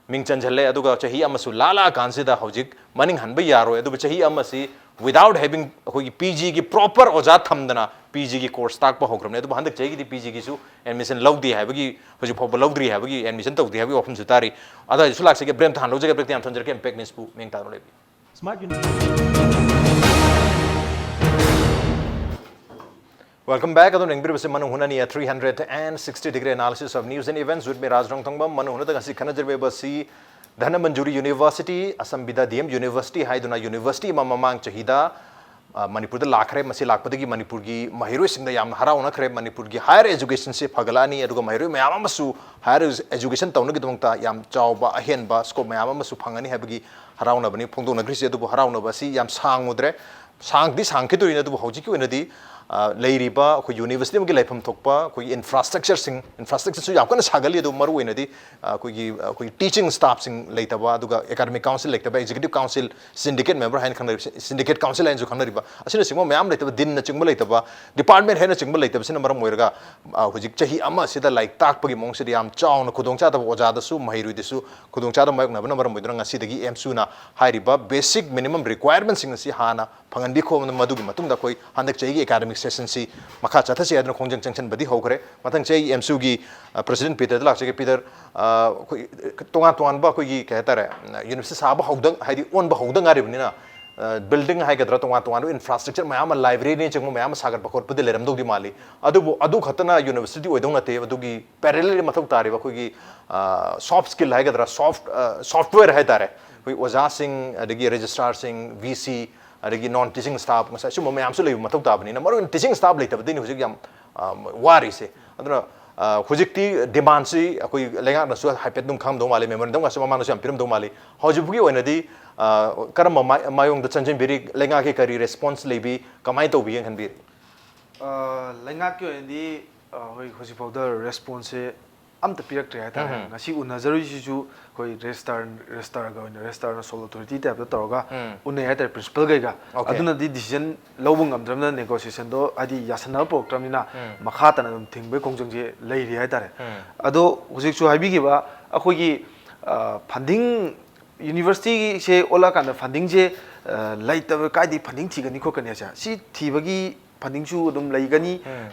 ꯃꯤꯡ ꯆꯟꯁꯤꯜꯂꯦ, ꯑꯗꯨꯒ ꯆꯍꯤ ꯑꯃꯁꯨ ꯂꯥꯜꯂꯛꯑꯀꯥꯟꯁꯤꯗ ꯍꯧꯖꯤꯛ ꯃꯅꯤꯡ ꯍꯟꯕ ꯌꯥꯔꯣꯏ꯫ ꯑꯗꯨꯕꯨ ꯆꯍꯤ ꯑꯃꯁꯤ without having ꯑꯩꯈꯣꯏꯒꯤ ꯄꯤ ꯖꯤꯒꯤ proper ꯑꯣꯖꯥ ꯊꯝꯗꯅ ꯄꯤ ꯖꯤꯒꯤ course ꯇꯥꯛꯄ ꯍꯧꯈ꯭ꯔꯕꯅꯤ꯫ ꯑꯗꯨꯕꯨ ꯍꯟꯗꯛ ꯆꯍꯤꯒꯤꯗꯤ ꯄꯤ ꯖꯤꯒꯤꯁꯨ admission ꯂꯧꯗꯦ ꯍꯥꯏꯕꯒꯤ, ꯍꯧꯖꯤꯛ ꯐꯥꯎꯕ ꯂꯧꯗ꯭ꯔꯤ ꯍꯥꯏꯕꯒꯤ, admission ꯇꯧꯗꯦ ꯍꯥꯏꯕꯒꯤ ꯋꯥꯐꯝꯁꯨ ꯇꯥꯔꯤ꯫ ꯑꯗꯨꯋꯥꯏꯗꯁꯨ ꯂꯥꯛꯆꯒꯦ, break ꯑꯃꯇ ꯍꯥꯟꯅ ꯂꯧꯖꯒꯦ꯫ Break ꯇ ꯍꯥꯟꯅ ꯊꯝꯖꯔꯛꯀꯦ꯫ Impact News ꯄꯨ ꯃꯤꯡ ꯇꯥꯗꯨꯅ ꯂꯩꯕꯤꯌꯨ꯫ Smart Uni- Welcome back. ꯑꯗꯨꯝ ꯌꯦꯡꯕꯤꯔꯤꯕꯁꯤ ꯃꯅꯨꯡ ꯍꯨꯠꯅꯅꯤ, a three hundred sixty degree analysis of news and events with me, ꯔꯥꯖ ꯔꯣꯡꯊꯣꯡꯕꯝ꯫ ꯃꯅꯨꯡ ꯍꯨꯠꯅꯗ ꯉꯁꯤ ꯈꯟꯅꯖꯔꯤꯕ ꯑꯁꯤ Dhanamanjuri University, ꯑꯁꯝꯕꯤꯗ D M University ꯍꯥꯏꯗꯨꯅ university ꯑꯃ ꯃꯃꯥꯡ ꯆꯍꯤꯗ, ꯑ, ꯃꯅꯤꯄꯨꯔꯗ ꯂꯥꯛꯈ꯭ꯔꯦ꯫ ꯃꯁꯤ ꯂꯥꯛꯄꯗꯒꯤ ꯃꯅꯤꯄꯨꯔꯒꯤ ꯃꯍꯩꯔꯣꯏꯁꯤꯡꯗ ꯌꯥꯝꯅ ꯍꯔꯥꯎꯅꯈ꯭ꯔꯦ꯫ ꯃꯅꯤꯄꯨꯔꯒꯤ higher education ꯁꯦ ꯐꯒꯠꯂꯛꯑꯅꯤ, ꯑꯗꯨꯒ ꯃꯍꯩꯔꯣꯏ ꯃꯌꯥꯝ ꯑꯃꯁꯨ higher education ꯇꯧꯅꯕꯒꯤꯗꯃꯛꯇ ꯌꯥꯝ ꯆꯥꯎꯕ ꯑꯍꯦꯟꯕ scope ꯃꯌꯥꯝ ꯑꯃꯁꯨ ꯐꯪꯒꯅꯤ ꯍꯥꯏꯕꯒꯤ ꯍꯔꯥꯎꯅꯕꯅꯤ ꯐꯣꯡꯗꯣꯛꯅꯈ꯭ꯔꯤꯁꯦ꯫ ꯑꯗꯨꯕꯨ ꯍꯔꯥꯎꯅꯕ ꯑꯁꯤ ꯌꯥꯝ ꯁꯥꯡꯉꯨꯗ꯭ꯔꯦ꯫ ꯁꯥꯡꯗꯤ ꯁꯥꯡꯈꯤꯗꯣꯔꯤꯅꯤ, ꯑꯗꯨꯕꯨ ꯍꯧꯖꯤꯛꯀꯤ ꯑꯣꯏꯅꯗꯤ, ꯑ, ꯂꯩꯔꯤꯕ ꯑꯩꯈꯣꯏ university ꯑꯃꯒꯤ ꯂꯩꯐꯝ ꯊꯣꯛꯄ ꯑꯩꯈꯣꯏꯒꯤ infrastructure ꯁꯤꯡ, infrastructure ꯁꯨ ꯌꯥꯝ ꯀꯟꯅ ꯁꯥꯒꯠꯂꯤ, ꯑꯗꯨꯕꯨ ꯃꯔꯨ ꯑꯣꯏꯅꯗꯤ, ꯑ, ꯑꯩꯈꯣꯏꯒꯤ, ꯑꯩꯈꯣꯏꯒꯤ teaching staff ꯁꯤꯡ ꯂꯩꯇꯕ, ꯑꯗꯨꯒ academic council ꯂꯩꯇꯕ, executive council, syndicate member ꯍꯥꯏꯅ ꯈꯪꯅꯔꯤꯕ, syndicate council ꯍꯥꯏꯅꯁꯨ ꯈꯪꯅꯔꯤꯕ, ꯑꯁꯤꯅꯆꯤꯡꯕ ꯃꯌꯥꯝ ꯂꯩꯇꯕ, dean ꯅꯆꯤꯡꯕ ꯂꯩꯇꯕ, department head ꯅꯆꯤꯡꯕ ꯂꯩꯇꯕꯁꯤꯅ ꯃꯔꯝ ꯑꯣꯏꯔꯒ, ꯑ, ꯍꯧꯖꯤꯛ ꯆꯍꯤ ꯑꯃ ꯑꯁꯤꯗ ꯂꯥꯏꯔꯤꯛ ꯇꯥꯛꯄꯒꯤ ꯃꯑꯣꯡꯁꯤꯗ ꯌꯥꯝ ꯆꯥꯎꯅ ꯈꯨꯗꯣꯡꯆꯥꯗꯕ, ꯑꯣꯖꯥꯗꯁꯨ ꯃꯍꯩꯔꯣꯏꯗꯁꯨ ꯈꯨꯗꯣꯡꯆꯥꯗꯕ ꯃꯥꯌꯣꯛꯅꯕꯅ ꯃꯔꯝ ꯑꯣꯏꯗꯨꯅ ꯉꯁꯤꯗꯒꯤ ꯑꯦꯝꯁꯨꯅ ꯍꯥꯏꯔꯤꯕ basic minimum requirement ꯁꯤꯡ ꯑꯁꯤ ꯍꯥꯟꯅ ꯐꯪꯍꯟꯕꯤꯈꯣ꯫ ꯃꯗꯨꯒꯤ ꯃꯇꯨꯡꯗ ꯑꯩꯈꯣꯏ ꯍꯟꯗꯛ ꯆꯍꯤꯒꯤ academic session ꯁꯤ ꯃꯈꯥ ꯆꯠꯊꯁꯤ ꯍꯥꯏꯗꯨꯅ ꯈꯣꯡꯖꯪ ꯆꯪꯁꯤꯟꯕꯗꯤ ꯍꯧꯈ꯭ꯔꯦ꯫ ꯃꯊꯪ ꯆꯍꯤ ꯑꯦꯝꯁꯨꯒꯤ, ꯑ, president ꯄꯤꯇꯔꯗ ꯂꯥꯛꯆꯒꯦ꯫ ꯄꯤꯇꯔ, ꯑ, ꯑꯩꯈꯣꯏ ꯇꯣꯉꯥꯟ ꯇꯣꯉꯥꯟꯕ ꯑꯩꯈꯣꯏꯒꯤ, ꯀꯩ ꯍꯥꯏꯇꯥꯔꯦ, university ꯁꯥꯕ ꯍꯧꯗ, ꯍꯥꯏꯗꯤ ꯑꯣꯟꯕ ꯍꯧꯗ ꯉꯥꯏꯔꯤꯕꯅꯤꯅ, ꯑ, building ꯍꯥꯏꯒꯗ꯭ꯔꯥ, ꯇꯣꯉꯥꯟ ꯇꯣꯉꯥꯟꯕ infrastructure ꯃꯌꯥꯝ ꯑꯃ, library ꯅꯆꯤꯡꯕ ꯃꯌꯥꯝ ꯑꯃ ꯁꯥꯒꯠꯄ ꯈꯣꯠꯄꯗꯤ ꯂꯩꯔꯝꯗꯧꯗꯤ ꯃꯥꯜꯂꯤ꯫ ꯑꯗꯨꯕꯨ ꯑꯗꯨ ꯈꯛꯇꯅ university ꯑꯣꯏꯗꯧ ꯅꯠꯇꯦ, ꯑꯗꯨꯒꯤ parallel ꯃꯊꯧ ꯇꯥꯔꯤꯕ ꯑꯩꯈꯣꯏꯒꯤ, ꯑ, soft skill ꯍꯥꯏꯒꯗ꯭ꯔꯥ, soft, ꯑ, software ꯍꯥꯏꯇꯥꯔꯦ, ꯑꯩꯈꯣꯏ ꯑꯣꯖꯥꯁꯤꯡ, ꯑꯗꯒꯤ registrar ꯁꯤꯡ, V C, ꯑꯗꯒꯤ non teaching staff, ꯉꯁꯥꯏ ꯁꯨꯝꯕ ꯃꯌꯥꯝꯁꯨ ꯂꯩꯕ ꯃꯊꯧ ꯇꯥꯕꯅꯤꯅ, ꯃꯔꯨ ꯑꯣꯏꯅ teaching staff ꯂꯩꯇꯕꯗꯒꯤꯅꯤ ꯍꯧꯖꯤꯛ ꯌꯥꯝ, ꯑ, ꯋꯥꯔꯤꯁꯦ꯫ ꯑꯗꯨꯅ, ꯑ, ꯍꯧꯖꯤꯛꯇꯤ demand ꯁꯤ ꯑꯩꯈꯣꯏ ꯂꯩꯉꯥꯛꯅꯁꯨ ꯍꯥꯏꯐꯦꯠ ꯑꯗꯨꯝ ꯈꯪꯉꯝꯗꯧ ꯃꯥꯜꯂꯤ, memorandum ꯒꯁꯨ ꯃꯃꯥꯡꯗꯁꯨ ꯌꯥꯝ ꯄꯤꯔꯝꯗꯧ ꯃꯥꯜꯂꯤ꯫ ꯍꯧꯖꯤꯛ ꯐꯥꯎꯒꯤ ꯑꯣꯏꯅꯗꯤ, ꯑ, ꯀꯔꯝꯕ ꯃꯥꯏ-, ꯃꯥꯏꯌꯣꯡꯗ ꯆꯪꯁꯤꯟꯕꯤꯔꯤ, ꯂꯩꯉꯥꯛꯀꯤ ꯀꯔꯤ response ꯂꯩꯕꯤ, ꯀꯃꯥꯏꯅ ꯇꯧꯕꯤꯒꯦꯅ ꯈꯟꯕꯤꯔꯤ? ꯑ, ꯂꯩꯉꯥꯛꯀꯤ ꯑꯣꯏꯅꯗꯤ, ꯑ, ꯍꯣꯏ, ꯍꯧꯖꯤꯛꯐꯥꯎꯗ response ꯁꯦ ꯑꯝꯇ ꯄꯤꯔꯛꯇ꯭ꯔꯦ ꯍꯥꯏꯇꯥꯔꯦ꯫ ꯎꯝ꯫ ꯉꯁꯤ ꯎꯅꯖꯔꯨꯏꯁꯤꯁꯨ ꯑꯩꯈꯣꯏ registrar, registrar ꯒ ꯑꯣꯏꯅ, registrar ꯅ sole authority type ꯇ ꯇꯧꯔꯒ ꯎꯝ꯫ ꯎꯅꯩ ꯍꯥꯏꯇꯥꯔꯦ, principal ꯒꯩꯒ꯫ Okay꯫ ꯑꯗꯨꯅꯗꯤ decision ꯂꯧꯕ ꯉꯝꯗ꯭ꯔꯕꯅꯤꯅ, negotiation ꯗꯣ ꯍꯥꯏꯗꯤ ꯌꯥꯁꯟꯅꯕ ꯄꯨꯔꯛꯇ꯭ꯔꯕꯅꯤꯅ ꯎꯝ꯫ ꯃꯈꯥ ꯇꯥꯅ ꯑꯗꯨꯝ ꯊꯤꯡꯕꯒꯤ ꯈꯣꯡꯖꯪꯁꯦ ꯂꯩꯔꯤ ꯍꯥꯏꯇꯥꯔꯦ꯫ ꯎꯝ꯫ ꯑꯗꯣ ꯍꯧꯖꯤꯛꯁꯨ ꯍꯥꯏꯕꯤꯈꯤꯕ ꯑꯩꯈꯣꯏꯒꯤ ꯐꯟꯗꯤꯡ, ꯌꯨꯅꯤꯚꯔꯁꯤꯇꯤꯁꯦ ꯑꯣꯜꯂꯛꯑꯀꯥꯟꯗ ꯐꯟꯗꯤꯡꯁꯦ ꯂꯩꯇꯕ, ꯀꯥꯏꯗꯒꯤ ꯐꯟꯗꯤꯡ ꯊꯤꯒꯅꯤ ꯈꯣꯠꯀꯅꯤ ꯍꯥꯏꯁꯦ, ꯁꯤ ꯊꯤꯕꯒꯤ ꯐꯟꯗꯤꯡꯁꯨ ꯑꯗꯨꯝ ꯂꯩꯒꯅꯤ꯫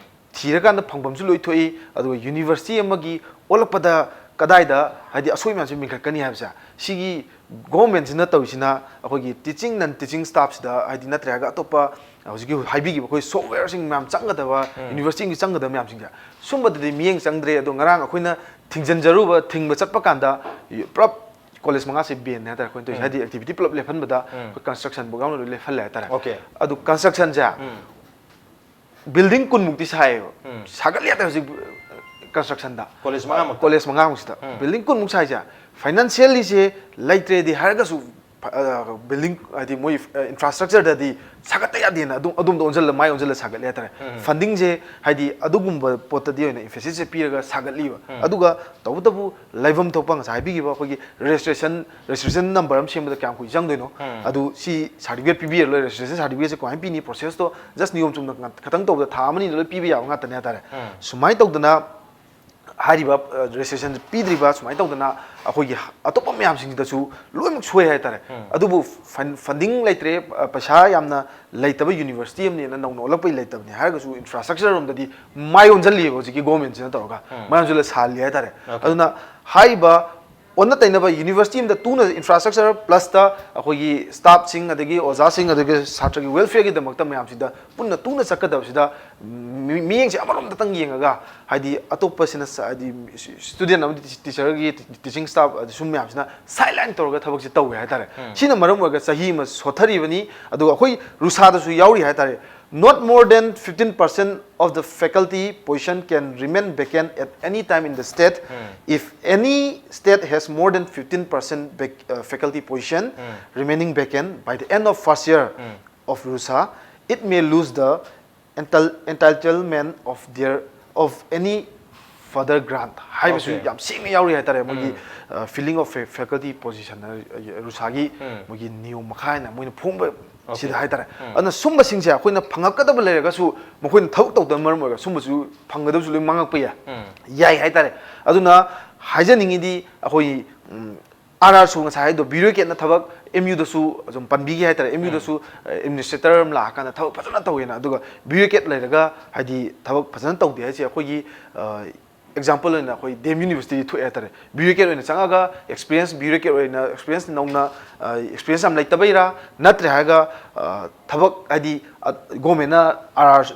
ꯊꯤꯔꯀꯥꯟꯗ ꯐꯪꯐꯝꯁꯨ ꯂꯣꯏ ꯊꯣꯛꯏ꯫ ꯑꯗꯨꯒ ꯌꯨꯅꯤꯚꯔꯁꯤꯇꯤ ꯑꯃꯒꯤ ꯑꯣꯜꯂꯛꯄꯗ ꯀꯗꯥꯏꯗ, ꯍꯥꯏꯗꯤ, ꯑꯁꯣꯏ ꯃꯌꯥꯝꯁꯦ ꯃꯦꯟꯈꯠꯀꯅꯤ ꯍꯥꯏꯕꯁꯦ, ꯁꯤꯒꯤ ꯒꯣꯔꯃꯦꯟꯁꯤꯅ ꯇꯧꯔꯤꯁꯤꯅ ꯑꯩꯈꯣꯏꯒꯤ ꯇꯤꯆꯤꯡ, ꯅꯟ ꯇꯤꯆꯤꯡ ꯁ꯭ꯇꯥꯐꯁꯤꯗ, ꯍꯥꯏꯗꯤ, ꯅꯠꯇ꯭ꯔꯒ ꯑꯇꯣꯞꯄ ꯍꯧꯖꯤꯛꯀꯤ ꯍꯥꯏꯕꯤꯈꯤꯕ ꯑꯩꯈꯣꯏ ꯁꯣꯐꯋꯦꯌꯔꯁꯤꯡ ꯃꯌꯥꯝ ꯆꯪꯒꯗꯕ, ꯌꯨꯅꯤꯚꯔꯁꯤꯇꯤꯒꯤ ꯆꯪꯒꯗꯕ ꯃꯌꯥꯝꯁꯤꯡꯁꯦ, ꯁꯨꯝꯕꯗꯗꯤ ꯃꯤꯠꯌꯦꯡ ꯆꯪꯗ꯭ꯔꯦ꯫ ꯑꯗꯣ ꯉꯔꯥꯡ ꯑꯩꯈꯣꯏꯅ ꯊꯤꯡꯖꯤꯟꯖꯔꯨꯕ, ꯊꯤꯡꯕ ꯆꯠꯄ ꯀꯥꯟꯗ ꯄꯨꯂꯞ ꯀꯣꯂꯦꯖ ꯃꯉꯥꯁꯦ ꯕꯦꯟꯅꯦ ꯍꯥꯏꯇꯥꯔꯦ ꯑꯩꯈꯣꯏꯅ ꯇꯧꯔꯤꯁꯦ꯫ ꯎꯝ꯫ ꯍꯥꯏꯗꯤ, ꯑꯦꯛꯇꯤꯚꯤꯇꯤ ꯄꯨꯂꯞ ꯂꯦꯞꯍꯟꯕꯗ ꯎꯝ꯫ ꯑꯩꯈꯣꯏ ꯀꯟꯁꯇ꯭ꯔꯛꯁꯟꯐꯥꯎ ꯌꯥꯎꯅ ꯂꯣꯏ ꯂꯦꯞꯍꯜꯂꯦ ꯍꯥꯏꯇꯥꯔꯦ꯫ ꯑꯣꯀꯦ꯫ ꯑꯗꯨ ꯀꯟꯁꯇ꯭ꯔꯛꯁꯟꯁꯦ ꯎꯝ꯫ ꯕꯤꯜꯗꯤꯡ ꯀꯨꯟꯃꯨꯛꯇꯤ ꯁꯥꯏꯌꯦꯕ꯫ ꯎꯝ꯫ ꯁꯥꯒꯠꯂꯤ ꯍꯥꯏꯇꯥꯔꯦ ꯍꯧꯖꯤꯛ ꯀꯟꯁꯇ꯭ꯔꯛꯁꯟꯗ꯫ ꯀꯣꯂꯦꯖ ꯃꯉꯥꯃꯛꯇ? ꯀꯣꯂꯦꯖ ꯃꯉꯥꯃꯨꯛꯁꯤꯗ꯫ ꯎꯝ꯫ ꯕꯤꯜꯗꯤꯡ ꯀꯨꯟꯃꯨꯛ ꯁꯥꯏꯁꯦ, ꯐꯥꯏꯅꯥꯟꯁꯤꯌꯦꯜꯂꯤꯁꯦ ꯂꯩꯇ꯭ꯔꯦꯗꯤ ꯍꯥꯏꯔꯒꯁꯨ, ꯑ, ꯕꯤꯜꯗꯤꯡ, ꯍꯥꯏꯗꯤ, ꯃꯣꯏ, ꯑ, ꯏꯟꯐ꯭ꯔꯥꯁ꯭ꯇ꯭ꯔꯛꯆꯔꯗꯗꯤ ꯁꯥꯒꯠꯇ ꯌꯥꯗꯦꯅ ꯑꯗꯨꯝ, ꯑꯗꯣꯝꯗ ꯑꯣꯟꯁꯤꯜꯂ, ꯃꯥꯏ ꯑꯣꯟꯁꯤꯜꯂ ꯁꯥꯒꯠꯂꯦ ꯍꯥꯏꯇꯥꯔꯦ꯫ ꯎꯝ꯫ ꯐꯟꯗꯤꯡꯁꯦ, ꯍꯥꯏꯗꯤ, ꯑꯗꯨꯒꯨꯝꯕ ꯄꯣꯠꯇꯗꯤ ꯑꯣꯏꯅ ꯏꯝꯐꯦꯁꯤꯁꯁꯦ ꯄꯤꯔꯒ ꯁꯥꯒꯠꯂꯤꯕ꯫ ꯎꯝ꯫ ꯑꯗꯨꯒ ꯇꯧꯕꯇꯕꯨ ꯂꯩꯐꯝ ꯊꯣꯛꯄ, ꯉꯁꯥꯏ ꯍꯥꯏꯕꯤꯈꯤꯕ ꯑꯩꯈꯣꯏꯒꯤ ꯔꯦꯖꯤꯁꯇ꯭ꯔꯦꯁꯟ, ꯔꯦꯖꯤꯁꯇ꯭ꯔꯦꯁꯟ ꯅꯝꯕꯔ ꯑꯃ ꯁꯦꯝꯕꯗ ꯀꯌꯥꯝ ꯀꯨꯏ ꯆꯪꯗꯣꯏꯅꯣ? ꯎꯝ꯫ ꯑꯗꯨ ꯁꯤ ꯁꯥꯔꯇꯤꯐꯤꯀꯦꯠ ꯄꯤꯕꯤꯔ ꯂꯣꯏꯔꯦ꯫ ꯔꯦꯖꯤꯁꯇ꯭ꯔꯦꯁꯟ ꯁꯥꯔꯇꯤꯐꯤꯀꯦꯠꯁꯦ ꯀꯃꯥꯏꯅ ꯄꯤꯅꯤ? ꯄ꯭ꯔꯣꯁꯦꯁꯇꯣ ꯖꯁ ꯅꯤꯌꯣꯝ ꯆꯨꯝꯅ ꯉ-, ꯈꯇꯪ ꯇꯧꯕꯗ ꯊꯥ ꯑꯃꯅꯤꯗ ꯂꯣꯏ ꯄꯤꯕ ꯌꯥꯕ ꯉꯥꯛꯇꯅꯦ ꯍꯥꯏꯇꯥꯔꯦ꯫ ꯎꯝ꯫ ꯁꯨꯃꯥꯏꯅ ꯇꯧꯗꯅ ꯍꯥꯏꯔꯤꯕ, ꯑ, ꯔꯦꯖꯤꯁꯇ꯭ꯔꯦꯁꯟ ꯄꯤꯗ꯭ꯔꯤꯕ, ꯁꯨꯃꯥꯏꯅ ꯇꯧꯗꯅ ꯑꯩꯈꯣꯏꯒꯤ ꯑꯇꯣꯞꯄ ꯃꯌꯥꯝꯁꯤꯡꯁꯤꯗꯁꯨ ꯂꯣꯏꯅꯃꯛ ꯁꯣꯏ ꯍꯥꯏꯇꯥꯔꯦ꯫ ꯎꯝ꯫ ꯑꯗꯨꯕꯨ ꯐꯟ-, ꯐꯟꯗꯤꯡ ꯂꯩꯇ꯭ꯔꯦ, ꯑ, ꯄꯩꯁꯥ ꯌꯥꯝꯅ ꯂꯩꯇꯕ ꯌꯨꯅꯤꯚꯔꯁꯤꯇꯤ ꯑꯃꯅꯦꯅ ꯅꯧꯅ ꯑꯣꯜꯂꯛꯄꯒꯤ ꯂꯩꯇꯕꯅꯦ ꯍꯥꯏꯔꯒꯁꯨ ꯏꯟꯐ꯭ꯔꯥꯁ꯭ꯇ꯭ꯔꯛꯆꯔ ꯔꯣꯝꯗꯗꯤ ꯃꯥꯏ ꯑꯣꯟꯁꯤꯜꯂꯤꯑꯕ ꯍꯧꯖꯤꯛꯀꯤ ꯒꯣꯔꯃꯦꯟꯁꯤꯅ ꯇꯧꯔꯒ꯫ ꯎꯝ꯫ ꯃꯥꯏ ꯑꯣꯟꯁꯤꯜꯂ ꯁꯥꯍꯜꯂꯤ ꯍꯥꯏꯇꯥꯔꯦ꯫ ꯑꯣꯀꯦ꯫ ꯑꯗꯨꯅ ꯍꯥꯏꯔꯤꯕ ꯑꯣꯟꯅ ꯇꯩꯅꯕ ꯌꯨꯅꯤꯚꯔꯁꯤꯇꯤ ꯑꯃꯗ ꯇꯨꯅ ꯏꯟꯐ꯭ꯔꯥꯁ꯭ꯇ꯭ꯔꯛꯆꯔ ꯄ꯭ꯂꯁꯇ ꯑꯩꯈꯣꯏꯒꯤ ꯁ꯭ꯇꯥꯐꯁꯤꯡ ꯑꯗꯒꯤ ꯑꯣꯖꯥꯁꯤꯡ ꯑꯗꯒꯤ ꯁꯥꯇ꯭ꯔꯒꯤ ꯋꯦꯜꯐꯤꯌꯔꯒꯤꯗꯃꯛꯇ ꯃꯌꯥꯝꯁꯤꯗ ꯄꯨꯟꯅ ꯇꯨꯅ ꯆꯠꯀꯗꯕꯁꯤꯗ ꯃꯤ-, ꯃꯤꯠꯌꯦꯡꯁꯦ ꯑꯃꯔꯣꯝꯗꯇꯪ ꯌꯦꯡꯉꯒ, ꯍꯥꯏꯗꯤ, ꯑꯇꯣꯞꯄꯁꯤꯅ ꯁ-, ꯍꯥꯏꯗꯤ, ꯁ꯭ꯇꯨꯗꯦꯟ ꯑꯃꯗꯤ ꯇꯤꯆꯔꯒꯤ, ꯇꯤꯆꯤꯡ ꯁ꯭ꯇꯥꯐ, ꯑꯗ ꯁꯨꯝ ꯃꯌꯥꯝꯁꯤꯅ ꯁꯥꯏꯠꯂꯥꯏꯟ ꯇꯧꯔꯒ ꯊꯕꯛꯁꯦ ꯇꯧꯋꯦ ꯍꯥꯏꯇꯥꯔꯦ꯫ ꯎꯝ꯫ ꯁꯤꯅ ꯃꯔꯝ ꯑꯣꯏꯔꯒ ꯆꯍꯤ ꯑꯃ ꯁꯣꯠꯊꯔꯤꯕꯅꯤ꯫ ꯑꯗꯨꯒ ꯑꯩꯈꯣꯏ ꯔꯨꯁꯥꯗꯁꯨ ꯌꯥꯎꯔꯤ ꯍꯥꯏꯇꯥꯔꯦ꯫ Not more than fifteen percent of the faculty position can remain vacant at any time in the state. Um. If any state has more than fifteen percent vac-, uh, faculty position um. remaining vacant by the end of first year um. of RUSA, it may lose the entitle-, entitlement of their, of any further grant ꯍꯥꯏꯕꯁꯨ okay. ꯌꯥꯝ ꯁꯦꯡꯅ ꯌꯥꯎꯔꯤ ꯍꯥꯏꯇꯥꯔꯦ꯫ ꯃꯣꯏꯒꯤ, ꯎꯝ꯫ ꯑ, filling of fa-, faculty position, ꯑ, ꯔꯨꯁꯥꯒꯤ ꯎꯝ꯫ ꯃꯣꯏꯒꯤ ꯅꯤꯌꯣꯝ ꯃꯈꯥ ꯍꯥꯏꯅ ꯃꯣꯏꯅ ꯐꯣꯡꯕ ꯑꯣꯀꯦ꯫ ꯁꯤꯗ ꯍꯥꯏꯇꯥꯔꯦ꯫ ꯎꯝ꯫ ꯑꯗꯨꯅ ꯁꯨꯝꯕꯁꯤꯡꯁꯦ ꯑꯩꯈꯣꯏꯅ ꯐꯪꯉꯛꯀꯗꯕ ꯂꯩꯔꯒꯁꯨ ꯃꯈꯣꯏꯅ ꯊꯕꯛ ꯇꯧꯗꯕꯅ ꯃꯔꯝ ꯑꯣꯏꯔꯒ ꯁꯨꯝꯕꯁꯨ ꯐꯪꯒꯗꯕꯁꯨ ꯂꯣꯏ ꯃꯥꯡꯉꯛꯄ ꯌꯥꯏ꯫ ꯎꯝ꯫ ꯌꯥꯏ ꯍꯥꯏꯇꯥꯔꯦ꯫ ꯑꯗꯨꯅ ꯍꯥꯏꯖꯅꯤꯡꯉꯤꯗꯤ ꯑꯩꯈꯣꯏ ꯑꯥꯔ ꯑꯥꯔꯁꯨ ꯉꯁꯥꯏ ꯍꯥꯏꯗꯣ ꯕ꯭ꯌꯨꯔꯣꯀꯦꯠꯅ ꯊꯕꯛ ꯑꯦꯝ ꯌꯨꯗꯁꯨ ꯑꯗꯨꯝ ꯄꯟꯕꯤꯒꯦ ꯍꯥꯏꯇꯥꯔꯦ꯫ ꯑꯦꯝ ꯌꯨꯗꯁꯨ ꯑꯦꯗꯃꯤꯅꯤꯁꯇ꯭ꯔꯦꯇꯔ ꯑꯃ ꯂꯥꯛꯑꯀꯥꯟꯗ ꯊꯕꯛ ꯐꯖꯅ ꯇꯧꯋꯦꯅ, ꯑꯗꯨꯒ ꯕ꯭ꯌꯨꯔꯣꯀꯦꯠ ꯂꯩꯔꯒ ꯍꯥꯏꯗꯤ ꯊꯕꯛ ꯐꯖꯅ ꯇꯧꯗꯦ ꯍꯥꯏꯁꯦ ꯑꯩꯈꯣꯏꯒꯤ ꯑꯦꯛꯖꯥꯝꯄꯜ ꯑꯣꯏꯅ ꯑꯩꯈꯣꯏ ꯗꯤ ꯑꯦꯝ ꯌꯨꯅꯤꯚꯔꯁꯤꯇꯤꯗꯤ ꯊꯣꯛꯑꯦ ꯍꯥꯏꯇꯥꯔꯦ꯫ ꯕ꯭ꯌꯨꯔꯣꯀꯦꯠ ꯑꯣꯏꯅ ꯆꯪꯉꯒ ꯑꯦꯛꯁꯄꯤꯔꯤꯌꯦꯟꯁ, ꯕ꯭ꯌꯨꯔꯣꯀꯦꯠ ꯑꯣꯏꯅ ꯑꯦꯛꯁꯄꯤꯔꯤꯌꯦꯟꯁ ꯅꯧꯅ ꯑꯦꯛꯁꯄꯤꯔꯤꯌꯦꯟꯁ ꯌꯥꯝ ꯂꯩꯇꯕꯩꯔꯥ, ꯅꯠꯇ꯭ꯔꯦ ꯍꯥꯏꯔꯒ ꯊꯕꯛ ꯍꯥꯏꯗꯤ ꯒꯣꯔꯃꯦꯟꯅ ꯑꯥꯔ ꯑꯥꯔ,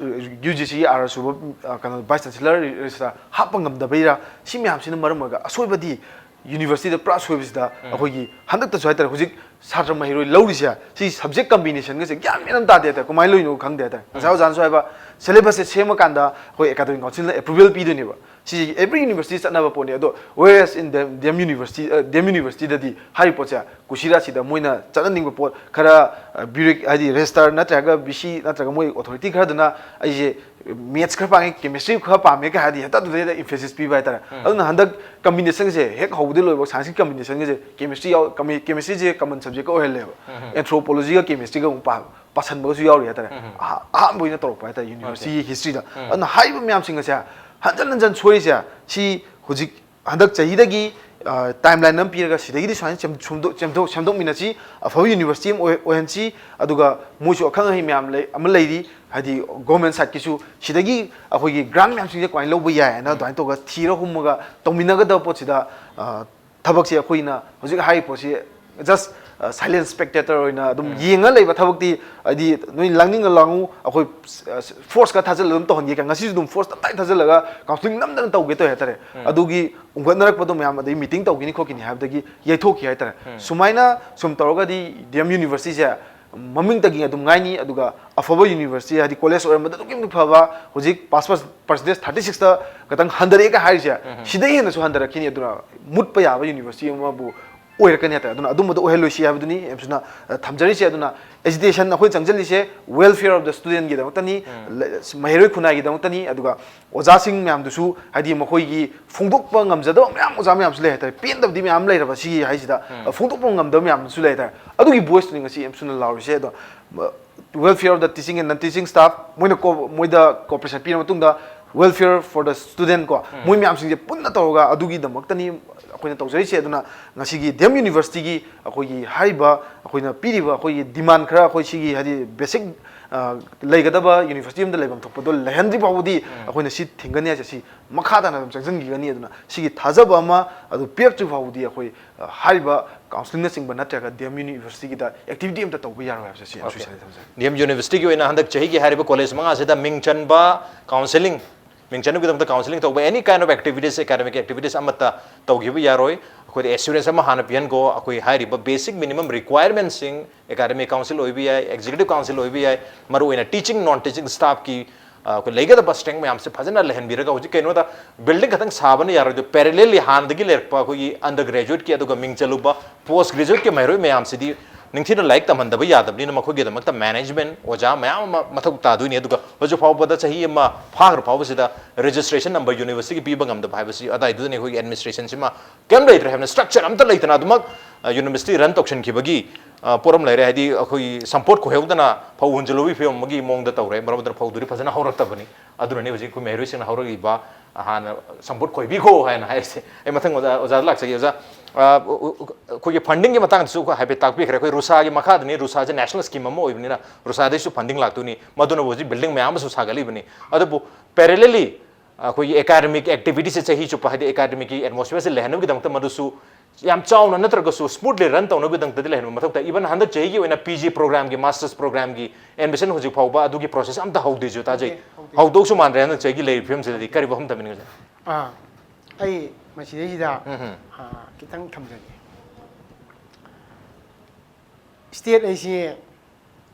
ꯌꯨ ꯖꯤ ꯁꯤꯒꯤ ꯑꯥꯔ ꯑꯥꯔ ꯁꯨꯕ ꯀꯩꯅꯣ ꯚꯥꯏꯁ ꯆꯥꯟꯁꯦꯂꯔ ꯔꯦꯖꯤꯁꯇ꯭ꯔꯥꯔ ꯍꯥꯞꯄ ꯉꯝꯗꯕꯩꯔꯥ, ꯁꯤ ꯃꯌꯥꯝꯁꯤꯅ ꯃꯔꯝ ꯑꯣꯏꯔꯒ ꯑꯁꯣꯏꯕꯗꯤ ꯌꯨꯅꯤꯚꯔꯁꯤꯇꯤꯗ ꯄꯨꯔꯥ ꯁꯣꯏꯕꯁꯤꯗ ꯑꯩꯈꯣꯏꯒꯤ ꯍꯟꯗꯛꯇꯁꯨ ꯍꯥꯏꯇꯥꯔꯦ, ꯍꯧꯖꯤꯛ ꯁꯥꯇ꯭ꯔ ꯃꯍꯩꯔꯣꯏ ꯂꯧꯔꯤꯁꯦ ꯁꯤ ꯁꯕꯖꯦꯛ ꯀꯝꯕꯤꯅꯦꯁꯟꯒꯁꯦ ꯒ꯭ꯌꯥꯟ ꯃꯦꯟ ꯑꯃ ꯇꯥꯗꯦ ꯍꯥꯏꯇꯥꯔꯦ꯫ ꯉꯁꯥꯏ ꯑꯣꯖꯥꯅꯁꯨ ꯍꯥꯏꯕ, ꯁꯦꯂꯦꯕꯁꯁꯦ ꯁꯦꯝꯃꯀꯥꯟꯗ ꯑꯩꯈꯣꯏ ꯑꯦꯀꯥꯗꯃꯤꯛ ꯀꯥꯎꯟꯁꯤꯜꯅ ꯑꯦꯄ꯭ꯔꯨꯚꯦꯜ ꯄꯤꯗꯣꯏꯅꯦꯕ꯫ ꯁꯤ every university ꯆꯠꯅꯕ ꯄꯣꯠꯅꯤ꯫ ꯑꯗꯣ whereas in the D M university, D M ꯌꯨꯅꯤꯚꯔꯁꯤꯇꯤꯗꯗꯤ ꯍꯥꯏꯔꯤꯕ ꯄꯣꯠꯁꯦ ꯀꯨꯁꯤꯔꯥꯁꯤꯗ ꯃꯣꯏꯅ ꯆꯠꯅꯅꯤꯡꯕ ꯄꯣꯠ ꯈꯔ ꯕ꯭ꯌꯨꯔꯣ ꯍꯥꯏꯗꯤ ꯔꯦꯖꯤꯁꯇ꯭ꯔꯥꯔ ꯅꯠꯇ꯭ꯔꯒ ꯚꯤ ꯁꯤ ꯅꯠꯇ꯭ꯔꯒ ꯃꯣꯏ ꯑꯣꯊꯣꯔꯤꯇꯤ ꯈꯔꯗꯨꯅ ꯑꯩꯁꯦ ꯃꯦꯠꯁ ꯈꯔ ꯄꯥꯝꯃꯦ, ꯀꯦꯃꯤꯁꯇ꯭ꯔꯤ ꯈꯔ ꯄꯥꯝꯃꯦ ꯀ ꯍꯥꯏꯔꯗꯤ ꯍꯦꯛꯇ ꯑꯗꯨꯗꯩꯗ ꯏꯝꯐꯦꯁꯤꯁ ꯄꯤꯕ ꯍꯥꯏꯇꯥꯔꯦ꯫ ꯑꯗꯨꯅ ꯍꯟꯗꯛ ꯀꯝꯕꯤꯅꯦꯁꯟꯁꯦ ꯍꯦꯛ ꯍꯧꯕꯗꯩ ꯂꯣꯏꯕ ꯁꯥꯏꯟꯁꯀꯤ ꯀꯝꯕꯤꯅꯦꯁꯟꯒꯁꯦ ꯀꯦꯃꯤꯁꯇ꯭ꯔꯤ ꯌꯥꯎ-, ꯀꯃꯤ-, ꯀꯦꯃꯤꯁꯇ꯭ꯔꯤꯁꯦ ꯀꯃꯟ ꯁꯕꯖꯦꯛꯀ ꯑꯣꯏꯍꯜꯂꯦꯕ꯫ ꯑꯦꯟꯊ꯭ꯔꯣꯄꯣꯂꯣꯖꯤꯒ ꯀꯦꯃꯤꯁꯇ꯭ꯔꯤꯒ ꯑꯃꯨꯛ ꯄꯥ-, ꯄꯥꯁꯟꯕꯒꯁꯨ ꯌꯥꯎꯔꯤ ꯍꯥꯏꯇꯥꯔꯦ꯫ ꯑꯍ-, ꯑꯍꯥꯟꯕ ꯑꯣꯏꯅ ꯇꯧꯔꯛꯄ ꯍꯥꯏꯇꯥꯔꯦ ꯌꯨꯅꯤꯚꯔꯁꯤꯇꯤꯒꯤ ꯍꯤꯁꯇ꯭ꯔꯤꯗ꯫ ꯑꯗꯨꯅ ꯍꯥꯏꯔꯤꯕ ꯃꯌꯥꯝꯁꯤꯡ ꯑꯁꯦ ꯍꯟꯖꯟ ꯍꯟꯖꯟ ꯁꯣꯏꯔꯤꯁꯦ ꯁꯤ ꯍꯧꯖꯤꯛ ꯍꯟꯗꯛ ꯆꯍꯤꯗꯒꯤ ꯇꯥꯏꯝ ꯂꯥꯏꯟ ꯑꯃ ꯄꯤꯔꯒ ꯁꯤꯗꯒꯤꯗꯤ ꯁꯨꯃꯥꯏꯅ ꯁꯦꯝ-, ꯁꯦꯝꯗꯣꯛ-, ꯁꯦꯝꯗꯣꯛ-, ꯁꯦꯝꯗꯣꯛꯃꯤꯟꯅꯁꯤ, ꯑꯐꯕ ꯌꯨꯅꯤꯚꯔꯁꯤꯇꯤ ꯑꯃ ꯑꯣꯏ-, ꯑꯣꯏꯍꯟꯁꯤ, ꯑꯗꯨꯒ ꯃꯣꯏꯁꯨ ꯑꯈꯪ ꯑꯍꯩ ꯃꯌꯥꯝ ꯂꯩ, ꯑꯃ ꯂꯩꯔꯤ, ꯍꯥꯏꯗꯤ ꯒꯣꯔꯃꯦꯟ ꯁꯥꯏꯠꯀꯤꯁꯨ ꯁꯤꯗꯒꯤ ꯑꯩꯈꯣꯏꯒꯤ ꯒ꯭ꯔꯥꯟ ꯃꯌꯥꯝꯁꯤꯡꯁꯦ ꯀꯃꯥꯏꯅ ꯂꯧꯕ ꯌꯥꯏ ꯍꯥꯏꯅ ꯑꯗꯨꯃꯥꯏꯅ ꯇꯧꯔꯒ ꯊꯤꯔ ꯍꯨꯝꯃꯒ ꯇꯧꯃꯤꯟꯅꯒꯗꯕ ꯄꯣꯠꯁꯤꯗ, ꯑ, ꯊꯕꯛꯁꯦ ꯑꯩꯈꯣꯏꯅ ꯍꯧꯖꯤꯛ ꯍꯥꯏꯔꯤꯕ ꯄꯣꯠꯁꯤ just, ꯑ, silent spectator ꯑꯣꯏꯅ ꯑꯗꯨꯝ ꯌꯦꯡꯉ ꯂꯩꯕ ꯊꯕꯛꯇꯤ, ꯍꯥꯏꯗꯤ ꯅꯣꯏ ꯂꯥꯡꯅꯤꯡꯉ ꯂꯥꯡꯉꯨ, ꯑꯩꯈꯣꯏ, ꯑ, ꯐꯣꯔꯁꯀ ꯊꯥꯖꯤꯜꯂ ꯑꯗꯨꯝ ꯇꯧꯍꯟꯒꯦ ꯀꯥꯏꯅ ꯉꯁꯤꯁꯨ ꯑꯗꯨꯝ ꯐꯣꯔꯁ ꯇꯞꯇꯥꯏ ꯊꯥꯖꯤꯜꯂꯒ ꯀꯥꯎꯟꯁꯤꯂꯤꯡ ꯅꯝꯗꯅ ꯇꯧꯒꯦ ꯇꯧꯋꯦ ꯍꯥꯏꯇꯥꯔꯦ꯫ ꯑꯗꯨꯒꯤ ꯎꯝꯒꯠꯅꯔꯛꯄꯗꯣ ꯃꯌꯥꯝ ꯑꯗꯩ ꯃꯤꯇꯤꯡ ꯇꯧꯈꯤꯅꯤ ꯈꯣꯠꯈꯤꯅꯤ ꯍꯥꯏꯕꯗꯒꯤ ꯌꯩꯊꯣꯛꯈꯤ ꯍꯥꯏꯇꯥꯔꯦ꯫ ꯁꯨꯃꯥꯏꯅ ꯁꯨꯝ ꯇꯧꯔꯒꯗꯤ ꯗꯤ ꯑꯦꯝ ꯌꯨꯅꯤꯚꯔꯁꯤꯇꯤꯁꯦ ꯃꯃꯤꯡꯇꯒꯤ ꯑꯗꯨꯝ ꯉꯥꯏꯅꯤ, ꯑꯗꯨꯒ ꯑꯐꯕ ꯌꯨꯅꯤꯚꯔꯁꯤꯇꯤ ꯍꯥꯏꯗꯤ ꯀꯣꯂꯦꯖ ꯑꯣꯏꯔꯝꯕꯗ ꯑꯗꯨꯛꯀꯤ ꯃꯇꯤꯛ ꯐꯕ, ꯍꯧꯖꯤꯛ ꯄꯥꯁ ꯄꯔꯁꯦꯟꯇꯦꯖ ꯊꯥꯔꯇꯤ ꯁꯤꯛꯁꯇ ꯈꯛꯇꯪ ꯍꯟꯊꯔꯛꯑꯦꯒ ꯍꯥꯏꯔꯤꯁꯦ, ꯁꯤꯗꯩ ꯍꯦꯟꯅꯁꯨ ꯍꯟꯊꯔꯛꯈꯤꯅꯤ꯫ ꯑꯗꯨꯅ ꯃꯨꯠꯄ ꯌꯥꯕ ꯌꯨꯅꯤꯚꯔꯁꯤꯇꯤ ꯑꯃꯕꯨ ꯑꯣꯏꯔꯛꯀꯅꯤ ꯍꯥꯏꯇꯥꯔꯦ꯫ ꯑꯗꯨꯅ ꯑꯗꯨꯝꯕꯗꯣ ꯑꯣꯏꯍꯜꯂꯣꯏꯁꯤ ꯍꯥꯏꯕꯗꯨꯅꯤ ꯑꯦꯝꯁꯨꯅ, ꯑ, ꯊꯝꯖꯔꯤꯁꯦ꯫ ꯑꯗꯨꯅ ꯑꯦꯖꯤꯇꯦꯁꯟ ꯑꯩꯈꯣꯏ ꯆꯪꯁꯤꯜꯂꯤꯁꯦ welfare of the studentꯒꯤꯗꯃꯛꯇꯅꯤ, ꯂ-, ꯃꯍꯩꯔꯣꯏ ꯈꯨꯟꯅꯥꯏꯒꯤꯗꯃꯛꯇꯅꯤ, ꯑꯗꯨꯒ ꯑꯣꯖꯥꯁꯤꯡ ꯃꯌꯥꯝꯗꯨꯁꯨ ꯍꯥꯏꯗꯤ ꯃꯈꯣꯏꯒꯤ ꯐꯣꯡꯗꯣꯛꯄ ꯉꯝꯖꯗꯕ ꯃꯌꯥꯝ ꯑꯣꯖꯥ ꯃꯌꯥꯝꯁꯨ ꯂꯩ ꯍꯥꯏꯇꯥꯔꯦ꯫ ꯄꯦꯟꯗꯕꯗꯤ ꯃꯌꯥꯝ ꯂꯩꯔꯕ ꯁꯤꯒꯤ ꯍꯥꯏꯁꯤꯗ, ꯑ, ꯐꯣꯡꯗꯣꯛꯄ ꯉꯝꯗꯕ ꯃꯌꯥꯝꯁꯨ ꯂꯩ ꯍꯥꯏꯇꯥꯔꯦ꯫ ꯑꯗꯨꯒꯤ ꯚꯣꯏꯁꯇꯨꯅꯤ ꯉꯁꯤ ꯑꯦꯝꯁꯨꯅ ꯂꯥꯎꯔꯤꯁꯦ꯫ ꯑꯗꯣ, ꯑ, welfare of the teaching and non-teaching staff ꯃꯣꯏꯅ ꯀꯣ-, ꯃꯣꯏꯗ ꯀꯣꯑꯣꯄꯔꯦꯁꯟ ꯄꯤꯔ ꯃꯇꯨꯡꯗ Welfare for the student ꯀꯣ, ꯃꯣꯏ ꯃꯌꯥꯝꯁꯤꯡꯁꯦ ꯄꯨꯟꯅ ꯇꯧꯔꯒ ꯑꯗꯨꯒꯤꯗꯃꯛꯇꯅꯤ ꯑꯩꯈꯣꯏꯅ ꯇꯧꯖꯔꯤꯁꯦ꯫ ꯑꯗꯨꯅ ꯉꯁꯤꯒꯤ ꯗꯤ ꯑꯦꯝ ꯌꯨꯅꯤꯚꯔꯁꯤꯇꯤꯒꯤ ꯑꯩꯈꯣꯏꯒꯤ ꯍꯥꯏꯔꯤꯕ, ꯑꯩꯈꯣꯏꯅ ꯄꯤꯔꯤꯕ ꯑꯩꯈꯣꯏꯒꯤ ꯗꯤꯃꯥꯟ ꯈꯔ, ꯑꯩꯈꯣꯏ ꯁꯤꯒꯤ ꯍꯥꯏꯗꯤ ꯕꯦꯁꯤꯛ ꯂꯩꯒꯗꯕ ꯌꯨꯅꯤꯚꯔꯁꯤꯇꯤ ꯑꯃꯗ ꯂꯩꯐꯝ ꯊꯣꯛꯄꯗꯣ ꯂꯩꯍꯟꯗ꯭ꯔꯤ ꯐꯥꯎꯕꯗꯤ ꯑꯩꯈꯣꯏꯅ ꯁꯤ ꯊꯤꯡꯒꯅꯤ ꯍꯥꯏꯁꯦ, ꯁꯤ ꯃꯈꯥ ꯇꯥꯅ ꯑꯗꯨꯝ ꯆꯪꯁꯤꯟꯈꯤꯒꯅꯤ꯫ ꯑꯗꯨꯅ ꯁꯤꯒꯤ ꯊꯥꯖꯕ ꯑꯃ ꯑꯗꯨ ꯄꯤꯔꯛꯇ꯭ꯔꯤ ꯐꯥꯎꯕꯗꯤ ꯑꯩꯈꯣꯏ, ꯑ, ꯍꯥꯏꯔꯤꯕ ꯀꯥꯎꯟꯁꯤꯂꯤꯡꯅꯆꯤꯡꯕ ꯅꯠꯇ꯭ꯔꯒ ꯗꯤ ꯑꯦꯝ ꯌꯨꯅꯤꯚꯔꯁꯤꯇꯤꯒꯤꯗ ꯑꯦꯛꯇꯤꯚꯤꯇꯤ ꯑꯝꯇ ꯇꯧꯕ ꯌꯥꯔꯣꯏ ꯍꯥꯏꯕꯁꯦ ꯁꯤ ꯌꯥꯝ ꯁꯨꯏꯁꯥꯏꯗ ꯊꯝꯖꯒꯦ꯫ ꯗꯤ ꯑꯦꯝ ꯌꯨꯅꯤꯚꯔꯁꯤꯇꯤꯒꯤ ꯑꯣꯏꯅ ꯍꯟꯗꯛ ꯆꯍꯤꯒꯤ ꯍꯥꯏꯔꯤꯕ ꯀꯣꯂꯦꯖ ꯃꯉꯥꯁꯤꯗ ꯃꯤꯡ ꯆꯟꯕ, ꯀꯥꯎꯟꯁꯤꯂꯤꯡ, ꯃꯤꯡ ꯆꯟꯕꯒꯤꯗꯃꯛꯇ ꯀꯥꯎꯟꯁꯤꯂꯤꯡ ꯇꯧꯕ, any kind of activities, academic activities ꯑꯃꯠꯇ ꯇꯧꯈꯤꯕ ꯌꯥꯔꯣꯏ꯫ ꯑꯩꯈꯣꯏꯗ ꯑꯦꯁꯨꯔꯦꯟꯁ ꯑꯃ ꯍꯥꯟꯅ ꯄꯤꯍꯟꯈꯣ꯫ ꯑꯩꯈꯣꯏ ꯍꯥꯏꯔꯤꯕ ꯕꯦꯁꯤꯛ ꯃꯤꯅꯤꯃꯝ ꯔꯤꯀ꯭ꯋꯥꯏꯔꯃꯦꯟꯁꯤꯡ, ꯑꯦꯀꯥꯗꯃꯤꯛ ꯀꯥꯎꯟꯁꯤꯜ ꯑꯣꯏꯕ ꯌꯥꯏ, ꯑꯦꯛꯖꯤꯀ꯭ꯌꯨꯇꯤꯚ ꯀꯥꯎꯟꯁꯤꯜ ꯑꯣꯏꯕ ꯌꯥꯏ, ꯃꯔꯨꯑꯣꯏꯅ ꯇꯤꯆꯤꯡ, ꯅꯣꯟ ꯇꯤꯆꯤꯡ ꯁ꯭ꯇꯥꯐꯀꯤ, ꯑ, ꯑꯩꯈꯣꯏ ꯂꯩꯒꯗꯕ ꯁ꯭ꯇꯔꯦꯡ ꯃꯌꯥꯝꯁꯦ ꯐꯖꯅ ꯂꯩꯍꯟꯕꯤꯔꯒ, ꯍꯧꯖꯤꯛ ꯀꯩꯅꯣꯗ ꯕꯤꯜꯗꯤꯡ ꯈꯛꯇꯪ ꯁꯥꯕꯅ ꯌꯥꯔꯣꯏꯗꯣ, ꯄꯦꯔꯦꯂꯦꯜꯂꯤ ꯍꯥꯟꯅꯗꯒꯤ ꯂꯩꯔꯛꯄ ꯑꯩꯈꯣꯏꯒꯤ ꯑꯟꯗꯔ ꯒ꯭ꯔꯦꯖꯨꯋꯦꯠꯀꯤ ꯑꯗꯨꯒ ꯃꯤꯡ ꯆꯜꯂꯨꯕ ꯄꯣꯁ ꯒ꯭ꯔꯦꯖꯨꯋꯦꯠꯀꯤ ꯃꯍꯩꯔꯣꯏ ꯃꯌꯥꯝꯁꯤꯗꯤ ꯅꯤꯡꯊꯤꯅ ꯂꯥꯏꯔꯤꯛ ꯇꯝꯍꯟꯗꯕ ꯌꯥꯗꯕꯅꯤꯅ, ꯃꯈꯣꯏꯒꯤꯗꯃꯛꯇ ꯃꯦꯅꯦꯖꯃꯦꯟ, ꯑꯣꯖꯥ ꯃꯌꯥꯝ ꯑꯃ ꯃꯊꯧ ꯇꯥꯗꯣꯏꯅꯤ꯫ ꯑꯗꯨꯒ ꯍꯧꯖꯤꯛ ꯐꯥꯎꯕꯗ ꯆꯍꯤ ꯑꯃ ꯐꯥꯈ꯭ꯔ ꯐꯥꯎꯕꯁꯤꯗ ꯔꯦꯖꯤꯁꯇ꯭ꯔꯦꯁꯟ ꯅꯝꯕꯔ ꯌꯨꯅꯤꯚꯔꯁꯤꯇꯤꯒꯤ ꯄꯤꯕ ꯉꯝꯗꯕ ꯍꯥꯏꯕꯁꯤ ꯑꯗꯥꯏꯗꯨꯗꯅꯤ ꯑꯩꯈꯣꯏꯒꯤ ꯑꯦꯗꯃꯤꯅꯤꯁꯇ꯭ꯔꯦꯁꯟꯁꯤꯃ ꯀꯩꯝ ꯂꯩꯇ꯭ꯔꯦ ꯍꯥꯏꯕꯅ, ꯁ꯭ꯇ꯭ꯔꯛꯆꯔ ꯑꯝꯇ ꯂꯩꯇꯅ ꯑꯗꯨꯃꯛ, ꯑ, ꯌꯨꯅꯤꯚꯔꯁꯤꯇꯤ ꯔꯟ ꯇꯧꯁꯤꯟꯈꯤꯕꯒꯤ, ꯑ, ꯄꯣꯠ ꯑꯃ ꯂꯩꯔꯦ꯫ ꯍꯥꯏꯗꯤ ꯑꯩꯈꯣꯏꯒꯤ ꯁꯝꯄꯣꯠ ꯈꯣꯏꯍꯧꯗꯅ ꯐꯧ ꯍꯨꯟꯖꯤꯜꯂꯨꯕꯒꯤ ꯐꯤꯕꯝ ꯑꯃꯒꯤ ꯃꯑꯣꯡꯗ ꯇꯧꯔꯦ꯫ ꯃꯔꯝ ꯑꯗꯨꯅ ꯐꯧꯗꯨꯗꯤ ꯐꯖꯅ ꯍꯧꯔꯛꯇꯕꯅꯤ꯫ ꯑꯗꯨꯅꯅꯤ ꯍꯧꯖꯤꯛ ꯑꯩꯈꯣꯏ ꯃꯍꯩꯔꯣꯏꯁꯤꯡꯅ ꯍꯧꯔꯛꯂꯤꯕ, ꯑ, ꯍꯥꯟꯅ ꯁꯝꯄꯣꯠ ꯈꯣꯏꯕꯤꯈꯣ ꯍꯥꯏꯅ ꯍꯥꯏꯔꯤꯁꯦ꯫ ꯑꯩ ꯃꯊꯪ ꯑꯣꯖꯥ, ꯑꯣꯖꯥꯗ ꯂꯥꯛꯆꯒꯦ꯫ ꯑꯣꯖꯥ, ꯑ, ꯑꯩꯈꯣꯏꯒꯤ ꯐꯟꯗꯤꯡꯒꯤ ꯃꯇꯥꯡꯗꯁꯨ ꯍꯥꯏꯐꯦꯠ ꯇꯥꯛꯄꯤꯈ꯭ꯔꯦ꯫ ꯑꯩꯈꯣꯏ ꯔꯨꯁꯥꯒꯤ ꯃꯈꯥꯗꯅꯤ, ꯔꯨꯁꯥꯁꯦ ꯅꯦꯁꯅꯦꯜ ꯁ꯭ꯀꯤꯝ ꯑꯃ ꯑꯣꯏꯕꯅꯤꯅ ꯔꯨꯁꯥꯗꯩꯁꯨ ꯐꯟꯗꯤꯡ ꯂꯥꯛꯇꯣꯏꯅꯤ꯫ ꯃꯗꯨꯅ ꯍꯧꯖꯤꯛ ꯕꯤꯜꯗꯤꯡ ꯃꯌꯥꯝ ꯑꯃꯁꯨ ꯁꯥꯒꯠꯂꯤꯕꯅꯤ꯫ ꯑꯗꯨꯕꯨ ꯄꯦꯔꯦꯂꯦꯜꯂꯤ ꯑꯩꯈꯣꯏꯒꯤ ꯑꯦꯀꯥꯗꯃꯤꯛ ꯑꯦꯛꯇꯤꯚꯤꯇꯤꯁꯁꯦ ꯆꯍꯤ ꯆꯨꯞꯄ, ꯍꯥꯏꯗꯤ ꯑꯦꯀꯥꯗꯃꯤꯛꯀꯤ ꯑꯦꯠꯃꯣꯁꯐꯤꯌꯔꯁꯦ ꯂꯩꯍꯟꯅꯕꯒꯤꯗꯃꯛꯇ ꯃꯗꯨꯁꯨ ꯌꯥꯝ ꯆꯥꯎꯅ ꯅꯠꯇ꯭ꯔꯒꯁꯨ ꯁ꯭ꯃꯨꯠꯂꯤ ꯔꯟ ꯇꯧꯅꯕꯒꯤꯗꯃꯛꯇꯗꯤ ꯂꯩꯍꯟꯕ ꯃꯊꯧ ꯇꯥꯏ꯫ ꯏꯚꯟ ꯍꯟꯗꯛ ꯆꯍꯤꯒꯤ ꯑꯣꯏꯅ ꯄꯤ ꯖꯤ ꯄ꯭ꯔꯣꯒ꯭ꯔꯥꯝꯒꯤ, ꯃꯥꯁꯇꯔꯁ ꯄ꯭ꯔꯣꯒ꯭ꯔꯥꯝꯒꯤ ꯑꯦꯗꯃꯤꯁꯟ ꯍꯧꯖꯤꯛ ꯐꯥꯎꯕ ꯑꯗꯨꯒꯤ ꯄ꯭ꯔꯣꯁꯦꯁ ꯑꯝꯇ ꯍꯧꯗ꯭ꯔꯤꯁꯨ ꯇꯥꯖꯩ꯫ ꯍꯧꯗꯦ, ꯍꯧꯗꯦ꯫ ꯍꯧꯗꯧꯁꯨ ꯃꯥꯟꯗ꯭ꯔꯦ ꯍꯟꯗꯛ ꯆꯍꯤꯒꯤ ꯂꯩꯔꯤꯕ ꯐꯤꯕꯝꯁꯤꯗꯗꯤ꯫ ꯀꯔꯤ ꯋꯥꯐꯝ ꯊꯝꯕꯤꯅꯤꯡꯉꯤ, ꯑꯣꯖꯥ? ꯑꯥ, ꯑꯩ ꯃꯁꯤꯗꯩꯁꯤꯗ, ꯎꯝ ꯍꯝ꯫ ꯑꯥ, ꯈꯤꯇꯪ ꯊꯝꯖꯒꯦ꯫ ꯁ꯭ꯇꯦꯠ ꯍꯥꯏꯁꯤ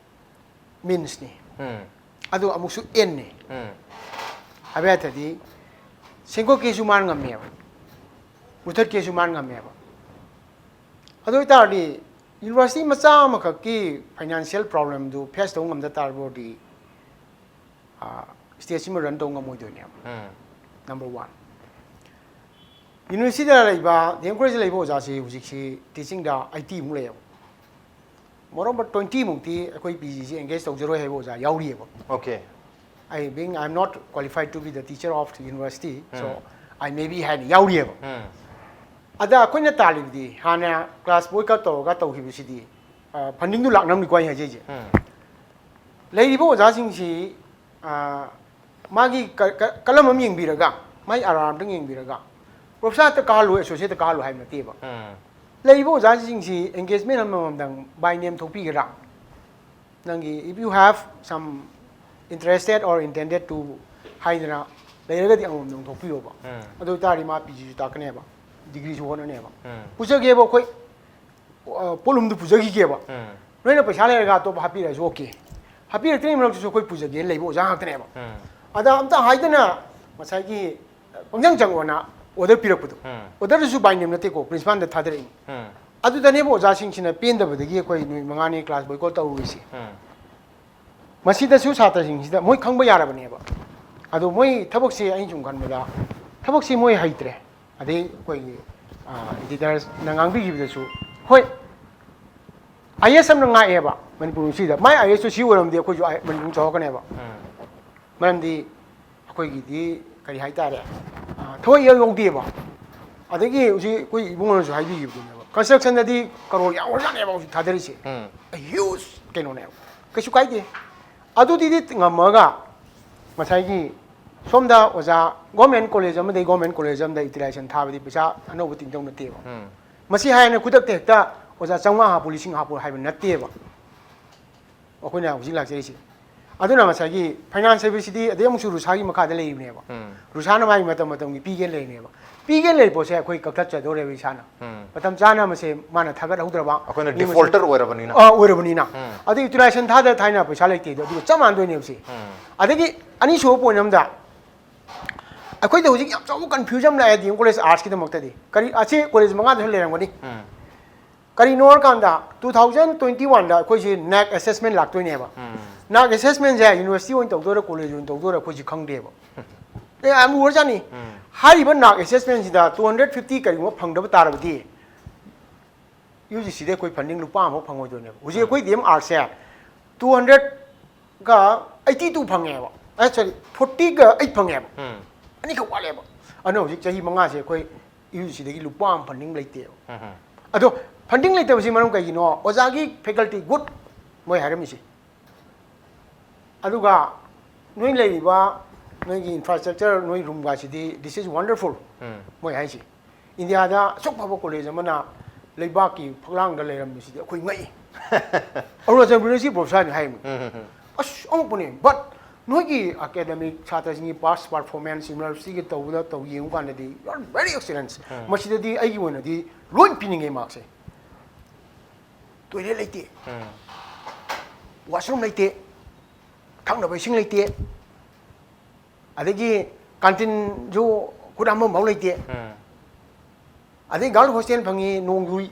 ꯃꯤꯟꯁꯅꯤ꯫ ꯎꯝ꯫ ꯑꯗꯨ ꯑꯃꯨꯛꯁꯨ ꯑꯦꯟꯅꯤ꯫ ꯎꯝ꯫ ꯍꯥꯏꯕ ꯌꯥꯗ꯭ꯔꯗꯤ ꯁꯦꯝꯒꯠꯀꯦꯁꯨ ꯃꯥꯅ ꯉꯝꯃꯦꯕ, ꯃꯨꯊꯠꯀꯦꯁꯨ ꯃꯥꯅ ꯉꯝꯃꯦꯕ꯫ ꯑꯗꯨ ꯑꯣꯏꯇꯥꯔꯗꯤ ꯌꯨꯅꯤꯚꯔꯁꯤꯇꯤ ꯃꯆꯥ ꯑꯃꯈꯛꯀꯤ ꯐꯥꯏꯅꯥꯟꯁꯤꯌꯦꯜ ꯄ꯭ꯔꯣꯕ꯭ꯂꯦꯝꯗꯨ ꯐꯦꯁ ꯇꯧꯕ ꯉꯝꯗ ꯇꯥꯔꯕꯗꯤ, ꯑꯥ, ꯁ꯭ꯇꯦꯠꯁꯤꯃ ꯔꯟ ꯇꯧꯕ ꯉꯝꯃꯣꯏꯗꯣꯏꯅꯦꯕ꯫ ꯎꯝ꯫ Number one. ꯌꯨꯅꯤꯚꯔꯁꯤꯇꯤꯗ ꯂꯩꯕ, ꯗꯤ ꯑꯦꯝ ꯀꯣꯂꯦꯖꯇ ꯂꯩꯕ ꯑꯣꯖꯥꯁꯤ ꯍꯧꯖꯤꯛꯁꯤ ꯇꯤꯆꯤꯡꯗ ꯑꯩꯠꯇꯤꯃꯨꯛ ꯂꯩꯌꯦꯕ꯫ ꯃꯣꯔꯣꯕꯔ ꯇ꯭ꯋꯦꯟꯇꯤꯃꯨꯛꯇꯤ ꯑꯩꯈꯣꯏ ꯄꯤ ꯖꯤꯁꯤ ꯑꯦꯡꯒꯦꯖ ꯇꯧꯖꯔꯣꯏ ꯍꯥꯏꯕ ꯑꯣꯖꯥ ꯌꯥꯎꯔꯤꯑꯕ꯫ Okay. I being I'm not qualified to be the teacher of the university, so I may be ꯍꯥꯏꯅ ꯌꯥꯎꯔꯤꯑꯕ꯫ ꯑꯗ ꯑꯩꯈꯣꯏꯅ ꯇꯥꯜꯂꯤꯕꯗꯤ ꯍꯥꯟꯅ class boycott ꯇꯧꯔꯒ ꯇꯧꯈꯤꯕꯁꯤꯗꯤ ꯐꯟꯗꯤꯡꯗꯨ ꯂꯥꯛꯅꯕꯅꯤꯀꯣ ꯑꯩ ꯍꯥꯏꯖꯩꯁꯦ꯫ ꯂꯩꯔꯤꯕ ꯑꯣꯖꯥꯁꯤꯡꯁꯤ ꯃꯥꯒꯤ ꯀꯂꯝ ꯑꯃ ꯌꯦꯡꯕꯤꯔꯒ, ꯃꯥꯒꯤ ꯑꯔꯥ ꯑꯃꯇꯪ ꯌꯦꯡꯕꯤꯔꯒ professor ꯍꯦꯛꯇ ꯀꯥꯍꯜꯂꯨ, associate ꯍꯦꯛꯇ ꯀꯥꯍꯜꯂꯨ ꯍꯥꯏꯕ ꯅꯠꯇꯦꯕ꯫ ꯂꯩꯔꯤꯕ ꯑꯣꯖꯥꯁꯤꯡꯁꯤ engagement ꯑꯃꯃꯝꯗꯪ by name ꯊꯣꯛꯄꯤꯒꯗ꯭ꯔꯥ? ꯅꯪꯒꯤ if you have some interested or intended to ꯍꯥꯏꯗꯅ ꯂꯩꯔꯒꯗꯤ ꯑꯃꯃꯝꯗꯪ ꯊꯣꯛꯄꯤꯌꯣꯕ꯫ ꯑꯗꯨ ꯑꯣꯏꯇꯥꯔꯗꯤ ꯃꯥ ꯄꯤ ꯖꯤꯁꯨ ꯇꯥꯛꯀꯅꯦꯕ, degreeꯁꯨ ꯍꯣꯠꯅꯅꯦꯕ꯫ ꯄꯨꯖꯒꯦꯕ ꯑꯩꯈꯣꯏ, ꯄꯣꯠꯂꯨꯝꯗꯨ ꯄꯨꯖꯈꯤꯒꯦꯕ꯫ ꯅꯣꯏꯅ ꯄꯩꯁꯥ ꯂꯩꯔꯒ ꯑꯇꯣꯞꯄ ꯍꯥꯞꯄꯤꯔꯁꯨ okay꯫ ꯍꯥꯞꯄꯤꯔꯛꯇ꯭ꯔꯤꯉꯩ ꯃꯔꯛꯇꯁꯨ ꯑꯩꯈꯣꯏ ꯄꯨꯖꯒꯦꯅ ꯂꯩꯕ ꯑꯣꯖꯥ ꯉꯥꯛꯇꯅꯦꯕ꯫ ꯑꯗ ꯑꯝꯇ ꯍꯥꯏꯗꯅ ꯉꯁꯥꯏꯒꯤ ꯄꯪꯆꯪ ꯆꯪꯉꯣꯅ order ꯄꯤꯔꯛꯄꯗꯣ꯫ Orderꯗꯨꯁꯨ by name ꯅꯠꯇꯦꯀꯣ, principalꯗ ꯊꯥꯗꯔꯛꯏꯅꯤ꯫ ꯑꯗꯨꯗꯅꯦꯕ ꯑꯣꯖꯥꯁꯤꯡꯁꯤꯅ ꯄꯦꯟꯗꯕꯗꯒꯤ ꯑꯩꯈꯣꯏ ꯅꯨꯃꯤꯠ ꯃꯉꯥꯅꯤ class boycott ꯇꯧꯔꯨꯔꯤꯁꯦ꯫ ꯃꯁꯤꯗꯁꯨ ꯁꯥꯇ꯭ꯔꯁꯤꯡꯁꯤꯗ ꯃꯣꯏ ꯈꯪꯕ ꯌꯥꯔꯕꯅꯦꯕ꯫ ꯑꯗꯣ ꯃꯣꯏ ꯊꯕꯛꯁꯦ ꯑꯩꯅ ꯁꯨꯝ ꯈꯟꯕꯗ ꯊꯕꯛꯁꯦ ꯃꯣꯏ ꯍꯩꯇ꯭ꯔꯦ꯫ ꯑꯗꯩ ꯑꯩꯈꯣꯏꯒꯤ editorsꯅ ꯉꯥꯡꯕꯤꯈꯤꯕꯗꯁꯨ, ꯍꯣꯏ, I A S ꯑꯃꯅ ꯉꯥꯛꯑꯦꯕ ꯃꯅꯤꯄꯨꯔꯁꯤꯗ꯫ ꯃꯥꯏ I A Sꯇꯣ ꯁꯤ ꯑꯣꯏꯔꯝꯗꯤ ꯑꯩꯈꯣꯏꯁꯨ ꯃꯅꯤꯄꯨꯔ ꯆꯥꯎꯔꯛꯀꯅꯦꯕ꯫ ꯃꯔꯝꯗꯤ ꯑꯩꯈꯣꯏꯒꯤꯗꯤ ꯀꯔꯤ ꯍꯥꯏꯇꯥꯔꯦ, ꯊꯕꯛ ꯏꯌꯧ ꯌꯧꯗꯦꯕ꯫ ꯑꯗꯒꯤ ꯍꯧꯖꯤꯛ ꯑꯩꯈꯣꯏ ꯏꯕꯨꯡꯉꯣꯅꯁꯨ ꯍꯥꯏꯕꯤꯈꯤꯕꯗꯨꯅꯦꯕ, constructionꯗꯗꯤ ꯀꯔꯣꯔ ꯌꯥꯝꯈ꯭ꯔꯖꯥꯠꯅꯦꯕ ꯍꯧꯖꯤꯛ ꯊꯥꯗꯔꯤꯁꯦ꯫ A huge ꯀꯩꯅꯣꯅꯦꯕ, ꯀꯩꯁꯨ ꯀꯥꯏꯗꯦ꯫ ꯑꯗꯨꯗꯤꯗꯤ ꯉꯝꯃꯒ ꯉꯁꯥꯏꯒꯤ ꯁꯣꯝꯗ ꯑꯣꯖꯥ government college ꯑꯃꯗꯒꯤ government college ꯑꯃꯗ utilization ꯊꯥꯕꯗꯤ ꯄꯩꯁꯥ ꯑꯅꯧꯕ ꯇꯤꯡꯗꯧ ꯅꯠꯇꯦꯕ꯫ ꯃꯁꯤ ꯍꯥꯏꯅ ꯈꯨꯗꯛꯇ ꯍꯦꯛꯇ ꯑꯣꯖꯥ ꯆꯥꯝꯃꯉꯥ ꯍꯥꯞꯄꯨ, ꯂꯤꯁꯤꯡ ꯍꯥꯞꯄꯨ ꯍꯥꯏꯕ ꯅꯠꯇꯦꯕ꯫ ꯑꯩꯈꯣꯏꯅ ꯍꯧꯖꯤꯛ ꯂꯥꯛꯆꯔꯤꯁꯦ꯫ ꯑꯗꯨꯅ ꯉꯁꯥꯏꯒꯤ finance ꯍꯥꯏꯕꯁꯤꯗꯤ ꯑꯗꯩ ꯑꯃꯨꯛꯁꯨ ꯔꯨꯁꯥꯒꯤ ꯃꯈꯥꯗ ꯂꯩꯔꯤꯕꯅꯦꯕ꯫ ꯔꯨꯁꯥꯅ ꯃꯥꯒꯤ ꯃꯇꯝ ꯃꯇꯝꯒꯤ ꯄꯤꯒꯦꯅ ꯂꯩꯔꯤꯅꯦꯕ꯫ ꯄꯤꯒꯦꯅ ꯂꯩꯔꯤ ꯄꯣꯠꯁꯦ ꯑꯩꯈꯣꯏ ꯀꯛꯊꯠꯆꯗꯧꯔꯦꯕ ꯏꯁꯥꯅ꯫ ꯃꯇꯝ ꯆꯥꯅ ꯃꯁꯦ ꯃꯥꯅ ꯊꯥꯒꯠꯍꯧꯗ꯭ꯔꯕ ꯑꯩꯈꯣꯏꯅ ꯃꯤ ꯃꯁꯦ defaulter ꯑꯣꯏꯔꯕꯅꯤꯅ꯫ ꯑꯥ, ꯑꯣꯏꯔꯕꯅꯤꯅ꯫ ꯑꯗꯩ utilization ꯊꯥꯗ ꯊꯥꯏꯅ ꯄꯩꯁꯥ ꯂꯩꯇꯦꯗꯣ ꯑꯗꯨꯒ ꯆꯞ ꯃꯥꯟꯅꯗꯣꯏꯅꯦꯕ ꯁꯤ꯫ ꯑꯗꯒꯤ ꯑꯅꯤꯁꯨꯕ point ꯑꯃꯗ ꯑꯩꯈꯣꯏꯗ ꯍꯧꯖꯤꯛ ꯌꯥꯝ ꯆꯥꯎꯕ confusion ꯑꯃ ꯂꯥꯛꯑꯦ D M College Artsꯀꯤꯗꯃꯛꯇꯗꯤ꯫ ꯀꯔꯤ, ꯑꯁꯤ college ꯃꯉꯥꯗꯁꯨ ꯂꯩꯔꯝꯒꯅꯤ꯫ ꯀꯔꯤꯅꯣ ꯍꯥꯏꯔꯀꯥꯟꯗ two thousand twenty oneꯗ ꯑꯩꯈꯣꯏꯁꯦ NAAC assessment ꯂꯥꯛꯇꯣꯏꯅꯦꯕ꯫ NAAC assessmentꯁꯦ university ꯑꯣꯏꯅ ꯇꯧꯗꯣꯏꯔꯥ college ꯑꯣꯏꯅ ꯇꯧꯗꯣꯏꯔꯥ ꯑꯩꯈꯣꯏꯁꯦ ꯈꯪꯗꯦꯕ꯫ ꯑꯦ, ꯌꯥꯝ ꯂꯨꯔꯖꯥꯠꯅꯤ꯫ ꯍꯥꯏꯔꯤꯕ NAAC assessmentꯁꯤꯗ two hundred fifty ꯀꯔꯤꯒꯨꯝꯕ ꯐꯪꯗꯕ ꯇꯥꯔꯕꯗꯤ UGCꯗ ꯑꯩꯈꯣꯏ funding ꯂꯨꯄꯥ ꯑꯃꯐꯥꯎ ꯐꯪꯉꯣꯏꯗꯣꯏꯅꯦꯕ꯫ ꯍꯧꯖꯤꯛ ꯑꯩꯈꯣꯏ D M Artsꯁꯦ two hundredꯒ eighty two ꯐꯪꯉꯦꯕ꯫ ꯑꯦ ꯁꯣꯔꯤ, ꯐꯣꯔꯇꯤꯒ ꯑꯩꯠ ꯐꯪꯉꯦꯕ꯫ ꯑꯅꯤꯈꯛ ꯋꯥꯠꯂꯦꯕ꯫ ꯑꯗꯨꯅ ꯍꯧꯖꯤꯛ ꯆꯍꯤ ꯃꯉꯥꯁꯦ ꯑꯩꯈꯣꯏ ꯌꯨ ꯖꯤ ꯁꯤꯗꯒꯤ ꯂꯨꯄꯥ ꯑꯃ ꯐꯟꯗꯤꯡ ꯂꯩꯇꯦꯕ꯫ ꯑꯗꯣ ꯐꯟꯗꯤꯡ ꯂꯩꯇꯕꯁꯤ ꯃꯔꯝ ꯀꯩꯒꯤꯅꯣ? ꯑꯣꯖꯥꯒꯤ ꯐꯦꯀꯜꯇꯤ ꯒꯨꯗ ꯃꯣꯏ ꯍꯥꯏꯔꯝꯃꯤꯁꯦ꯫ ꯑꯗꯨꯒ ꯅꯣꯏ ꯂꯩꯔꯤꯕ ꯅꯣꯏꯒꯤ ꯏꯟꯐ꯭ꯔꯥꯁ꯭ꯇ꯭ꯔꯛꯆꯔ, ꯅꯣꯏ ꯔꯨꯝꯒꯁꯤꯗꯤ, this is wonderful ꯃꯣꯏ ꯍꯥꯏꯁꯦ꯫ ꯏꯟꯗꯤꯌꯥꯗ ꯑꯁꯨꯛ ꯐꯕ ꯀꯣꯂꯦꯖ ꯑꯃꯅ ꯂꯩꯕꯥꯛꯀꯤ ꯐꯛꯂꯥꯡꯗ ꯂꯩꯔꯝꯕꯁꯤꯗꯤ ꯑꯩꯈꯣꯏ ꯉꯛꯏ꯫ ꯑꯔꯨꯅꯥꯆꯜ ꯄ꯭ꯔꯗꯦꯁꯀꯤ ꯄ꯭ꯔꯣꯐꯦꯁꯔꯅꯤ ꯍꯥꯏꯔꯤꯕꯅꯤ꯫ ꯑꯁ ꯑꯉꯛꯄꯅꯦ꯫ But ꯅꯣꯏꯒꯤ ꯑꯦꯀꯥꯗꯃꯤꯛ ꯁꯥꯇ꯭ꯔꯁꯤꯡꯒꯤ ꯄꯥꯁ ꯄꯔꯐꯣꯔꯃꯦꯟꯁ ꯌꯨꯅꯤꯚꯔꯁꯤꯇꯤꯒ ꯇꯧꯕꯗ ꯇꯧ ꯌꯦꯡꯕ ꯀꯥꯟꯗꯗꯤ you are very excellent꯫ ꯃꯁꯤꯗꯗꯤ ꯑꯩꯒꯤ ꯑꯣꯏꯅꯗꯤ ꯂꯣꯏ ꯄꯤꯅꯤꯡꯉꯦ ꯃꯥꯔꯛꯁꯦ꯫ ꯇꯣꯏꯂꯦꯠ ꯂꯩꯇꯦ, ꯋꯥꯁꯔꯨꯝ ꯂꯩꯇꯦ, ꯊꯛꯅꯕ ꯏꯁꯤꯡ ꯂꯩꯇꯦ, ꯑꯗꯒꯤ ꯀꯥꯟꯇꯤꯟꯁꯨ ꯈꯨꯠ ꯍꯥꯝꯐꯝꯐꯥꯎ ꯂꯩꯇꯦ꯫ ꯑꯗꯩ ꯒꯥꯔꯜ ꯍꯣꯁꯇꯦꯜ ꯐꯪꯉꯤ, ꯅꯣꯡ ꯌꯨꯏ,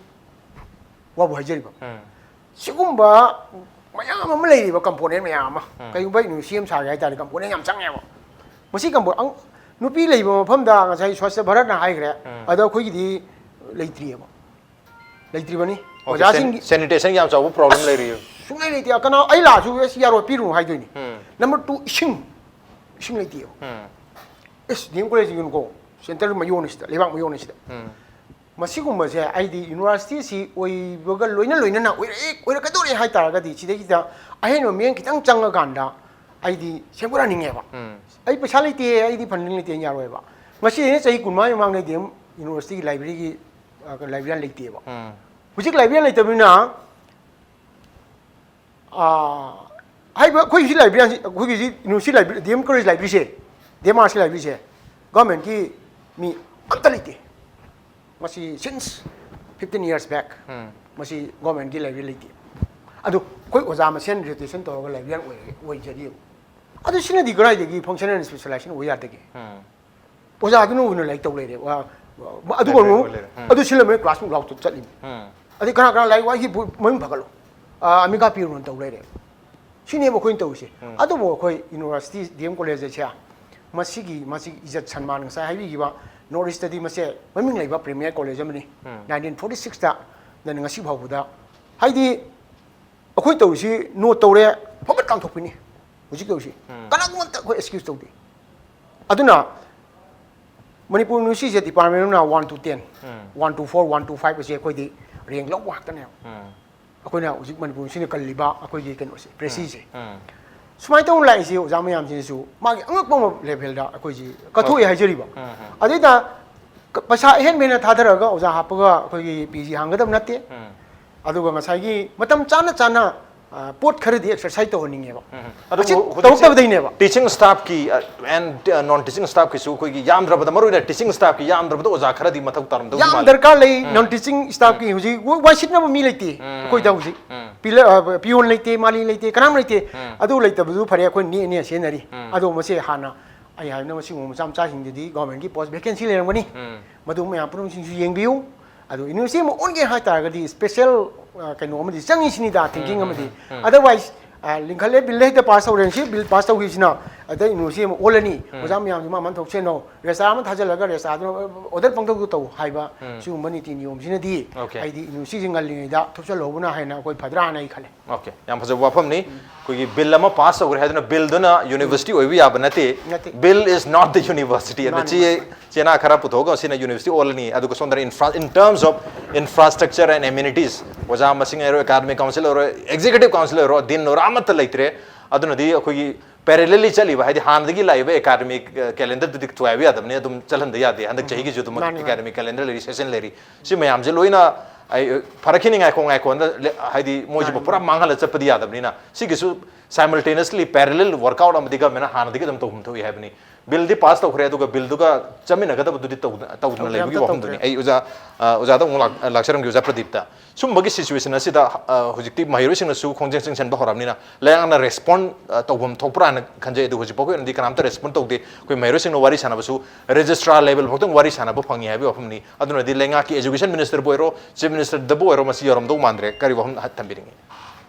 ꯋꯥꯕꯨ ꯍꯥꯏꯖꯔꯤꯕ꯫ ꯁꯤꯒꯨꯝꯕ ꯃꯌꯥꯝ ꯑꯃ ꯂꯩꯔꯤꯕ, ꯀꯝꯄꯣꯅꯦꯟ ꯃꯌꯥꯝ ꯑꯃ꯫ ꯀꯩꯒꯨꯝꯕ ꯌꯨꯅꯤꯚꯔꯁꯤꯇꯤ ꯑꯃ ꯁꯥꯒꯦ ꯍꯥꯏ ꯇꯥꯔꯗꯤ ꯀꯝꯄꯣꯅꯦꯟ ꯌꯥꯝ ꯆꯪꯉꯦꯕ꯫ ꯃꯁꯤ ꯀꯝꯄꯣ-, ꯑꯪ-, ꯅꯨꯄꯤ ꯂꯩꯕ ꯃꯐꯝꯗ ꯉꯁꯥꯏ ꯁ꯭ꯋꯥꯁꯇ ꯚꯥꯔꯠꯅ ꯍꯥꯏꯈ꯭ꯔꯦ, ꯑꯗꯣ ꯑꯩꯈꯣꯏꯒꯤꯗꯤ ꯂꯩꯇ꯭ꯔꯤꯑꯕ꯫ ꯂꯩꯇ꯭ꯔꯤꯕꯅꯤ꯫ ꯁꯦꯅꯤꯇꯦꯁꯟꯒꯤ ꯌꯥꯝ ꯆꯥꯎꯕ ꯄ꯭ꯔꯣꯕ꯭ꯂꯦꯝ ꯂꯩꯔꯤ꯫ ꯁꯨꯡꯂꯩ ꯂꯩꯇꯦ꯫ ꯀꯅꯥ, ꯑꯩ ꯂꯥꯛꯑꯁꯨ ꯑꯦꯁ ꯌꯥꯔꯣꯏ, ꯄꯤꯔꯨꯅꯨ ꯍꯥꯏꯗꯣꯏꯅꯤ꯫ ꯅꯝꯕꯔ ꯇꯨ, ꯏꯁꯤꯡ, ꯏꯁꯤꯡ ꯂꯩꯇꯦꯕ꯫ ꯑꯦꯁ ꯗꯤ ꯑꯦꯝ ꯀꯣꯂꯦꯖ ꯌꯦꯡꯉꯨꯀꯣ, ꯁꯦꯟꯇꯔ ꯃꯌꯣꯟꯁꯤꯗ, ꯂꯩꯕꯥꯛ ꯃꯌꯣꯟꯁꯤꯗ꯫ ꯃꯁꯤꯒꯨꯝꯕꯁꯦ ꯑꯩꯗꯤ ꯌꯨꯅꯤꯚꯔꯁꯤꯇꯤꯁꯤ ꯑꯣꯏꯕꯒ ꯂꯣꯏꯅ ꯂꯣꯏꯅꯅ ꯑꯣꯏꯔꯛꯑꯦ, ꯑꯣꯏꯔꯛꯀꯗꯧꯔꯦ ꯍꯥꯏꯇꯥꯔꯒꯗꯤ ꯁꯤꯗꯩꯁꯤꯗ ꯑꯍꯦꯟꯕ ꯃꯤꯠꯌꯦꯡ ꯈꯤꯇꯪ ꯆꯪꯉꯀꯥꯟꯗ ꯑꯩꯗꯤ ꯁꯦꯝꯒꯠꯍꯟꯅꯤꯡꯉꯦꯕ꯫ ꯑꯩ ꯄꯩꯁꯥ ꯂꯩꯇꯦ, ꯑꯩꯗꯤ ꯐꯟꯗꯤꯡ ꯂꯩꯇꯦꯅ ꯌꯥꯔꯣꯏꯕ꯫ ꯉꯁꯤꯗꯩꯅ ꯆꯍꯤ ꯀꯨꯟꯃꯉꯥꯒꯤ ꯃꯃꯥꯡꯗ ꯗꯤ ꯑꯦꯝ ꯌꯨꯅꯤꯚꯔꯁꯤꯇꯤꯒꯤ ꯂꯥꯏꯕ꯭ꯔꯦꯔꯤꯒꯤ, ꯑ, ꯂꯥꯏꯕ꯭ꯔꯦꯔꯤꯌꯥꯟ ꯂꯩꯇꯦꯕ꯫ ꯍꯧꯖꯤꯛ ꯂꯥꯏꯕ꯭ꯔꯦꯔꯤꯌꯥꯟ ꯂꯩꯇꯕꯅꯤꯅ ꯑꯥ, ꯍꯥꯏꯔꯤꯕ ꯑꯩꯈꯣꯏ ꯍꯧꯖꯤꯛ ꯂꯥꯏꯕ꯭ꯔꯦꯔꯤ, ꯑꯩꯈꯣꯏꯒꯤ ꯍꯧꯖꯤꯛ university library, D M college ꯂꯥꯏꯕ꯭ꯔꯦꯔꯤꯁꯦ, ꯗꯤ ꯑꯦꯝ ꯑꯥꯔꯁꯀꯤ ꯂꯥꯏꯕ꯭ꯔꯦꯔꯤꯁꯦ, ꯒꯚꯔꯟꯃꯦꯟꯠꯀꯤ ꯃꯤ ꯑꯝꯇ ꯂꯩꯇꯦ꯫ ꯃꯁꯤ since fifteen years back, ꯃꯁꯤ ꯒꯚꯔꯟꯃꯦꯟꯠꯀꯤ ꯂꯥꯏꯕ꯭ꯔꯦꯔꯤ ꯂꯩꯇꯦ꯫ ꯑꯗꯨ ꯑꯩꯈꯣꯏ ꯑꯣꯖꯥ ꯃꯁꯦꯟ ꯔꯣꯇꯦꯁꯟ ꯇꯧꯔꯒ ꯂꯥꯏꯕ꯭ꯔꯦꯔꯤꯌꯥꯟ ꯑꯣꯏꯔꯒ, ꯑꯣꯏꯖꯔꯤꯕ꯫ ꯑꯗꯨ ꯁꯤꯅꯗꯤ ꯀꯗꯥꯏꯗꯒꯤ functional and specialization ꯑꯣꯏ ꯌꯥꯗꯒꯦ? ꯑꯣꯖꯥꯗꯨꯅ ꯑꯣꯏꯅ ꯂꯥꯏꯔꯤꯛ ꯇꯧ ꯂꯩꯔꯦ꯫ ꯋꯥ-, ꯋꯥ-, ꯑꯗꯨꯒ ꯂꯥꯏꯕ꯭ꯔꯦꯔꯤ ꯑꯃꯨꯛ ꯑꯣꯏ ꯂꯩꯔꯦ꯫ ꯎꯝ꯫ ꯑꯗꯨ ꯁꯤꯜꯂꯝꯃꯦ, ꯀ꯭ꯂꯥꯁꯃꯨꯛ ꯂꯥꯎ ꯆꯠꯂꯤꯅꯤ꯫ ꯎꯝ꯫ ꯑꯗꯩ ꯀꯅꯥ ꯀꯅꯥ ꯂꯥꯏꯔꯤꯛ ꯋꯥꯏꯒꯤ ꯕꯨ-, ꯃꯃꯤꯡ ꯐꯒꯠꯂꯣ꯫ ꯑꯥ, ꯑꯃꯤꯀꯥ ꯄꯤꯔꯨꯅ ꯇꯧ ꯂꯩꯔꯦ꯫ ꯁꯤꯅꯦꯕ ꯑꯩꯈꯣꯏꯅ ꯇꯧꯔꯤꯁꯦ꯫ ꯎꯝ꯫ ꯑꯗꯨꯕꯨ ꯑꯩꯈꯣꯏ ꯌꯨꯅꯤꯚꯔꯁꯤꯇꯤ, ꯗꯤ ꯑꯦꯝ ꯀꯣꯂꯦꯖꯁꯦ ꯃꯁꯤꯒꯤ, ꯃꯁꯤꯒꯤ ꯏꯖꯠ ꯁꯟꯃꯥꯟ ꯉꯁꯥꯏ ꯍꯥꯏꯕꯤꯈꯤꯕ North Eastꯇꯗꯤ ꯃꯁꯦ ꯃꯃꯤꯡ ꯂꯩꯕ premier ꯀꯣꯂꯦꯖ ꯑꯃꯅꯤ꯫ ꯎꯝ꯫ Nineteen forty sixꯇ ꯗꯅ ꯉꯁꯤ ꯐꯥꯎꯕꯗ, ꯍꯥꯏꯗꯤ ꯑꯩꯈꯣꯏ ꯇꯧꯔꯤꯁꯤ ꯅꯣꯠ ꯇꯧꯔꯦ, ꯐꯕꯠ ꯀꯥꯝꯊꯣꯛꯄꯤꯅꯤ꯫ ꯍꯧꯖꯤꯛ ꯇꯧꯔꯤꯁꯤ ꯀꯅꯥꯒꯨꯝꯕ ꯑꯝꯇ ꯑꯩꯈꯣꯏ ꯑꯦꯛꯁꯀ꯭ꯌꯨꯁ ꯇꯧꯗꯦ꯫ ꯑꯗꯨꯅ ꯃꯅꯤꯄꯨꯔ ꯌꯨꯅꯤꯚꯔꯁꯤꯇꯤꯁꯦ ꯗꯤꯄꯥꯔꯠꯃꯦꯟ ꯑꯃꯅ one two ten, one two four, one two five ꯑꯁꯦ ꯑꯩꯈꯣꯏꯗꯤ ꯔꯦꯡ ꯂꯧꯕ ꯉꯥꯛꯇꯅꯦꯕ꯫ ꯑꯩꯈꯣꯏꯅ ꯍꯧꯖꯤꯛ ꯃꯅꯤꯄꯨꯔꯁꯤꯅ ꯀꯜꯂꯤꯕ ꯑꯩꯈꯣꯏꯒꯤ ꯀꯩꯅꯣꯁꯦ, ꯄ꯭ꯔꯦꯁꯤꯁꯦ꯫ ꯁꯨꯃꯥꯏꯅ ꯇꯧꯅ ꯂꯥꯛꯏꯁꯦ ꯑꯣꯖꯥ ꯃꯌꯥꯝꯁꯤꯅꯁꯨ ꯃꯥꯒꯤ ꯑꯉꯛꯄ ꯑꯃ ꯂꯦꯚꯦꯜꯗ ꯑꯩꯈꯣꯏꯁꯤ ꯀꯠꯊꯣꯛꯑꯦ ꯍꯥꯏꯖꯔꯤꯕ꯫ ꯑꯗꯩꯗ ꯄꯩꯁꯥ ꯑꯍꯦꯟꯕ ꯍꯦꯟꯅ ꯊꯥꯗꯔꯒ ꯑꯣꯖꯥ ꯍꯥꯞꯄꯒ ꯑꯩꯈꯣꯏꯒꯤ ꯄꯤ ꯖꯤ ꯍꯥꯡꯒꯗꯕ ꯅꯠꯇꯦ꯫ ꯑꯗꯨꯒ ꯉꯁꯥꯏꯒꯤ ꯃꯇꯝ ꯆꯥꯅ ꯆꯥꯅ, ꯑ, ꯄꯣꯠ ꯈꯔꯗꯤ ꯑꯦꯛꯁꯔꯁꯥꯏꯁ ꯇꯧꯍꯟꯅꯤꯡꯉꯦꯕ꯫ ꯑꯗꯨ ꯃꯁꯤ ꯍꯧꯖꯤꯛꯁꯦ ꯇꯧꯔꯛꯇꯕꯗꯩꯅꯦꯕ꯫ ꯇꯤꯆꯤꯡ ꯁ꯭ꯇꯥꯐꯀꯤ, ꯑ, ꯑꯦꯟ, ꯑ, ꯅꯣꯟ ꯇꯤꯆꯤꯡ ꯁ꯭ꯇꯥꯐꯀꯤꯁꯨ ꯑꯩꯈꯣꯏꯒꯤ ꯌꯥꯝꯗ꯭ꯔꯕꯗ, ꯃꯔꯨꯑꯣꯏꯅ ꯇꯤꯆꯤꯡ ꯁ꯭ꯇꯥꯐꯀꯤ ꯌꯥꯝꯗ꯭ꯔꯕꯗ ꯑꯣꯖꯥ ꯈꯔꯗꯤ ꯃꯊꯧ ꯇꯥꯔꯝꯗꯧꯗꯤ ꯌꯥꯝ ꯃꯥꯜꯂꯤ꯫ ꯗꯔꯀꯥꯔ ꯂꯩ꯫ ꯅꯣꯟ ꯇꯤꯆꯤꯡ ꯁ꯭ꯇꯥꯐꯀꯤ ꯍꯧꯖꯤꯛ ꯋꯥ-, ꯋꯥꯏ ꯁꯤꯠꯅꯕ ꯃꯤ ꯂꯩꯇꯦ ꯑꯩꯈꯣꯏꯗ ꯍꯧꯖꯤꯛ꯫ ꯄꯤꯂ-, ꯑ, ꯄꯤꯌꯣꯟ ꯂꯩꯇꯦ, ꯃꯥꯂꯤ ꯂꯩꯇꯦ, ꯀꯅꯥꯝ ꯂꯩꯇꯦ꯫ ꯑꯗꯨ ꯂꯩꯇꯕꯗꯨ ꯐꯔꯦ, ꯑꯩꯈꯣꯏ ꯅꯦꯛꯑ ꯅꯦꯛꯑ ꯁꯤꯖꯤꯟꯅꯔꯤ꯫ ꯑꯗꯣ ꯃꯁꯦ ꯍꯥꯟꯅ ꯑꯩ ꯍꯥꯏꯅ ꯁꯤꯒꯨꯝꯕ ꯃꯆꯥ ꯃꯆꯥꯁꯤꯡꯗꯨꯗꯤ ꯒꯣꯔꯃꯦꯟꯒꯤ ꯄꯣꯁ ꯚꯦꯀꯦꯟꯁꯤ ꯂꯩꯔꯝꯒꯅꯤ꯫ ꯃꯗꯨ ꯃꯌꯥꯝ ꯄꯨꯝꯅꯃꯛꯁꯤꯡꯁꯨ ꯌꯦꯡꯕꯤꯌꯨ꯫ ꯑꯗꯨ ꯌꯨꯅꯤꯚꯔꯁꯤꯇꯤ ꯑꯃ ꯑꯣꯟꯒꯦ ꯍꯥꯏ ꯇꯥꯔꯒꯗꯤ ꯁ꯭ꯄꯦꯁꯦꯜ, ꯑ, ꯀꯩꯅꯣ ꯑꯃꯗꯤ ꯆꯪꯉꯤ ꯁꯤꯅꯤꯗ, ꯊꯤꯡꯀꯤꯡ ꯑꯃꯗꯤ꯫ ꯑꯗꯔꯋꯥꯏꯁ, ꯑ, ꯂꯤꯡꯈꯠꯂꯦ, ꯕꯤꯜꯗ ꯍꯦꯛꯇ ꯄꯥꯁ ꯇꯧꯔꯦ, ꯁꯤ ꯕꯤꯜ ꯄꯥꯁ ꯇꯧꯈꯤꯕꯁꯤꯅ ꯑꯗꯩ ꯌꯨꯅꯤꯚꯔꯁꯤꯇꯤ ꯑꯃ ꯑꯣꯜꯂꯅꯤ, ꯑꯣꯖꯥ ꯃꯌꯥꯝꯁꯤ ꯃꯥ ꯃꯥꯅ ꯊꯣꯛ ꯁꯦꯟꯅꯧ, ꯔꯦꯁꯇꯥ ꯑꯃ ꯊꯥꯖꯤꯜꯂꯒ ꯔꯦꯁꯇꯥꯗꯨꯅ ꯑꯣꯔꯗꯔ ꯄꯪꯇꯧꯗ ꯇꯧ ꯍꯥꯏꯕ ꯁꯤꯒꯨꯝꯕ ꯅꯤꯇꯤ ꯅꯤꯌꯣꯝꯁꯤꯅꯗꯤ ꯑꯩꯗꯤ ꯌꯨꯅꯤꯚꯔꯁꯤꯇꯤꯁꯤ ꯉꯜꯂꯤꯉꯩꯗ ꯊꯨꯞꯆꯜꯍꯧꯕꯅ ꯍꯦꯟꯅ ꯑꯩꯈꯣꯏ ꯐꯗ꯭ꯔꯥꯅ ꯑꯩ ꯈꯜꯂꯦ꯫ ꯑꯣꯀꯦ, ꯌꯥꯝ ꯐꯖꯕ ꯋꯥꯐꯝꯅꯤ꯫ ꯑꯩꯈꯣꯏꯒꯤ ꯕꯤꯜ ꯑꯃ ꯄꯥꯁ ꯇꯧꯈ꯭ꯔꯦ ꯍꯥꯏꯗꯨꯅ ꯕꯤꯜꯗꯨꯅ ꯌꯨꯅꯤꯚꯔꯁꯤꯇꯤ ꯑꯣꯏꯕ ꯌꯥꯕ ꯅꯠꯇꯦ꯫ ꯅꯠꯇꯦ꯫ Bill is not the university ꯑꯅ ꯃꯥꯅꯤ, ꯆꯦ-, ꯃꯥꯅꯤ, ꯃꯥꯅꯤ꯫ ꯆꯦꯅꯥ ꯈꯔ ꯄꯨꯊꯣꯛꯑꯒ ꯁꯤꯅ ꯌꯨꯅꯤꯚꯔꯁꯤꯇꯤ ꯑꯣꯜꯂꯅꯤ꯫ ꯑꯗꯨꯒ ꯁꯣꯝꯗꯅ infra-, in terms of infrastructure and amenities, ꯑꯣꯖꯥ ꯃꯁꯤꯡ ꯑꯣꯏꯔꯣ, academic council ꯑꯣꯏꯔꯣ, executive council ꯑꯣꯏꯔꯣ, ꯗꯤꯟ ꯑꯣꯏꯔꯣ, ꯑꯃꯠꯇ ꯂꯩꯇ꯭ꯔꯦ꯫ ꯑꯗꯨꯅꯗꯤ ꯑꯩꯈꯣꯏꯒꯤ parallelly ꯆꯠꯂꯤꯕ, ꯍꯥꯏꯗꯤ ꯍꯥꯟꯅꯗꯒꯤ ꯂꯥꯛꯏꯕ academic, ꯑ, calendarꯗꯨꯗꯤ ꯊꯨꯒꯥꯏꯕ ꯌꯥꯗꯕꯅꯤ꯫ ꯑꯗꯨꯝ ꯆꯠꯍꯟꯗ ꯌꯥꯗꯦ꯫ ꯍꯟꯗꯛ ꯆꯍꯤꯒꯤꯁꯨ ꯑꯗꯨꯝ ꯃꯥꯅꯤ, ꯃꯥꯅꯤ꯫ Academic calendar ꯂꯩꯔꯤ, session ꯂꯩꯔꯤ꯫ ꯁꯤ ꯃꯌꯥꯝꯁꯦ ꯂꯣꯏꯅ ꯑꯩ, ꯐꯔꯛꯈꯤꯅꯤ, ꯉꯥꯏꯈꯣ, ꯉꯥꯏꯈꯣ, ꯍꯟꯗꯛ ꯂꯦ-, ꯍꯥꯏꯗꯤ ꯃꯣꯏꯁꯤꯕꯨ ꯃꯥꯅꯤ, ꯄꯨꯔꯥ ꯃꯥꯡꯍꯜꯂ ꯆꯠꯄꯗꯤ ꯌꯥꯗꯕꯅꯤꯅ ꯁꯤꯒꯤꯁꯨ simultaneously parallel workout ꯑꯃꯗꯤ ꯒꯃꯦꯟꯅ ꯍꯥꯟꯅꯗꯒꯤ ꯑꯗꯨꯝ ꯇꯧꯐꯝ ꯊꯣꯛꯏ ꯍꯥꯏꯕꯅꯤ꯫ ꯕꯤꯜꯗꯤ ꯄꯥꯁ ꯇꯧꯈ꯭ꯔꯦ, ꯑꯗꯨꯒ ꯕꯤꯜꯗꯨꯒ ꯆꯠꯃꯤꯟꯅꯒꯗꯕꯗꯨꯗꯤ ꯇꯧꯗ-, ꯇꯧꯗꯅ ꯇꯧꯗ꯭ꯔꯦ, ꯂꯩꯕꯒꯤ ꯑꯝꯇ ꯋꯥꯐꯝꯗꯨꯅꯤ꯫ ꯇꯧꯗ꯭ꯔꯦ꯫ ꯑꯩ ꯑꯣꯖꯥ, ꯑ, ꯑꯣꯖꯥꯗ ꯑꯃꯨꯛ ꯂꯥꯛ-, ꯂꯥꯛꯆꯔꯝꯒꯦ, ꯑꯣꯖꯥ ꯄ꯭ꯔꯗꯤꯞꯇ꯫ ꯁꯨꯝꯕꯒꯤ situation ꯑꯁꯤꯗ, ꯑ, ꯍꯧꯖꯤꯛꯇꯤ ꯃꯍꯩꯔꯣꯏꯁꯤꯡꯅꯁꯨ ꯈꯣꯡꯖꯪ ꯆꯪꯁꯤꯟꯕ ꯍꯧꯔꯕꯅꯤꯅ ꯂꯩꯉꯥꯛꯅ respond, ꯑ, ꯇꯧꯐꯝ ꯊꯣꯛꯄ꯭ꯔꯥꯅ ꯈꯟꯖꯩ꯫ ꯑꯗꯨ ꯍꯧꯖꯤꯛ ꯐꯥꯎꯒꯤ ꯑꯣꯏꯅꯗꯤ ꯀꯅꯥꯝꯇ respond ꯇꯧꯗꯦ꯫ ꯑꯩꯈꯣꯏ ꯃꯍꯩꯔꯣꯏꯁꯤꯡꯅ ꯋꯥꯔꯤ ꯁꯥꯟꯅꯕꯁꯨ registrar level ꯐꯥꯎꯇꯪ ꯋꯥꯔꯤ ꯁꯥꯟꯅꯕ ꯐꯪꯉꯤ ꯍꯥꯏꯕꯒꯤ ꯋꯥꯐꯝꯅꯤ꯫ ꯑꯗꯨꯅꯗꯤ ꯂꯩꯉꯥꯛꯀꯤ education ministerꯕꯨ ꯑꯣꯏꯔꯣ, chief ministerꯗꯕꯨ ꯑꯣꯏꯔꯣ ꯃꯁꯤ ꯌꯧꯔꯝꯗꯧ ꯃꯥꯟꯗ꯭ꯔꯦ꯫ ꯀꯔꯤ ꯋꯥꯐꯝ ꯊꯝꯕꯤꯅꯤꯡꯉꯤ?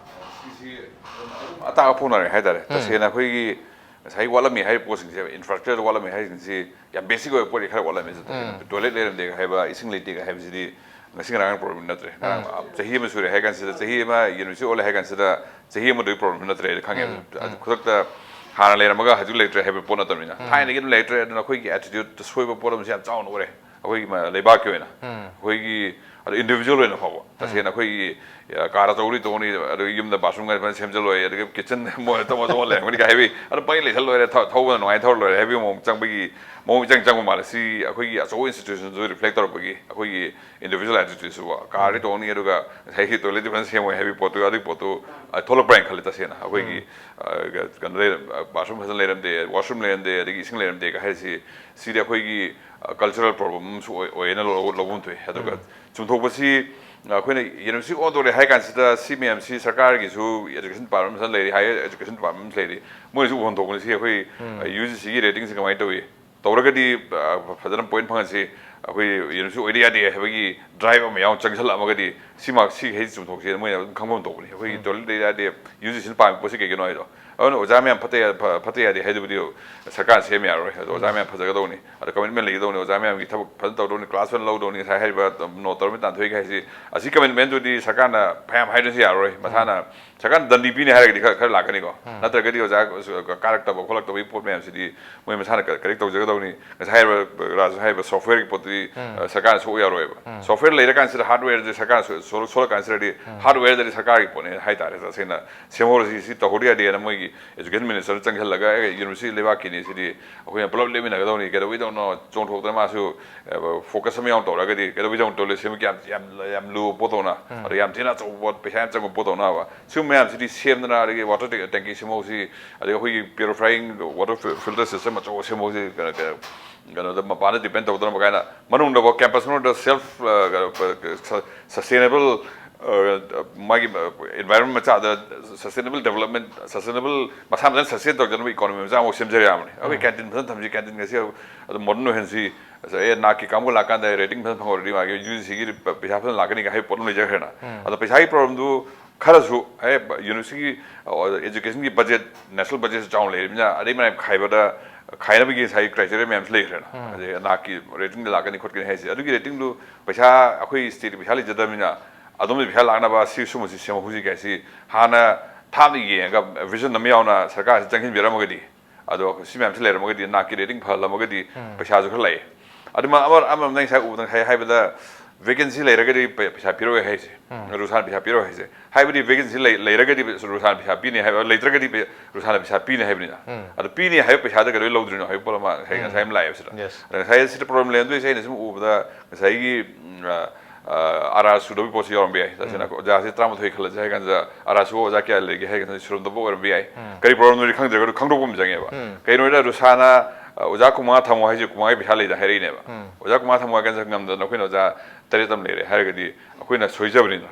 ꯁꯤꯁꯤ ꯑꯗꯨꯝ ꯑꯇꯥꯛ ꯑꯐꯣꯟꯅꯔꯦ ꯍꯥꯏꯇꯥꯔꯦ꯫ ꯎꯝ꯫ ꯇꯁꯦꯡꯅ ꯑꯩꯈꯣꯏꯒꯤ ꯉꯁꯥꯏ ꯋꯥꯠꯂꯝꯃꯤ ꯍꯥꯏꯔꯤꯕ ꯄꯣꯠꯁꯤꯡꯁꯦ, infrastructure ꯋꯥꯠꯂꯝꯃꯤ ꯍꯥꯏꯔꯤꯁꯤꯡꯁꯤ ꯌꯥꯝ basic ꯑꯣꯏꯕ ꯄꯣꯠꯇꯤ ꯈꯔ ꯋꯥꯠꯂꯝꯃꯤ꯫ ꯎꯝ꯫ Toilet ꯂꯩꯔꯝꯗꯦꯒ ꯍꯥꯏꯕ, ꯏꯁꯤꯡ ꯂꯩꯇꯦꯒ ꯍꯥꯏꯕꯁꯤꯗꯤ ꯉꯁꯤ ꯉꯔꯥꯡ ꯄ꯭ꯔꯣꯕ꯭ꯂꯦꯝ ꯅꯠꯇ꯭ꯔꯦ꯫ ꯉꯔꯥꯡ ꯆꯍꯤ ꯑꯃ ꯁꯨꯔꯦ ꯍꯥꯏ ꯀꯥꯟꯁꯤꯗ, ꯆꯍꯤ ꯑꯃ ꯌꯨꯅꯤꯚꯔꯁꯤꯇꯤ ꯑꯣꯜꯂꯦ ꯍꯥꯏ ꯀꯥꯟꯁꯤꯗ, ꯆꯍꯤ ꯑꯃꯗꯨꯒꯤ ꯄ꯭ꯔꯣꯕ꯭ꯂꯦꯝ ꯅꯠꯇ꯭ꯔꯦ ꯍꯥꯏꯅ ꯈꯪꯉꯦ꯫ ꯑꯗꯨ ꯈꯨꯗꯛꯇ ꯍꯥꯟꯅ ꯂꯩꯔꯝꯃꯒ ꯍꯧꯖꯤꯛ ꯂꯩꯇ꯭ꯔꯦ ꯍꯥꯏꯕ ꯄꯣꯠ ꯅꯠꯇꯕꯅꯤꯅ, ꯊꯥꯏꯅꯗꯒꯤ ꯑꯗꯨꯝ ꯂꯩꯇ꯭ꯔꯦ꯫ ꯑꯗꯨꯅ ꯑꯩꯈꯣꯏꯒꯤ ꯑꯦꯇꯤꯇ꯭ꯌꯨꯠꯇ ꯁꯣꯏꯕ ꯄꯣꯠ ꯑꯃꯁꯦ ꯌꯥꯝ ꯆꯥꯎꯅ ꯎꯔꯦ꯫ ꯑꯩꯈꯣꯏꯒꯤ ꯃ-, ꯂꯩꯕꯥꯛꯀꯤ ꯑꯣꯏꯅ, ꯑꯩꯈꯣꯏꯒꯤ, ꯑꯗꯣ ꯏꯟꯗꯤꯕꯤꯖꯨꯋꯦꯜ ꯑꯣꯏꯅ ꯐꯥꯎꯕ, ꯇꯁꯦꯡꯅ ꯑꯩꯈꯣꯏꯒꯤ, ꯑ, ꯀꯥꯔ ꯑꯆꯧꯕꯗꯤ ꯇꯣꯡꯉꯅꯤ, ꯑꯗꯨꯒ ꯌꯨꯝꯗ ꯕꯥꯊꯔꯨꯝꯒ ꯐꯖꯅ ꯁꯦꯝꯖꯜꯂꯣꯏ, ꯑꯗꯒꯤ ꯀꯤꯠꯆꯟ ꯃꯣꯏ ꯑꯇꯣꯞ ꯑꯇꯣꯞꯄ ꯂꯩꯔꯝꯒꯅꯤ ꯀꯥꯏ ꯍꯥꯏꯕꯒꯤ, ꯑꯗꯨꯝ ꯄꯪꯂꯩ ꯂꯩꯁꯜ ꯂꯣꯏꯔꯦ, ꯊꯧ-, ꯊꯧꯕꯗ ꯅꯨꯡꯉꯥꯏ ꯊꯧꯔ ꯂꯣꯏꯔꯦ ꯍꯥꯏꯕꯒꯤ ꯃꯑꯣꯡ ꯆꯪꯕꯒꯤ, ꯃꯑꯣꯡ ꯏꯆꯪ ꯆꯪꯕ ꯃꯥꯜꯂꯦ꯫ ꯁꯤ ꯑꯩꯈꯣꯏꯒꯤ ꯑꯆꯧꯕ ꯏꯟꯁꯇꯤꯇ꯭ꯌꯨꯁꯟꯁꯨ ꯔꯤꯐ꯭ꯂꯦꯛ ꯇꯧꯔꯛꯄꯒꯤ ꯑꯩꯈꯣꯏꯒꯤ ꯏꯟꯗꯤꯕꯤꯖꯨꯋꯦꯜ ꯑꯦꯇꯤꯇ꯭ꯌꯨꯠꯁꯨ, ꯀꯥꯔꯗꯤ ꯇꯣꯡꯉꯅꯤ, ꯑꯗꯨꯒ ꯉꯁꯥꯏꯒꯤ ꯇꯣꯏꯂꯦꯠꯇꯤ ꯐꯖꯅ ꯁꯦꯝꯃꯣꯏ ꯍꯥꯏꯕꯒꯤ ꯄꯣꯠꯇꯨ, ꯑꯗꯨꯒꯤ ꯄꯣꯠꯇꯨ, ꯑ, ꯊꯣꯛꯂꯛꯄ꯭ꯔꯥ ꯍꯥꯏꯅ ꯈꯜꯂꯦ꯫ ꯇꯁꯦꯡꯅ ꯑꯩꯈꯣꯏꯒꯤ, ꯑ, ꯀꯩꯅꯣ ꯂꯩꯔꯝ-, ꯑ, ꯕꯥꯊꯔꯨꯝ ꯐꯖꯅ ꯂꯩꯔꯝꯗꯦ, ꯋꯥꯁꯔꯨꯝ ꯂꯩꯔꯝꯗꯦ, ꯑꯗꯒꯤ ꯏꯁꯤꯡ ꯂꯩꯔꯝꯗꯦ ꯀ ꯍꯥꯏꯔꯤꯁꯤ, ꯁꯤꯗꯤ ꯑꯩꯈꯣꯏꯒꯤ, ꯑ, ꯀꯜꯆꯔꯦꯜ ꯄ꯭ꯔꯣꯕ꯭ꯂꯦꯝ ꯑꯃꯁꯨ ꯑꯣꯏ-, ꯑꯣꯏꯌꯦꯅ ꯂꯧ-, ꯂꯧꯐꯝ ꯊꯣꯛꯏ꯫ ꯑꯗꯨꯒ ꯆꯨꯝꯊꯣꯛꯄꯁꯤ, ꯑ, ꯑꯩꯈꯣꯏꯅ ꯌꯨꯅꯤꯚꯔꯁꯤꯇꯤ ꯑꯣꯟꯗꯣꯔꯦ ꯍꯥꯏ ꯀꯥꯟꯁꯤꯗ ꯁꯤ ꯃꯌꯥꯝꯁꯤ ꯁꯔꯀꯥꯔꯒꯤꯁꯨ ꯑꯦꯖꯨꯀꯦꯁꯟ ꯗꯤꯄꯥꯔꯠꯃꯦꯟ ꯑꯃꯁꯨ ꯂꯩꯔꯤ, ꯍꯥꯏꯌꯔ ꯑꯦꯖꯨꯀꯦꯁꯟ ꯗꯤꯄꯥꯔꯠꯃꯦꯟ ꯑꯃꯁꯨ ꯂꯩꯔꯤ, ꯃꯣꯏꯅꯁꯨ ꯎꯐꯝ ꯊꯣꯛꯄꯅꯤ꯫ ꯁꯤ ꯑꯩꯈꯣꯏ, ꯑ, ꯌꯨ ꯖꯤ ꯁꯤꯒꯤ ꯔꯦꯇꯤꯡꯁꯤ ꯀꯃꯥꯏꯅ ꯇꯧꯏ? ꯇꯧꯔꯒꯗꯤ, ꯑ, ꯐꯖꯅ ꯄꯣꯏꯟ ꯐꯪꯍꯟꯁꯤ, ꯑꯩꯈꯣꯏ ꯌꯨꯅꯤꯚꯔꯁꯤꯇꯤ ꯑꯣꯏꯗ ꯌꯥꯗꯦ ꯍꯥꯏꯕꯒꯤ ꯗ꯭ꯔꯥꯏꯕ ꯑꯃ ꯌꯥꯎꯅ ꯆꯪꯁꯤꯜꯂꯛꯑꯃꯒꯗꯤ ꯁꯤꯃꯛ ꯁꯤ ꯍꯩ ꯆꯨꯝꯊꯣꯛꯁꯦꯅ ꯃꯣꯏꯅ ꯑꯗꯨꯝ ꯈꯪꯐꯝ ꯊꯣꯛꯄꯅꯤ꯫ ꯑꯩꯈꯣꯏꯒꯤ ꯇꯣꯏꯂꯦꯠ ꯂꯩ ꯌꯥꯗꯦ, ꯌꯨ ꯖꯤ ꯁꯤꯅ ꯄꯥꯝꯃꯤ ꯄꯣꯠꯁꯤ ꯀꯩꯒꯤꯅꯣ ꯍꯥꯏꯗꯣ꯫ ꯑꯗꯨꯅ ꯑꯣꯖꯥ ꯃꯌꯥꯝ ꯐꯠꯇ ꯌꯥ-, ꯐ-, ꯐꯠꯇ ꯌꯥꯗꯦ ꯍꯥꯏꯗꯨꯕꯨꯗꯤ ꯁꯔꯀꯥꯔꯅ ꯁꯦꯝ ꯌꯥꯔꯔꯣꯏ꯫ ꯑꯗꯣ ꯑꯣꯖꯥ ꯃꯌꯥꯝ ꯐꯖꯒꯗꯧꯅꯤ, ꯑꯗ ꯀꯃꯤꯠꯃꯦꯟ ꯂꯩꯒꯗꯧꯅꯤ, ꯑꯣꯖꯥ ꯃꯌꯥꯝꯒꯤ ꯊꯕꯛ ꯐꯖꯅ ꯇꯧꯗꯧꯅꯤ, ꯀ꯭ꯂꯥꯁ ꯐꯖꯅ ꯂꯧꯗꯧꯅꯤ, ꯉꯁꯥꯏ ꯍꯥꯏꯔꯤꯕ ꯅꯣꯠ ꯇꯧꯔꯝꯃꯤ ꯇꯥꯟꯊꯣꯛꯏꯒ ꯍꯥꯏꯁꯤ, ꯑꯁꯤ ꯀꯃꯤꯠꯃꯦꯟꯗꯨꯗꯤ ꯁꯔꯀꯥꯔꯅ ꯐꯌꯥꯝ ꯍꯥꯏꯗ꯭ꯔꯁꯨ ꯌꯥꯔꯔꯣꯏ꯫ ꯃꯁꯥꯅ ꯁꯔꯀꯥꯔꯅ ꯗꯟꯗꯤ ꯄꯤꯅꯤ ꯍꯥꯏꯔꯒꯗꯤ ꯈꯔ, ꯈꯔ ꯂꯥꯛꯀꯅꯤꯀꯣ꯫ ꯅꯠꯇ꯭ꯔꯒꯗꯤ ꯑꯣꯖꯥ ꯀꯥꯔꯛꯇꯕ ꯈꯣꯠꯂꯛꯇꯕꯒꯤ ꯄꯣꯠ ꯃꯌꯥꯝꯁꯤꯗꯤ ꯃꯣꯏ ꯃꯁꯥꯅ ꯀ-, ꯀꯔꯦꯛ ꯇꯧꯖꯒꯗꯧꯅꯤ꯫ ꯉꯁꯥꯏ ꯍꯥꯏꯔꯤꯕ, ꯔꯥꯖꯨ ꯍꯥꯏꯔꯤꯕ ꯁꯣꯐꯋꯦꯌꯔꯒꯤ ꯄꯣꯠꯇꯨꯗꯤ, ꯑ, ꯁꯔꯀꯥꯔꯅ ꯁꯣꯛ ꯌꯥꯔꯣꯏꯕ꯫ ꯁꯣꯐꯋꯦꯌꯔ ꯂꯩꯔꯀꯥꯟꯁꯤꯗ ꯍꯥꯔꯗꯋꯦꯌꯔꯁꯦ ꯁꯔꯀꯥꯔꯅ ꯁꯣ-, ꯁꯣ-, ꯁꯣꯛꯂꯀꯥꯟꯁꯤꯗꯗꯤ ꯍꯥꯔꯗꯋꯦꯌꯔꯗꯗꯤ ꯁꯔꯀꯥꯔꯒꯤ ꯄꯣꯠꯅꯦ ꯍꯥꯏꯇꯥꯔꯦ꯫ ꯇꯁꯦꯡꯅ ꯁꯦꯝꯍꯧꯔꯁꯤ, ꯁꯤ ꯇꯧꯍꯧꯗ ꯌꯥꯗꯦꯅ ꯃꯣꯏꯒꯤ ꯑꯦꯖꯨꯀꯦꯁꯟ ꯃꯤꯅꯤꯁꯇꯔꯗ ꯆꯪꯁꯤꯜꯂꯒ, "ꯑꯦ, ꯌꯨꯅꯤꯚꯔꯁꯤꯇꯤ ꯂꯩꯕꯥꯛꯀꯤꯅꯤ, ꯁꯤꯗꯤ ꯑꯩꯈꯣꯏꯅ ꯄꯨꯂꯞ ꯂꯦꯞꯃꯤꯟꯅꯒꯗꯧꯅꯤ, ꯀꯩꯗꯧꯕꯩꯗꯧꯅꯣ?" ꯆꯣꯡꯊꯣꯛꯇꯅ ꯃꯥꯁꯨ, ꯑ, ꯐꯣꯀꯁ ꯑꯃ ꯌꯥꯎꯅ ꯇꯧꯔꯒꯗꯤ, ꯀꯩꯗꯧꯕꯩꯗꯧꯅꯣ ꯇꯣꯏꯂꯦꯠ ꯁꯦꯝꯕ ꯌꯥꯝ, ꯌꯥꯝ, ꯌꯥꯝ ꯂꯨꯕ ꯄꯣꯠꯇꯧꯅ, ꯑꯗꯣ ꯌꯥꯝ ꯊꯤꯅ ꯑꯆꯧꯕ ꯄꯣꯠ, ꯄꯩꯁꯥ ꯌꯥꯝ ꯆꯪꯕ ꯄꯣꯠꯇꯧꯅꯕ꯫ ꯁꯤꯒꯨꯝꯕ ꯃꯌꯥꯝꯁꯤꯗꯤ ꯁꯦꯝꯗꯅ, ꯑꯗꯒꯤ ꯋꯥꯇꯔ ꯇꯦꯡ-, ꯇꯦꯡꯀꯤ ꯁꯦꯝꯍꯧꯁꯤ, ꯑꯗꯒꯤ ꯑꯩꯈꯣꯏꯒꯤ ꯄ꯭ꯌꯨꯔꯤꯐꯥꯏꯌꯤꯡ ꯋꯥꯇꯔ ꯐꯤ-, ꯐꯤꯜꯇꯔ ꯁꯤꯁꯇꯦꯝ ꯑꯆꯧꯕ ꯁꯦꯝꯍꯧꯁꯤ, ꯀꯩꯅꯣ, ꯀꯩꯅꯣ, ꯀꯩꯅꯣꯗ ꯃꯄꯥꯟꯗ ꯗꯤꯄꯦꯟ ꯇꯧꯗꯅꯕ ꯀꯥꯏꯅ, ꯃꯅꯨꯡꯗꯐꯥꯎ ꯀꯦꯝꯄꯁ ꯃꯅꯨꯡꯗ ꯁꯦꯜꯐ, ꯑ, ꯀꯩꯅꯣ, ꯁ-, ꯁꯁꯇꯦꯅꯦꯕꯜ, ꯑ, ꯃꯥꯒꯤ, ꯑ, ꯏꯟꯚꯥꯏꯔꯣꯟꯃꯦꯟ ꯃꯆꯥꯗ ꯁꯁꯇꯦꯅꯦꯕꯜ ꯗꯦꯕꯂꯞꯃꯦꯟ, ꯁꯁꯇꯦꯅꯦꯕꯜ ꯃꯁꯥ ꯃꯊꯟ ꯁꯁꯇꯦꯟ ꯇꯧꯖꯅꯕ ꯏꯀꯣꯅꯣꯃꯤ ꯃꯆꯥ ꯑꯃ ꯁꯦꯝꯖꯔ ꯌꯥꯕꯅꯤ꯫ ꯑꯩꯈꯣꯏ ꯀꯦꯟꯇꯤꯟ ꯐꯖꯅ ꯊꯝꯁꯤ, ꯀꯦꯟꯇꯤꯟ ꯉꯁꯤ ꯑꯗꯨꯝ ꯃꯣꯗꯔꯟ ꯑꯣꯏꯍꯟꯁꯤ, ꯑꯦ, ꯅꯥꯛꯀꯤ ꯀꯥꯡꯕꯨ ꯂꯥꯛꯀꯥꯟꯗ ꯔꯦꯇꯤꯡ ꯐꯖꯅ ꯐꯪꯍꯧꯔꯗꯤ ꯃꯥꯒꯤ ꯌꯨ ꯖꯤ ꯁꯤꯒꯤ ꯄꯩꯁꯥ ꯐꯖꯅ ꯂꯥꯛꯀꯅꯤꯒ ꯍꯥꯏꯕ ꯄꯣꯠ ꯑꯃ ꯂꯩꯖꯈ꯭ꯔꯦꯅ꯫ ꯑꯗꯣ ꯄꯩꯁꯥꯒꯤ ꯄ꯭ꯔꯣꯕ꯭ꯂꯦꯝꯗꯨ ꯈꯔꯁꯨ, ꯑꯦ, ꯌꯨꯅꯤꯚꯔꯁꯤꯇꯤꯒꯤ, ꯑ, ꯑꯦꯖꯨꯀꯦꯁꯟꯒꯤ ꯕꯖꯦꯠ, ꯅꯦꯁꯅꯦꯜ ꯕꯖꯦꯠꯁꯨ ꯆꯥꯎꯅ ꯂꯩꯔꯤꯕꯅꯤꯅ, ꯑꯗꯩ ꯃꯌꯥꯝ ꯈꯥꯏꯕꯗ, ꯈꯥꯏꯅꯕꯒꯤ ꯉꯁꯥꯏ criteria ꯃꯌꯥꯝꯁꯨ ꯂꯩꯈ꯭ꯔꯦꯅ꯫ ꯑꯗꯩ ꯅꯥꯛꯀꯤ ratingꯗ ꯂꯥꯛꯀꯅꯤ ꯈꯣꯠꯀꯅꯤ ꯍꯥꯏꯁꯦ, ꯑꯗꯨꯒꯤ ratingꯗꯨ ꯄꯩꯁꯥ ꯑꯩꯈꯣꯏ stateꯀꯤ ꯄꯩꯁꯥ ꯂꯩꯖꯗꯕꯅꯤꯅ ꯑꯗꯣꯝꯗ ꯄꯩꯁꯥ ꯂꯥꯛꯅꯕ ꯁꯤ ꯁꯨꯝꯕꯁꯤ ꯁꯦꯝꯃꯛ ꯍꯧꯖꯤꯛ ꯍꯥꯏꯁꯤ ꯍꯥꯟꯅ ꯊꯥꯞꯅ ꯌꯦꯡꯉꯒ vision ꯑꯃ ꯌꯥꯎꯅ ꯁꯔꯀꯥꯔꯁꯤ ꯆꯪꯁꯤꯟꯕꯤꯔꯝꯃꯒꯗꯤ, ꯑꯗꯣ ꯁꯤ ꯃꯌꯥꯝꯁꯤ ꯂꯩꯔꯝꯃꯒꯗꯤ, ꯅꯥꯛꯀꯤ rating ꯐꯍꯜꯂꯝꯃꯒꯗꯤ ꯄꯩꯁꯥꯁꯨ ꯈꯔ ꯂꯥꯛꯑꯦ꯫ ꯑꯗꯨ ꯃ-, ꯑꯃ-, ꯑꯃꯔꯣꯝꯗ ꯉꯁꯥꯏ ꯎꯕꯗ ꯉꯁꯥꯏ ꯍꯥꯏꯕꯗ vacancy ꯂꯩꯔꯒꯗꯤ ꯄꯩ-, ꯄꯩꯁꯥ ꯄꯤꯔꯛꯑꯣꯏ ꯍꯥꯏꯁꯦ꯫ ꯔꯨꯁꯥꯟ ꯄꯩꯁꯥ ꯄꯤꯔꯛꯑꯣꯏ ꯍꯥꯏꯁꯦ꯫ ꯍꯥꯏꯕꯗꯤ vacancy ꯂꯩ-, ꯂꯩꯔꯒꯗꯤ ꯔꯨꯁꯥꯟ ꯄꯩꯁꯥ ꯄꯤꯅꯤ ꯍꯥꯏꯕ, ꯂꯩꯇ꯭ꯔꯒꯗꯤ ꯄꯩ-, ꯔꯨꯁꯥꯟꯅ ꯄꯩꯁꯥ ꯄꯤꯅꯤ ꯍꯥꯏꯕꯅꯤꯅ꯫ ꯑꯗꯣ ꯄꯤꯅꯤ ꯍꯥꯏꯕ ꯄꯩꯁꯥꯗ ꯀꯩꯗꯧꯕꯩ ꯂꯧꯗ꯭ꯔꯤꯅꯣ ꯍꯥꯏꯕ ꯄꯣꯠ ꯑꯃ ꯉꯁꯥꯏ, ꯉꯁꯥꯏ ꯑꯃ ꯂꯥꯛꯑꯦꯕ ꯁꯤꯗ꯫ Yes. ꯑꯗꯣ ꯉꯁꯥꯏ ꯁꯤꯗ problem ꯂꯩꯔꯝꯗꯣꯏꯁꯦ ꯑꯩꯅ ꯁꯨꯝ ꯎꯕꯗ ꯉꯁꯥꯏꯒꯤ, ꯎꯝ, ꯑ, ꯑ, ꯑꯔꯥ ꯁꯨꯗꯕꯒꯤ ꯄꯣꯠꯁꯨ ꯌꯥꯎꯔꯝꯕ ꯌꯥꯏ꯫ ꯇꯁꯦꯡꯅ ꯑꯣꯖꯥꯁꯦ ꯇꯔꯥꯃꯥꯊꯣꯏ ꯈꯜꯂꯁꯦ ꯍꯥꯏ ꯀꯥꯟꯗ ꯑꯔꯥ ꯁꯨꯕ ꯑꯣꯖꯥ ꯀꯌꯥ ꯂꯩꯒꯦ ꯍꯥꯏ ꯀꯥꯟꯗ ꯁꯨꯔꯝꯗꯕ ꯑꯣꯏꯔꯝꯕ ꯌꯥꯏ꯫ ꯀꯔꯤ problemꯅꯣꯗꯤ ꯈꯪꯗ꯭ꯔꯒꯁꯨ ꯈꯪꯗꯣꯛꯄ ꯑꯃ ꯆꯪꯉꯦꯕ꯫ ꯀꯩꯅꯣꯗ ꯔꯨꯁꯥꯅ, ꯑ, ꯑꯣꯖꯥ ꯀꯨꯟꯃꯉꯥ ꯊꯝꯃꯣ ꯍꯥꯏꯁꯦ ꯀꯨꯟꯃꯉꯥꯒꯤ ꯄꯩꯁꯥ ꯂꯩꯗ ꯍꯥꯏꯔꯛꯏꯅꯦꯕ꯫ ꯑꯣꯖꯥ ꯀꯨꯟꯃꯉꯥ ꯊꯝꯃꯣ ꯍꯥꯏ ꯀꯥꯟꯗ ꯉꯝꯗꯅ ꯑꯩꯈꯣꯏꯅ ꯑꯣꯖꯥ ꯇꯔꯦꯠ ꯑꯃ ꯂꯩꯔꯦ ꯍꯥꯏꯔꯒꯗꯤ ꯑꯩꯈꯣꯏꯅ ꯁꯣꯏꯖꯕꯅꯤꯅ꯫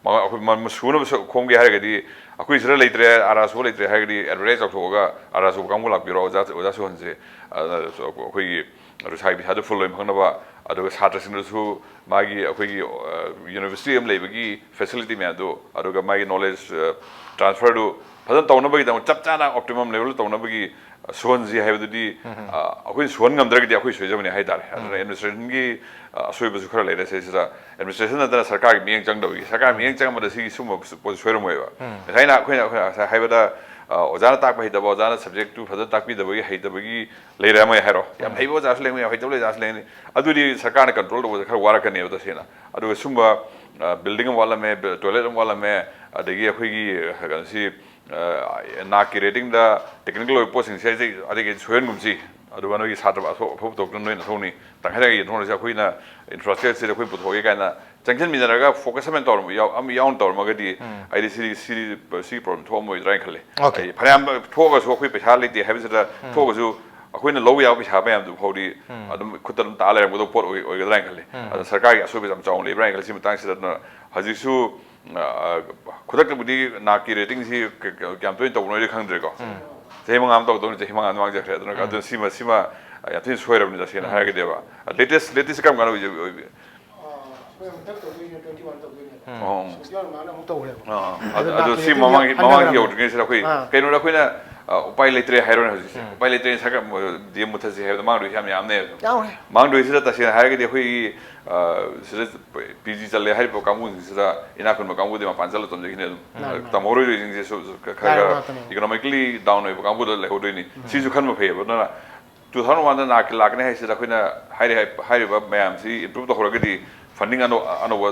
ꯃ-, ꯑꯩꯈꯣꯏ ꯃ-, ꯁꯨꯅꯕ ꯁ-, ꯈꯣꯝꯒꯦ ꯍꯥꯏꯔꯒꯗꯤ ꯑꯩꯈꯣꯏ ꯁꯤꯗ ꯂꯩꯇ꯭ꯔꯦ, ꯑꯔꯥ ꯁꯨꯕ ꯂꯩꯇ꯭ꯔꯦ ꯍꯥꯏꯔꯒꯗꯤ advertise ꯇꯧꯊꯣꯛꯑꯒ ꯑꯔꯥ ꯁꯨꯕ ꯀꯥꯡꯕꯨ ꯂꯥꯛꯄꯤꯔꯣ, ꯑꯣꯖꯥ, ꯑꯣꯖꯥ ꯁꯨꯍꯟꯁꯦ, ꯑ, ꯑꯩꯈꯣꯏꯒꯤ ꯔꯨꯁꯥꯒꯤ ꯄꯩꯁꯥꯗꯨ full ꯑꯣꯏꯅ ꯐꯪꯅꯕ, ꯑꯗꯨꯒ ꯁꯥꯇ꯭ꯔꯁꯤꯡꯗꯁꯨ ꯃꯥꯒꯤ ꯑꯩꯈꯣꯏꯒꯤ, ꯑ, university ꯑꯃ ꯂꯩꯕꯒꯤ facility ꯃꯌꯥꯝꯗꯣ, ꯑꯗꯨꯒ ꯃꯥꯒꯤ knowledge, ꯑ, transferꯗꯨ ꯐꯖꯅ ꯇꯧꯅꯕꯒꯤꯗꯃꯛ ꯆꯞ ꯆꯥꯅ optimum level ꯇꯧꯅꯕꯒꯤ ꯁꯨꯍꯟꯁꯤ ꯍꯥꯏꯕꯗꯨꯗꯤ, ꯑ, ꯑꯩꯈꯣꯏꯅ ꯁꯨꯍꯟ ꯉꯝꯗ꯭ꯔꯒꯗꯤ ꯑꯩꯈꯣꯏ ꯁꯣꯏꯖꯕꯅꯤ ꯍꯥꯏꯇꯥꯔꯦ꯫ ꯑꯗꯨꯅ administrationꯒꯤ, ꯑ, ꯑꯁꯣꯏꯕꯁꯨ ꯈꯔ ꯂꯩꯔꯦ ꯁꯤꯁꯤꯗ꯫ Administration ꯅꯠꯇꯅ ꯁꯔꯀꯥꯔꯒꯤ ꯃꯤꯠꯌꯦꯡ ꯆꯪꯗꯕꯒꯤ, ꯁꯔꯀꯥꯔꯒꯤ ꯃꯤꯠꯌꯦꯡ ꯆꯪꯉꯝꯕꯗ ꯁꯤꯒꯤ ꯁꯨꯝꯕ ꯄꯣꯠꯁꯤ ꯁꯣꯏꯔꯝꯃꯣꯏꯕ꯫ ꯉꯁꯥꯏꯅ ꯑꯩꯈꯣꯏꯅ, ꯑꯩꯈꯣꯏꯅ ꯉꯁꯥꯏ ꯍꯥꯏꯕꯗ, ꯑ, ꯑꯣꯖꯥꯅ ꯇꯥꯛꯄ ꯍꯩꯇꯕ, ꯑꯣꯖꯥꯅ subjectꯇꯨ ꯐꯖꯅ ꯇꯥꯛꯄꯤꯗꯕꯒꯤ ꯍꯩꯇꯕꯒꯤ ꯂꯩꯔꯝꯃꯦ ꯍꯥꯏꯔꯣ꯫ ꯌꯥꯝ ꯍꯩꯕ ꯑꯣꯖꯥꯁꯨ ꯂꯩꯔꯝꯃꯦ, ꯌꯥꯝ ꯍꯩꯇꯕ ꯑꯣꯖꯥꯁꯨ ꯂꯩꯔꯝꯃꯦ꯫ ꯑꯗꯨꯗꯤ ꯁꯔꯀꯥꯔꯅ control ꯇꯧꯕꯗ ꯈꯔ ꯋꯥꯔꯛꯀꯅꯦꯕ ꯇꯁꯦꯡꯅ꯫ ꯑꯗꯨꯒ ꯁꯨꯝꯕ, ꯑ, building ꯑꯃ ꯋꯥꯠꯂꯝꯃꯦ, ꯕ-, toilet ꯑꯃ ꯋꯥꯠꯂꯝꯃꯦ, ꯑꯗꯒꯤ ꯑꯩꯈꯣꯏꯒꯤ, ꯑ, ꯀꯩꯅꯣꯁꯤ, ꯑ, ꯅꯥꯛꯀꯤ ratingꯗ technical ꯑꯣꯏꯕ ꯄꯣꯠꯁꯤꯡꯁꯦ ꯑꯩ ꯑꯗꯒꯤ ꯁꯣꯏꯍꯟꯒꯨꯝꯁꯤ꯫ ꯑꯗꯨꯒ ꯅꯣꯏꯒꯤ ꯁꯥꯇ꯭ꯔ ꯑꯐ-, ꯑꯐꯕ ꯄꯨꯊꯣꯛꯇꯨꯅ ꯅꯣꯏꯅ ꯊꯣꯛꯅꯤ꯫ ꯇꯪꯈꯥꯏ ꯇꯪꯈꯥꯏ ꯌꯦꯟꯊꯣꯛꯅꯔꯁꯤ꯫ ꯑꯩꯈꯣꯏꯅ infrastructureꯁꯤꯗ ꯑꯩꯈꯣꯏ ꯄꯨꯊꯣꯛꯑꯦ ꯀꯥꯏꯅ ꯆꯪꯁꯤꯟꯃꯤꯟꯅꯔꯒ focus ꯑꯃ ꯇꯧꯔꯝ-, ꯌꯥꯎ-, ꯑꯃ ꯌꯥꯎꯅ ꯇꯧꯔꯝꯃꯒꯗꯤ ꯑꯩꯗꯤ ꯁꯤꯗꯤ, ꯁꯤꯗꯤ, ꯁꯤꯒꯤ problem ꯊꯣꯛꯑꯝꯃꯣꯏꯗ꯭ꯔꯥ ꯍꯥꯏꯅ ꯈꯜꯂꯤ꯫ Okay. ꯑꯩ ꯐꯅꯌꯥꯝ ꯊꯣꯛꯑꯒꯁꯨ ꯑꯩꯈꯣꯏ ꯄꯩꯁꯥ ꯂꯩꯇꯦ ꯍꯥꯏꯕꯁꯤꯗ ꯊꯣꯛꯑꯒꯁꯨ ꯑꯩꯈꯣꯏꯅ ꯂꯧꯕ ꯌꯥꯕ ꯄꯩꯁꯥ ꯃꯌꯥꯝꯗꯨ ꯐꯥꯎꯗꯤ ꯑꯗꯨꯝ ꯈꯨꯠꯇ ꯑꯗꯨꯝ ꯇꯥ ꯂꯩꯔꯝꯒꯗꯧꯕ ꯄꯣꯠ ꯑꯣꯏ-, ꯑꯣꯏꯒꯗ꯭ꯔꯥ ꯍꯥꯏꯅ ꯈꯜꯂꯤ꯫ ꯑꯗꯣ ꯁꯔꯀꯥꯔꯒꯤ ꯑꯁꯣꯏꯕꯁꯦ ꯌꯥꯝ ꯆꯥꯎꯅ ꯂꯩꯕ꯭ꯔꯥ ꯍꯥꯏꯅ ꯈꯜꯂꯤ꯫ ꯁꯤ ꯃꯇꯥꯡꯁꯤꯗ ꯑꯗꯨꯅ ꯍꯧꯖꯤꯛꯁꯨ, ꯑ, ꯈꯨꯗꯛꯇꯕꯨꯗꯤ ꯅꯥꯛꯀꯤ ratingꯁꯤ ꯀ-, ꯀ-, ꯀꯌꯥꯝ ꯇꯣꯏꯅ ꯇꯧꯕꯅꯣꯗꯤ ꯈꯪꯗ꯭ꯔꯦꯀꯣ꯫ ꯆꯍꯤ ꯃꯉꯥ ꯑꯃ ꯇꯧꯗꯧꯅꯤ, ꯆꯍꯤ ꯃꯉꯥ ꯑꯗꯨꯝ ꯃꯥꯡꯖꯈ꯭ꯔꯦ꯫ ꯑꯗꯨꯅ, ꯑꯗꯨꯅ ꯁꯤꯃ, ꯁꯤꯃ ꯌꯥꯝ ꯊꯤꯅ ꯁꯣꯏꯔꯕꯅꯤ ꯇꯁꯦꯡꯅ ꯍꯥꯏꯔꯒꯗꯤꯕ꯫ Latest, latest ꯀꯔꯝ ꯀꯥꯟꯗ ꯑꯣꯏꯖ-, ꯑꯣꯏꯕꯤ-? ꯑꯩꯈꯣꯏ ꯍꯟꯗꯛ ꯇꯧꯗꯣꯏꯁꯤꯅ twenty one ꯇꯧꯗꯣꯏꯅꯦꯕ꯫ ꯑꯣ꯫ Twenty one ꯃꯃꯥꯡꯗ ꯑꯃꯨꯛ ꯇꯧꯈ꯭ꯔꯦꯕ꯫ ꯑꯥ, ꯑꯗꯨ ꯑꯗꯨ ꯁꯤ ꯅꯥꯛꯀꯤ ꯃꯃꯥꯡꯒꯤ, ꯍꯟꯅꯈ꯭ꯔꯕꯅꯦ꯫ ꯃꯃꯥꯡꯒꯤ ꯌꯧꯗ꯭ꯔꯤꯉꯩꯁꯤꯗ ꯑꯩꯈꯣꯏ ꯑꯥ꯫ ꯀꯩꯅꯣꯗ ꯑꯩꯈꯣꯏꯅ ꯑ, ꯎꯄꯥꯏ ꯂꯩꯇ꯭ꯔꯦ ꯍꯥꯏꯔꯣꯅꯦ ꯍꯧꯖꯤꯛꯁꯦ꯫ ꯎꯝ꯫ ꯎꯄꯥꯏ ꯂꯩꯇ꯭ꯔꯦ, ꯁꯔꯀꯥꯔ, ꯗꯤ ꯑꯦꯝ ꯃꯨꯠꯊꯠꯁꯤ ꯍꯥꯏꯕꯗ ꯃꯥꯡꯗꯣꯏꯁꯤ ꯌꯥꯝ ꯌꯥꯝꯅꯦ꯫ ꯌꯥꯝꯃꯦ꯫ ꯃꯥꯡꯗꯣꯏꯁꯤꯗ ꯇꯁꯦꯡꯅ ꯍꯥꯏꯔꯒꯗꯤ ꯑꯩꯈꯣꯏꯒꯤ, ꯑ, ꯁꯤꯗ ꯄꯤ ꯖꯤ ꯆꯠꯂꯦ ꯍꯥꯏꯔꯤꯕ ꯀꯥꯡꯕꯨꯁꯤꯡꯁꯤꯗ ꯏꯅꯥꯛ ꯈꯨꯟꯕ ꯀꯥꯡꯕꯨꯗꯤ ꯃꯄꯥꯟ ꯆꯠꯂ ꯇꯝꯖꯈꯤꯅꯤ ꯑꯗꯨꯝ꯫ ꯃꯥꯅꯤ, ꯃꯥꯅꯤ꯫ ꯇꯝꯍꯧꯔꯣꯏꯗꯣꯏꯁꯤꯡꯁꯤꯁꯨ ꯈꯔ, ꯈꯔ ꯂꯥꯏꯔꯕ ꯈꯔ ꯉꯥꯛꯇꯅꯦꯕ꯫ Economically down ꯑꯣꯏꯕ ꯀꯥꯡꯕꯨꯗ ꯂꯩꯍꯧꯗꯣꯏꯅꯤ꯫ ꯎꯝ꯫ ꯁꯤꯁꯨ ꯈꯟꯕ ꯐꯩꯌꯦꯕ꯫ ꯑꯗꯨꯅ two thousand one ꯗ ꯅꯥꯛꯀꯤ ꯂꯥꯛꯀꯅꯤ ꯍꯥꯏꯁꯤꯗ ꯑꯩꯈꯣꯏꯅ ꯍꯥꯏꯔꯤ-, ꯍꯥꯏꯔꯤꯕ ꯃꯌꯥꯝꯁꯤ improve ꯇꯧꯍꯧꯔꯒꯗꯤ funding ꯑꯅꯧ-, ꯑꯅꯧꯕ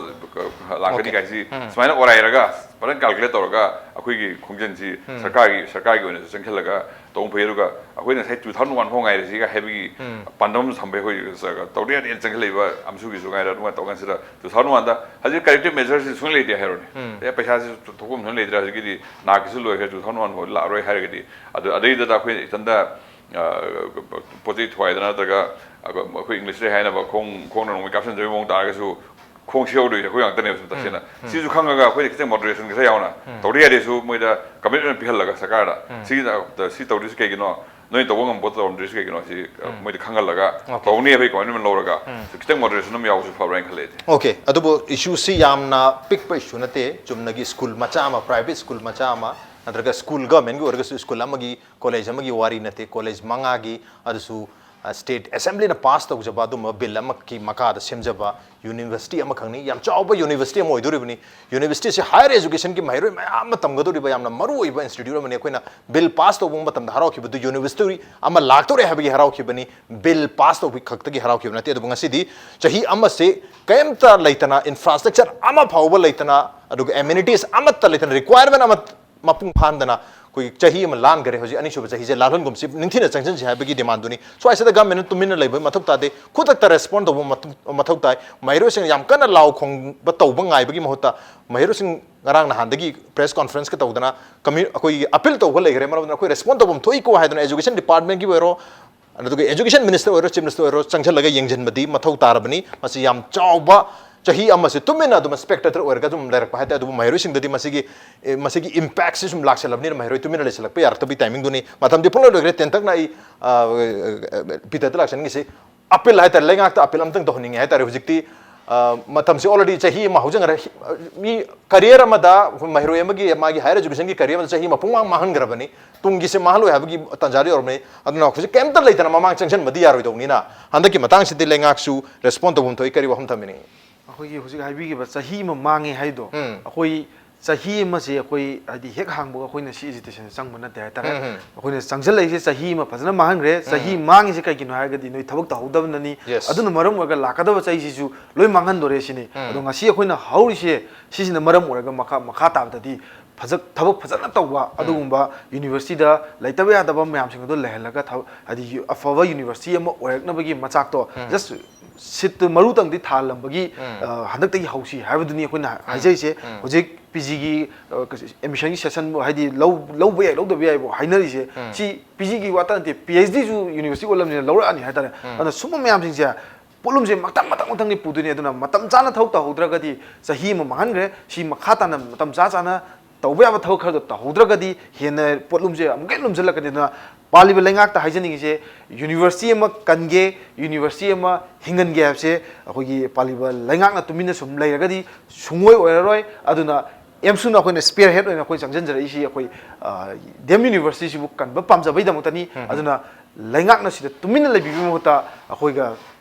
ꯂꯥꯛꯀꯅꯤ Okay. ꯀꯥꯏꯁꯤ ꯎꯝ꯫ ꯁꯨꯃꯥꯏꯅ ꯑꯣꯔꯥꯏꯔꯒ ꯐꯖꯅ calculate ꯇꯧꯔꯒ ꯑꯩꯈꯣꯏꯒꯤ ꯈꯣꯡꯖꯟꯁꯤ ꯎꯝ꯫ ꯁꯔꯀꯥꯔꯒꯤ, ꯁꯔꯀꯥꯔꯒꯤ ꯑꯣꯏꯅꯁꯨ ꯆꯪꯁꯤꯜꯂꯒ ꯇꯧꯕ ꯐꯩ꯫ ꯑꯗꯨꯒ ꯑꯩꯈꯣꯏꯅ ꯉꯁꯥꯏ two thousand one ꯐꯥꯎ ꯉꯥꯏꯔꯁꯤꯒ ꯍꯥꯏꯕꯒꯤ ꯎꯝ꯫ ꯄꯥꯟꯗꯝ ꯊꯝꯕ ꯑꯩꯈꯣꯏ ꯇꯧꯗ ꯌꯥꯗꯦꯅ ꯆꯪꯁꯤꯜꯂꯛꯏꯕ ꯑꯃꯁꯨꯒꯤꯁꯨ ꯉꯥꯏꯔꯦ꯫ ꯑꯗꯨꯃꯥꯏꯅ ꯇꯧꯀꯥꯟꯁꯤꯗ two thousand one ꯗ ꯍꯧꯖꯤꯛ corrective measures ꯁꯤ ꯁꯨꯡꯂꯩ ꯂꯩꯇꯦ ꯍꯥꯏꯔꯣꯅꯦ꯫ ꯎꯝ꯫ ꯑꯦ, ꯄꯩꯁꯥꯁꯤ ꯊꯣꯛꯐꯝ ꯁꯨꯡꯂꯩ ꯂꯩꯇ꯭ꯔꯦ꯫ ꯍꯧꯖꯤꯛꯀꯤꯗꯤ ꯅꯥꯛꯀꯤꯁꯨ ꯂꯣꯏꯈ꯭ꯔꯦ, two thousand one ꯐꯥꯎ ꯂꯥꯛꯑꯔꯣꯏ ꯍꯥꯏꯔꯒꯗꯤ, ꯑꯗꯨ ꯑꯗꯩꯗꯨꯗ ꯑꯩꯈꯣꯏ ꯏꯊꯟꯗ, ꯑ, ꯄꯣꯠ ꯆꯩ ꯊꯨꯒꯥꯏꯗꯅ ꯅꯠꯇ꯭ꯔꯒ ꯑꯩꯈꯣꯏ English ꯇ ꯍꯥꯏꯅꯕ ꯈꯣꯡ, ꯈꯣꯡꯅ ꯅꯣꯡꯃꯩ ꯀꯥꯞꯁꯤꯟꯖꯕꯒꯤ ꯃꯑꯣꯡ ꯇꯥꯔꯒꯁꯨ ꯈꯣꯡ ꯁꯤꯍꯧꯗꯣꯏꯁꯦ ꯑꯩꯈꯣꯏ ꯉꯥꯛꯇꯅꯦꯕ ꯁꯨꯝ ꯇꯁꯦꯡꯅ꯫ ꯎꯝ, ꯎꯝ꯫ ꯁꯤꯁꯨ ꯈꯪꯉꯒ ꯑꯩꯈꯣꯏꯅ ꯈꯤꯇꯪ moderation ꯈꯔ ꯌꯥꯎꯅ ꯎꯝ꯫ ꯇꯧꯗ ꯌꯥꯗꯦꯁꯨ ꯃꯣꯏꯗ commitment ꯄꯤꯍꯜꯂꯒ ꯁꯔꯀꯥꯔꯗ ꯎꯝ꯫ ꯁꯤ, ꯁꯤ ꯇꯧꯗ꯭ꯔꯤꯁꯤ ꯀꯩꯒꯤꯅꯣ? ꯅꯣꯏ ꯇꯧꯕ ꯉꯝꯕ ꯄꯣꯠꯇꯣ ꯇꯧꯔꯝꯗ꯭ꯔꯤꯁꯤ ꯀꯩꯒꯤꯅꯣ? ꯁꯤ ꯎꯝ꯫ ꯃꯣꯏꯗ ꯈꯪꯍꯜꯂꯒ Okay. ꯇꯧꯅꯤ ꯍꯥꯏꯕꯒꯤ commitment ꯂꯧꯔꯒ ꯎꯝ꯫ ꯁꯤ ꯈꯤꯇꯪ moderation ꯑꯃ ꯌꯥꯎꯕꯁꯨ ꯐꯕ꯭ꯔꯥ ꯍꯥꯏꯅ ꯈꯜꯂꯦ ꯑꯩꯗꯤ꯫ Okay, ꯑꯗꯨꯕꯨ issue ꯁꯤ ꯌꯥꯝꯅ ꯄꯤꯛꯄ issue ꯅꯠꯇꯦ꯫ ꯆꯨꯝꯅꯒꯤ school ꯃꯆꯥ ꯑꯃ, private school ꯃꯆꯥ ꯑꯃ, ꯅꯠꯇ꯭ꯔꯒ school government ꯒꯤ ꯑꯣꯏꯔꯒꯁꯨ school ꯑꯃꯒꯤ, college ꯑꯃꯒꯤ ꯋꯥꯔꯤ ꯅꯠꯇꯦ꯫ College ꯃꯉꯥꯒꯤ, ꯑꯗꯨꯁꯨ, ꯑ, state assembly ꯅ pass ꯇꯧꯖꯕ ꯑꯗꯨꯝꯕ bill ꯑꯃꯒꯤ ꯃꯈꯥꯗ ꯁꯦꯝꯖꯕ university ꯑꯃꯈꯛꯅꯤ꯫ ꯌꯥꯝ ꯆꯥꯎꯕ university ꯑꯃ ꯑꯣꯏꯗꯣꯔꯤꯕꯅꯤ꯫ University ꯁꯤ higher education ꯒꯤ ꯃꯍꯩꯔꯣꯏ ꯃꯌꯥꯝ ꯑꯃ ꯇꯝꯒꯗꯧꯔꯤꯕ ꯌꯥꯝꯅ ꯃꯔꯨꯑꯣꯏꯕ institute ꯑꯃꯅꯤ꯫ ꯑꯩꯈꯣꯏꯅ bill pass ꯇꯧꯕ ꯃꯇꯝꯗ ꯍꯔꯥꯎꯈꯤꯕꯗꯨ university ꯑꯃ ꯂꯥꯛꯇꯧꯔꯦ ꯍꯥꯏꯕꯒꯤ ꯍꯔꯥꯎꯈꯤꯕꯅꯤ, bill pass ꯇꯧꯕ ꯈꯛꯇꯒꯤ ꯍꯔꯥꯎꯈꯤꯕ ꯅꯠꯇꯦ꯫ ꯑꯗꯨꯕꯨ ꯉꯁꯤꯗꯤ ꯆꯍꯤ ꯑꯃꯁꯦ ꯀꯔꯤꯝꯇ ꯂꯩꯇꯅ, infrastructure ꯑꯃ ꯐꯥꯎꯕ ꯂꯩꯇꯅ, ꯑꯗꯨꯒ amenities ꯑꯃꯠꯇ ꯂꯩꯇꯅ, requirement ꯑꯃ ꯃꯄꯨꯡ ꯐꯥꯍꯟꯗꯅ ꯑꯩꯈꯣꯏꯒꯤ ꯆꯍꯤ ꯑꯃ ꯂꯥꯟꯈꯔꯦ꯫ ꯍꯧꯖꯤꯛ ꯑꯅꯤꯁꯨꯕ ꯆꯍꯤꯁꯦ ꯂꯥꯜꯍꯟꯒꯨꯝꯁꯤ, ꯅꯤꯡꯊꯤꯅ ꯆꯪꯁꯤꯟꯁꯤ ꯍꯥꯏꯕꯒꯤ demand ꯗꯨꯅꯤ꯫ ꯁ꯭ꯋꯥꯏꯁꯤꯗ government ꯅ ꯇꯨꯃꯤꯟꯅ ꯂꯩꯕ ꯃꯊꯧ ꯇꯥꯗꯦ, ꯈꯨꯗꯛꯇ respond ꯇꯧꯕ ꯃꯊꯧ, ꯃꯊꯧ ꯇꯥꯏ꯫ ꯃꯍꯩꯔꯣꯏꯁꯤꯡꯅ ꯌꯥꯝ ꯀꯟꯅ ꯂꯥꯎ ꯈꯣꯡꯕ ꯇꯧꯕ ꯉꯥꯏꯕꯒꯤ ꯃꯍꯨꯠꯇ ꯃꯍꯩꯔꯣꯏꯁꯤꯡ ꯉꯔꯥꯡ ꯅꯍꯥꯟꯗꯒꯤ press conference ꯀ ꯇꯧꯗꯅ commu-, ꯑꯩꯈꯣꯏꯒꯤ appeal ꯇꯧꯕ ꯂꯩꯈ꯭ꯔꯦ꯫ ꯃꯔꯝ ꯑꯗꯨꯅ ꯑꯩꯈꯣꯏ respond ꯇꯧꯐꯝ ꯊꯣꯛꯏꯀꯣ ꯍꯥꯏꯗꯅ education department ꯀꯤ ꯑꯣꯏꯔꯣ, ꯑꯗꯨꯒ education minister ꯑꯣꯏꯔꯣ, chief minister ꯑꯣꯏꯔꯣ, ꯆꯪꯁꯤꯜꯂꯒ ꯌꯦꯡꯁꯤꯟꯕꯗꯤ ꯃꯊꯧ ꯇꯥꯔꯕꯅꯤ꯫ ꯃꯁꯤ ꯌꯥꯝ ꯆꯥꯎꯕ, ꯆꯍꯤ ꯑꯃꯁꯤ ꯇꯨꯃꯤꯟꯅ ꯑꯗꯨꯝ spectator ꯑꯣꯏꯔꯒ ꯑꯗꯨꯝ ꯂꯩꯔꯛꯄ ꯍꯥꯏꯇꯥꯔꯦ꯫ ꯑꯗꯨꯕꯨ ꯃꯍꯩꯔꯣꯏꯁꯤꯡꯗꯗꯤ ꯃꯁꯤꯒꯤ, ꯑꯦ, ꯃꯁꯤꯒꯤ impact ꯁꯤ ꯁꯨꯝ ꯂꯥꯛꯁꯤꯜꯂꯕꯅꯤꯅ ꯃꯍꯩꯔꯣꯏ ꯇꯨꯃꯤꯟꯅ ꯂꯩꯁꯤꯜꯂꯛꯄ ꯌꯥꯔꯛꯇꯕꯒꯤ timing ꯗꯨꯅꯤ꯫ ꯃꯇꯝꯗꯤ ꯄꯨꯡꯂꯣꯏ ꯂꯣꯏꯈ꯭ꯔꯦ꯫ ꯇꯦꯟꯇꯛꯅ ꯑꯩ, ꯑ, ꯄꯤꯇꯔꯗ ꯂꯥꯛꯆꯅꯤꯡꯉꯤꯁꯤ appeal ꯍꯥꯏꯇꯥꯔꯦ, ꯂꯩꯉꯥꯛꯇ appeal ꯑꯝꯇꯪ ꯇꯧꯍꯟꯅꯤꯡꯉꯦ ꯍꯥꯏꯇꯥꯔꯦ꯫ ꯍꯧꯖꯤꯛꯇꯤ ꯑ, ꯃꯇꯝꯁꯤ already ꯆꯍꯤ ꯑꯃ ꯍꯧꯖꯤꯟꯈ꯭ꯔꯦ꯫ ꯃꯤ career ꯑꯃꯗ, ꯑꯩꯈꯣꯏ ꯃꯍꯩꯔꯣꯏ ꯑꯃꯒꯤ, ꯃꯥꯒꯤ higher educationꯒꯤ career ꯑꯃꯗ ꯆꯍꯤ ꯑꯃ ꯄꯨꯡꯃꯥꯡ ꯃꯥꯡꯍꯟꯈ꯭ꯔꯕꯅꯤ꯫ ꯇꯨꯡꯒꯤꯁꯦ ꯃꯥꯡꯍꯜꯂꯣꯏ ꯍꯥꯏꯕꯒꯤ ꯇꯥꯟꯖꯥꯗ ꯌꯧꯔꯕꯅꯤ꯫ ꯑꯗꯨꯅ ꯍꯧꯖꯤꯛ ꯀꯩꯝꯇ ꯂꯩꯇꯅ ꯃꯃꯥꯡ ꯆꯪꯁꯤꯟꯕꯗꯤ ꯌꯥꯔꯣꯏꯗꯧꯅꯤꯅ, ꯍꯟꯗꯛꯀꯤ ꯃꯇꯥꯡꯁꯤꯗꯤ ꯂꯩꯉꯥꯛꯁꯨ respond ꯇꯧꯐꯝ ꯊꯣꯛꯏ꯫ ꯀꯔꯤ ꯋꯥꯐꯝ ꯊꯝꯕꯤꯅꯤꯡꯉꯤ? ꯑꯩꯈꯣꯏꯒꯤ ꯍꯧꯖꯤꯛ ꯍꯥꯏꯕꯤꯈꯤꯕ ꯆꯍꯤ ꯑꯃ ꯃꯥꯡꯉꯦ ꯍꯥꯏꯗꯣ, ꯎꯝ꯫ ꯑꯩꯈꯣꯏ ꯆꯍꯤ ꯑꯃꯁꯦ ꯑꯩꯈꯣꯏ ꯍꯥꯏꯗꯤ ꯍꯦꯛ ꯍꯥꯡꯕꯒ ꯑꯩꯈꯣꯏꯅ ꯁꯤ agitation ꯆꯪꯕ ꯅꯠꯇꯦ ꯍꯥꯏꯇꯥꯔꯦ꯫ ꯎꯝ, ꯎꯝ꯫ ꯑꯩꯈꯣꯏꯅ ꯆꯪꯁꯤꯜꯂꯛꯏꯁꯦ ꯆꯍꯤ ꯑꯃ ꯐꯖꯅ ꯃꯥꯡꯍꯟꯈ꯭ꯔꯦ꯫ ꯆꯍꯤ ꯃꯥꯡꯉꯤꯁꯦ ꯀꯩꯒꯤꯅꯣ ꯍꯥꯏꯔꯒꯗꯤ ꯅꯣꯏ ꯊꯕꯛ ꯇꯧꯍꯧꯗꯕꯅꯅꯤ꯫ Yes. ꯑꯗꯨꯅ ꯃꯔꯝ ꯑꯣꯏꯔꯒ ꯂꯥꯛꯀꯗꯕ ꯆꯍꯤꯁꯤꯁꯨ ꯂꯣꯏ ꯃꯥꯡꯍꯟꯗꯣꯔꯦ ꯁꯤꯅꯤ꯫ ꯎꯝ꯫ ꯑꯗꯣ ꯉꯁꯤ ꯑꯩꯈꯣꯏꯅ ꯍꯧꯔꯤꯁꯦ ꯁꯤꯁꯤꯅ ꯃꯔꯝ ꯑꯣꯏꯔꯒ ꯃꯈꯥ, ꯃꯈꯥ ꯇꯥꯕꯗꯗꯤ ꯐꯖ-, ꯊꯕꯛ ꯐꯖꯅ ꯇꯧꯕ ꯑꯗꯨꯒꯨꯝꯕ universityꯗ ꯂꯩꯇꯕ ꯌꯥꯗꯕ ꯃꯌꯥꯝꯁꯤꯡ ꯑꯗꯨ ꯂꯩꯍꯜꯂꯒ ꯊꯕꯛ, ꯍꯥꯏꯗꯤ ꯑꯐꯕ university ꯑꯃ ꯑꯣꯏꯔꯛꯅꯕꯒꯤ ꯃꯆꯥꯛꯇꯣ, just seatꯇꯨ ꯃꯔꯨꯇꯪꯗꯤ ꯊꯥꯍꯜꯂꯝꯕꯒꯤ, ꯑ, ꯍꯟꯗꯛꯇꯒꯤ ꯍꯧꯁꯤ ꯍꯥꯏꯕꯗꯨꯅꯤ ꯑꯩꯈꯣꯏꯅ ꯍꯥꯏꯖꯔꯤꯁꯦ꯫ ꯍꯧꯖꯤꯛ PGꯒꯤ, ꯑ, admissionꯒꯤ session ꯍꯥꯏꯗꯤ ꯂꯧ-, ꯂꯧꯕ ꯌꯥꯏ ꯂꯧꯗꯕ ꯌꯥꯏꯕꯨ ꯍꯥꯏꯅꯔꯤꯁꯦ, ꯁꯤ PGꯒꯤ ꯋꯥꯇ ꯅꯠꯇꯦ, PhDꯁꯨ university ꯑꯣꯜꯂꯝꯅꯤꯅ ꯂꯧꯔꯛꯑꯅꯤ ꯍꯥꯏꯇꯥꯔꯦ꯫ ꯑꯗꯨꯅ ꯁꯨꯝꯕ ꯃꯌꯥꯝꯁꯤꯡꯁꯦ ꯄꯣꯠꯂꯨꯝꯁꯦ ꯃꯊꯪ ꯃꯊꯪ ꯃꯊꯪꯗꯤ ꯄꯨꯗꯣꯏꯅꯤ꯫ ꯑꯗꯨꯅ ꯃꯇꯝ ꯆꯥꯅ ꯊꯕꯛ ꯇꯧꯍꯧꯗ꯭ꯔꯒꯗꯤ ꯆꯍꯤ ꯑꯃ ꯃꯥꯡꯍꯟꯈ꯭ꯔꯦ꯫ ꯁꯤ ꯃꯈꯥ ꯇꯥꯅ ꯃꯇꯝ ꯆꯥ ꯆꯥꯅ ꯇꯧꯕ ꯌꯥꯕ ꯊꯕꯛ ꯈꯔꯗꯣ ꯇꯧꯍꯧꯗ꯭ꯔꯒꯗꯤ ꯍꯦꯟꯅ ꯄꯣꯠꯂꯨꯝꯁꯦ ꯑꯃꯨꯛꯀ ꯍꯦꯟꯅ ꯂꯨꯝꯁꯤꯜꯂꯛꯀꯅꯤ꯫ ꯑꯗꯨꯅ ꯄꯥꯜꯂꯤꯕ ꯂꯩꯉꯥꯛꯇ ꯍꯥꯏꯖꯅꯤꯡꯉꯤꯁꯦ, university ꯑꯃ ꯀꯟꯒꯦ, university ꯑꯃ ꯍꯤꯡꯍꯟꯒꯦ ꯍꯥꯏꯕꯁꯦ ꯑꯩꯈꯣꯏꯒꯤ ꯄꯥꯜꯂꯤꯕ ꯂꯩꯉꯥꯛꯅ ꯇꯨꯃꯤꯟꯅ ꯁꯨꯝ ꯂꯩꯔꯒꯗꯤ ꯁꯨꯡꯑꯣꯏ ꯑꯣꯏꯔꯔꯣꯏ꯫ ꯑꯗꯨꯅ ꯑꯦꯝꯁꯨꯅ ꯑꯩꯈꯣꯏꯅ spearhead ꯑꯣꯏꯅ ꯑꯩꯈꯣꯏ ꯆꯪꯁꯤꯟꯖꯔꯛꯏꯁꯤ ꯑꯩꯈꯣꯏ, ꯑ, DEM universityꯁꯤꯕꯨ ꯀꯟꯕ ꯄꯥꯝꯖꯕꯩꯗꯃꯛꯇꯅꯤ꯫ ꯑꯗꯨꯅ ꯂꯩꯉꯥꯛꯅ ꯁꯤꯗ ꯇꯨꯃꯤꯟꯅ ꯂꯩꯕꯤꯕꯒꯤ ꯃꯍꯨꯠꯇ ꯑꯩꯈꯣꯏꯒ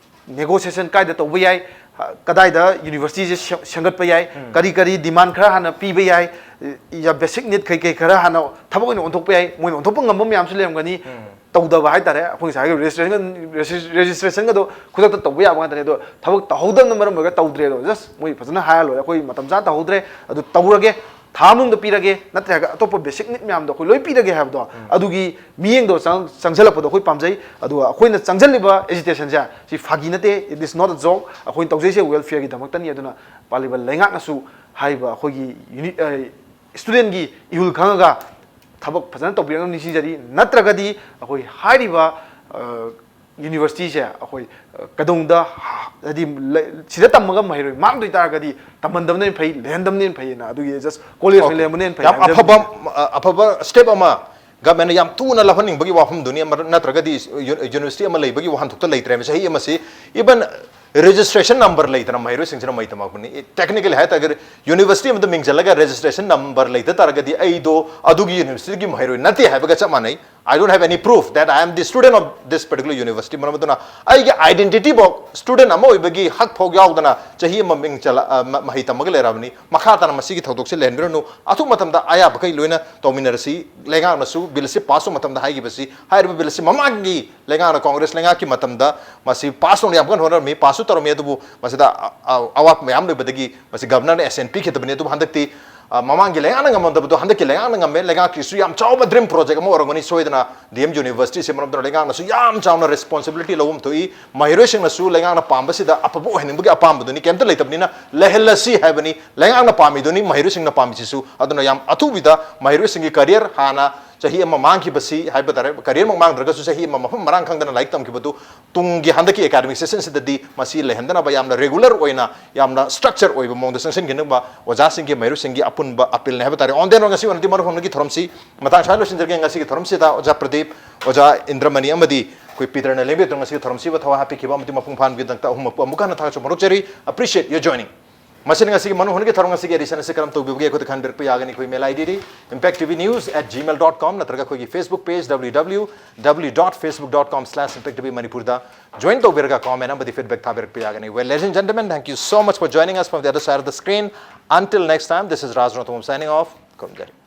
negotiation ꯀꯥꯏꯗ ꯇꯧꯕ ꯌꯥꯏ, ꯑ, ꯀꯗꯥꯏꯗ universityꯁꯦ ꯁꯦꯝ-, ꯁꯦꯝꯒꯠꯄ ꯌꯥꯏ, ꯀꯔꯤ ꯀꯔꯤ demand ꯈꯔ ꯍꯥꯟꯅ ꯄꯤꯕ ꯌꯥꯏ, ꯏ-, ꯏ-, basic need ꯀꯩ ꯀꯩ ꯈꯔ ꯍꯥꯟꯅ ꯊꯕꯛ ꯑꯣꯏꯅ ꯑꯣꯟꯊꯣꯛꯄ ꯌꯥꯏ, ꯃꯣꯏꯅ ꯑꯣꯟꯊꯣꯛꯄ ꯉꯝꯕ ꯃꯌꯥꯝꯁꯨ ꯂꯩꯔꯝꯒꯅꯤ꯫ ꯇꯧꯗꯕ ꯍꯥꯏꯇꯥꯔꯦ꯫ ꯑꯩꯈꯣꯏ ꯉꯁꯥꯏꯒꯤ registration, registration, registrationꯒꯗꯣ ꯈꯨꯗꯛꯇ ꯇꯧꯕ ꯌꯥꯕ ꯉꯥꯛꯇꯅꯦ꯫ ꯑꯗꯣ ꯊꯕꯛ ꯇꯧꯍꯧꯗꯕꯅ ꯃꯔꯝ ꯑꯣꯏꯔꯒ ꯇꯧꯗ꯭ꯔꯦ꯫ ꯑꯗꯣ just ꯃꯣꯏ ꯐꯖꯅ ꯍꯥꯏꯔ ꯂꯣꯏꯔꯦ, "ꯑꯩꯈꯣꯏ ꯃꯇꯝ ꯆꯥꯅ ꯇꯧꯍꯧꯗ꯭ꯔꯦ, ꯑꯗꯨ ꯇꯧꯔꯒꯦ, ꯊꯥ ꯑꯃ ꯃꯅꯨꯡꯗ ꯄꯤꯔꯒꯦ, ꯅꯠꯇ꯭ꯔꯒ ꯑꯇꯣꯞꯄ basic need ꯃꯌꯥꯝꯗꯣ ꯑꯩꯈꯣꯏ ꯂꯣꯏ ꯄꯤꯔꯒꯦ" ꯍꯥꯏꯕꯗꯣ, ꯑꯗꯨꯒꯤ ꯃꯤꯠꯌꯦꯡꯗꯣ ꯆꯪ-, ꯆꯪꯁꯤꯜꯂꯛꯄꯗꯣ ꯑꯩꯈꯣꯏ ꯄꯥꯝꯖꯩ꯫ ꯑꯗꯨꯒ ꯑꯩꯈꯣꯏꯅ ꯆꯪꯁꯤꯜꯂꯤꯕ agitationꯁꯦ ꯁꯤ ꯐꯥꯒꯤ ꯅꯠꯇꯦ, it is not a joke꯫ ꯑꯩꯈꯣꯏꯅ ꯇꯧꯖꯩꯁꯦ welfareꯒꯤꯗꯃꯛꯇꯅꯤ꯫ ꯑꯗꯨꯅ ꯄꯥꯜꯂꯤꯕ ꯂꯩꯉꯥꯛꯅꯁꯨ ꯍꯥꯏꯔꯤꯕ ꯑꯩꯈꯣꯏꯒꯤ uni-, ꯑ, studentꯀꯤ ꯏꯍꯨꯜ ꯈꯪꯉꯒ ꯊꯕꯛ ꯐꯖꯅ ꯇꯧꯕꯤꯔꯛꯅꯕ ꯅꯤꯡꯁꯤꯡꯖꯔꯤ꯫ ꯅꯠꯇ꯭ꯔꯒꯗꯤ ꯑꯩꯈꯣꯏ ꯍꯥꯏꯔꯤꯕ, ꯑ, universityꯁꯦ ꯑꯩꯈꯣꯏ, ꯑ, ꯀꯩꯗꯧꯅꯨꯡꯗ ꯍ-, ꯍꯥꯏꯗꯤ ꯂꯩ-, ꯁꯤꯗ ꯇꯝꯃꯒ ꯃꯍꯩꯔꯣꯏ ꯃꯥꯡꯗꯣꯏ ꯇꯥꯔꯒꯗꯤ ꯇꯝꯍꯟꯗꯕꯅ ꯍꯦꯟꯅ ꯐꯩ, ꯂꯩꯍꯟꯗꯕꯅ ꯍꯦꯟꯅ ꯐꯩꯌꯦꯅ꯫ ꯑꯗꯨꯒꯤ just college ꯑꯣꯏꯅ Okay. ꯂꯩꯍꯟꯕꯅ ꯍꯦꯟꯅ ꯐꯩ ꯌꯥꯝ ꯍꯥꯏꯖꯕꯅꯤ꯫ ꯑꯐꯕ, ꯑ, ꯑꯐꯕ step ꯑꯃ ꯒꯚꯔꯟꯃꯦꯟꯅ ꯌꯥꯝ ꯊꯨꯅ ꯂꯧꯍꯟꯅꯤꯡꯕꯒꯤ ꯋꯥꯐꯝꯗꯨꯅꯤ, ꯑꯃ ꯅꯠꯇ꯭ꯔꯒꯗꯤ ꯌꯨ-, ꯌꯨꯅꯤꯚꯔꯁꯤꯇꯤ ꯑꯃ ꯂꯩꯕꯒꯤ ꯋꯥꯍꯟꯊꯣꯛꯇ ꯂꯩꯇ꯭ꯔꯦ꯫ ꯆꯍꯤ ꯑꯃꯁꯤ even registration number ꯂꯩꯇꯅ ꯃꯍꯩꯔꯣꯏꯁꯤꯡꯁꯤꯅ ꯃꯍꯩ ꯇꯝꯃꯛꯄꯅꯤ꯫ Technically ꯍꯥꯏ ꯇꯥꯔꯒꯗꯤ ꯌꯨꯅꯤꯚꯔꯁꯤꯇꯤ ꯑꯃꯗ ꯃꯤꯡ ꯆꯜꯂꯒ registration number ꯂꯩꯇ ꯇꯥꯔꯒꯗꯤ ꯑꯩꯗꯣ ꯑꯗꯨꯒꯤ ꯌꯨꯅꯤꯚꯔꯁꯤꯇꯤꯒꯤ ꯃꯍꯩꯔꯣꯏ ꯅꯠꯇꯦ ꯍꯥꯏꯕꯒ ꯆꯞ ꯃꯥꯟꯅꯩ꯫ I don't have any proof that I am the student of this particular university꯫ ꯃꯔꯝ ꯑꯗꯨꯅ ꯑꯩꯒꯤ identity ꯐꯥꯎ, student ꯑꯃ ꯑꯣꯏꯕꯒꯤ ꯍꯛ ꯐꯥꯎ ꯌꯥꯎꯗꯅ ꯆꯍꯤ ꯑꯃ ꯃꯤꯡ ꯆꯜꯂ-, ꯑ, ꯃ-, ꯃꯍꯩ ꯇꯝꯃꯒ ꯂꯩꯔꯕꯅꯤ꯫ ꯃꯈꯥ ꯇꯥꯅ ꯃꯁꯤꯒꯤ ꯊꯧꯗꯣꯛꯁꯦ ꯂꯩꯍꯟꯕꯤꯔꯅꯨ꯫ ꯑꯊꯨꯕ ꯃꯇꯝꯗ ꯑꯌꯥꯕꯈꯩ ꯂꯣꯏꯅ ꯇꯧꯃꯤꯟꯅꯔꯁꯤ꯫ ꯂꯩꯉꯥꯛꯅꯁꯨ ꯕꯤꯜꯁꯤ ꯄꯥꯁ ꯇꯧꯕ ꯃꯇꯝꯗ ꯍꯥꯏꯈꯤꯕꯁꯤ, ꯍꯥꯏꯔꯤꯕ ꯕꯤꯜꯁꯤ ꯃꯃꯥꯡꯒꯤ ꯂꯩꯉꯥꯛꯅ, ꯀꯣꯡꯒ꯭ꯔꯦꯁ ꯂꯩꯉꯥꯛꯀꯤ ꯃꯇꯝꯗ ꯃꯁꯤ ꯄꯥꯁ ꯇꯧꯅ ꯌꯥꯝ ꯀꯟꯅ ꯍꯣꯠꯅꯔꯝꯃꯤ, ꯄꯥꯁꯁꯨ ꯇꯧꯔꯝꯃꯤ, ꯑꯗꯨꯕꯨ ꯃꯁꯤꯗ ꯑ-, ꯑ-, ꯑꯋꯥꯠꯄ ꯃꯌꯥꯝ ꯂꯩꯕꯗꯒꯤ ꯃꯁꯤ ꯒꯚꯔꯅꯔꯅ ꯑꯦꯁꯦꯟ ꯄꯤꯈꯤꯗꯕꯅꯤ꯫ ꯑꯗꯨꯕꯨ ꯍꯟꯗꯛꯇꯤ, ꯑ, ꯃꯃꯥꯡꯒꯤ ꯂꯩꯉꯥꯛꯅ ꯉꯝꯗꯕꯗꯣ ꯍꯟꯗꯛꯀꯤ ꯂꯩꯉꯥꯛꯅ ꯉꯝꯃꯦ꯫ ꯂꯩꯉꯥꯛꯀꯤꯁꯨ ꯌꯥꯝ ꯆꯥꯎꯕ dream project ꯑꯃ ꯑꯣꯏꯔꯝꯒꯅꯤ ꯁꯣꯏꯗꯅ꯫ ꯗꯤ ꯑꯦꯝ ꯌꯨꯅꯤꯚꯔꯁꯤꯇꯤꯁꯦ, ꯃꯔꯝ ꯑꯗꯨꯅ ꯂꯩꯉꯥꯛꯅꯁꯨ ꯌꯥꯝ ꯆꯥꯎꯅ responsibility ꯂꯧꯐꯝ ꯊꯣꯛꯏ꯫ ꯃꯍꯩꯔꯣꯏꯁꯤꯡꯅꯁꯨ ꯂꯩꯉꯥꯛꯅ ꯄꯥꯝꯕꯁꯤꯗ ꯑꯐꯕ ꯑꯣꯏꯍꯟꯅꯤꯡꯕꯒꯤ ꯑꯄꯥꯝꯕꯗꯨꯅꯤ, ꯀꯩꯝꯇ ꯂꯩꯇꯕꯅꯤꯅ ꯂꯩꯍꯜꯂꯁꯤ ꯍꯥꯏꯕꯅꯤ꯫ ꯂꯩꯉꯥꯛꯅ ꯄꯥꯝꯃꯤꯗꯨꯅꯤ, ꯃꯍꯩꯔꯣꯏꯁꯤꯡꯅ ꯄꯥꯝꯃꯤꯁꯤꯁꯨ꯫ ꯑꯗꯨꯅ ꯌꯥꯝ ꯑꯊꯨꯕꯤꯗ ꯃꯍꯩꯔꯣꯏꯁꯤꯡꯒꯤ career ꯍꯥꯟꯅ ꯆꯍꯤ ꯑꯃ ꯃꯥꯡꯈꯤꯕꯁꯤ ꯍꯥꯏꯕ ꯇꯥꯔꯦ, career ꯃꯛ ꯃꯥꯡꯗ꯭ꯔꯒꯁꯨ ꯆꯍꯤ ꯑꯃ ꯃꯐꯝ ꯃꯔꯥꯡ ꯈꯪꯗꯅ ꯂꯥꯏꯔꯤꯛ ꯇꯝꯈꯤꯕꯗꯨ ꯇꯨꯡꯒꯤ ꯍꯟꯗꯛꯀꯤ academic session ꯁꯤꯗꯗꯤ ꯃꯁꯤ ꯂꯩꯍꯟꯗꯅꯕ ꯌꯥꯝꯅ regular ꯑꯣꯏꯅ, ꯌꯥꯝꯅ structure ꯑꯣꯏꯕ ꯃꯑꯣꯡꯗ ꯆꯪꯁꯤꯟꯈꯤꯅꯕ ꯑꯣꯖꯥꯁꯤꯡꯒꯤ, ꯃꯍꯩꯔꯣꯏꯁꯤꯡꯒꯤ ꯑꯄꯨꯟꯕ appeal ꯅꯤ ꯍꯥꯏꯕ ꯇꯥꯔꯦ꯫ On the end, ꯉꯁꯤ ꯑꯣꯏꯅꯗꯤ ꯃꯔꯨꯞ ꯍꯣꯡꯅꯒꯤ ꯊꯧꯔꯝꯁꯤ ꯃꯇꯥꯡ ꯁ꯭ꯋꯥꯏꯗ ꯂꯣꯏꯁꯤꯟꯖꯔꯒꯦ꯫ ꯉꯁꯤꯒꯤ ꯊꯧꯔꯝꯁꯤꯗ ꯑꯣꯖꯥ ꯄ꯭ꯔꯗꯤꯞ, ꯑꯣꯖꯥ ꯏꯟꯗ꯭ꯔꯃꯅꯤ ꯑꯃꯗꯤ ꯑꯩꯈꯣꯏ ꯄꯤꯇꯔꯅ ꯂꯦꯡꯕꯤꯗꯨꯅ ꯉꯁꯤꯒꯤ ꯊꯧꯔꯝꯁꯤꯕꯨ ꯊꯋꯥꯏ ꯍꯥꯞꯄꯤꯈꯤꯕ ꯑꯃꯗꯤ ꯃꯄꯨꯡ ꯐꯥꯍꯟꯕꯒꯤꯗꯃꯛꯇ ꯑꯍꯨꯝꯃꯛꯄꯨ ꯑꯃꯨꯛ ꯍꯟꯅ ꯊꯥꯒꯠꯆꯕ ꯐꯣꯡꯗꯣꯛꯆꯔꯤ꯫ Appreciate your joining꯫ ꯃꯁꯤꯅ ꯉꯁꯤꯒꯤ ꯃꯅꯨꯡ ꯍꯨꯠꯀꯤ ꯊꯧꯔꯝ ꯑꯁꯤꯒꯤ edition ꯑꯁꯤ ꯀꯔꯝ ꯇꯧꯕꯤꯕꯒꯦ? ꯑꯩꯈꯣꯏꯗ ꯈꯟꯕꯤꯔꯛꯄ ꯌꯥꯒꯅꯤ꯫ ꯑꯩꯈꯣꯏ mail I D D impact T V news at gmail dot com ꯅꯠꯇ꯭ꯔꯒ ꯑꯩꯈꯣꯏꯒꯤ Facebook page W W W dot facebook dot com slash impact T V ꯃꯅꯤꯄꯨꯔꯗ join ꯇꯧꯕꯤꯔꯒ comment ꯑꯃꯗꯤ feedback ꯊꯥꯕꯤꯔꯛꯄ ꯌꯥꯒꯅꯤ꯫ Well, ladies and gentlemen, thank you so much for joining us from the other side of the screen. Until next time, this is Raj Rotomam signing off. ꯈꯨꯔꯨꯝꯖꯔꯤ꯫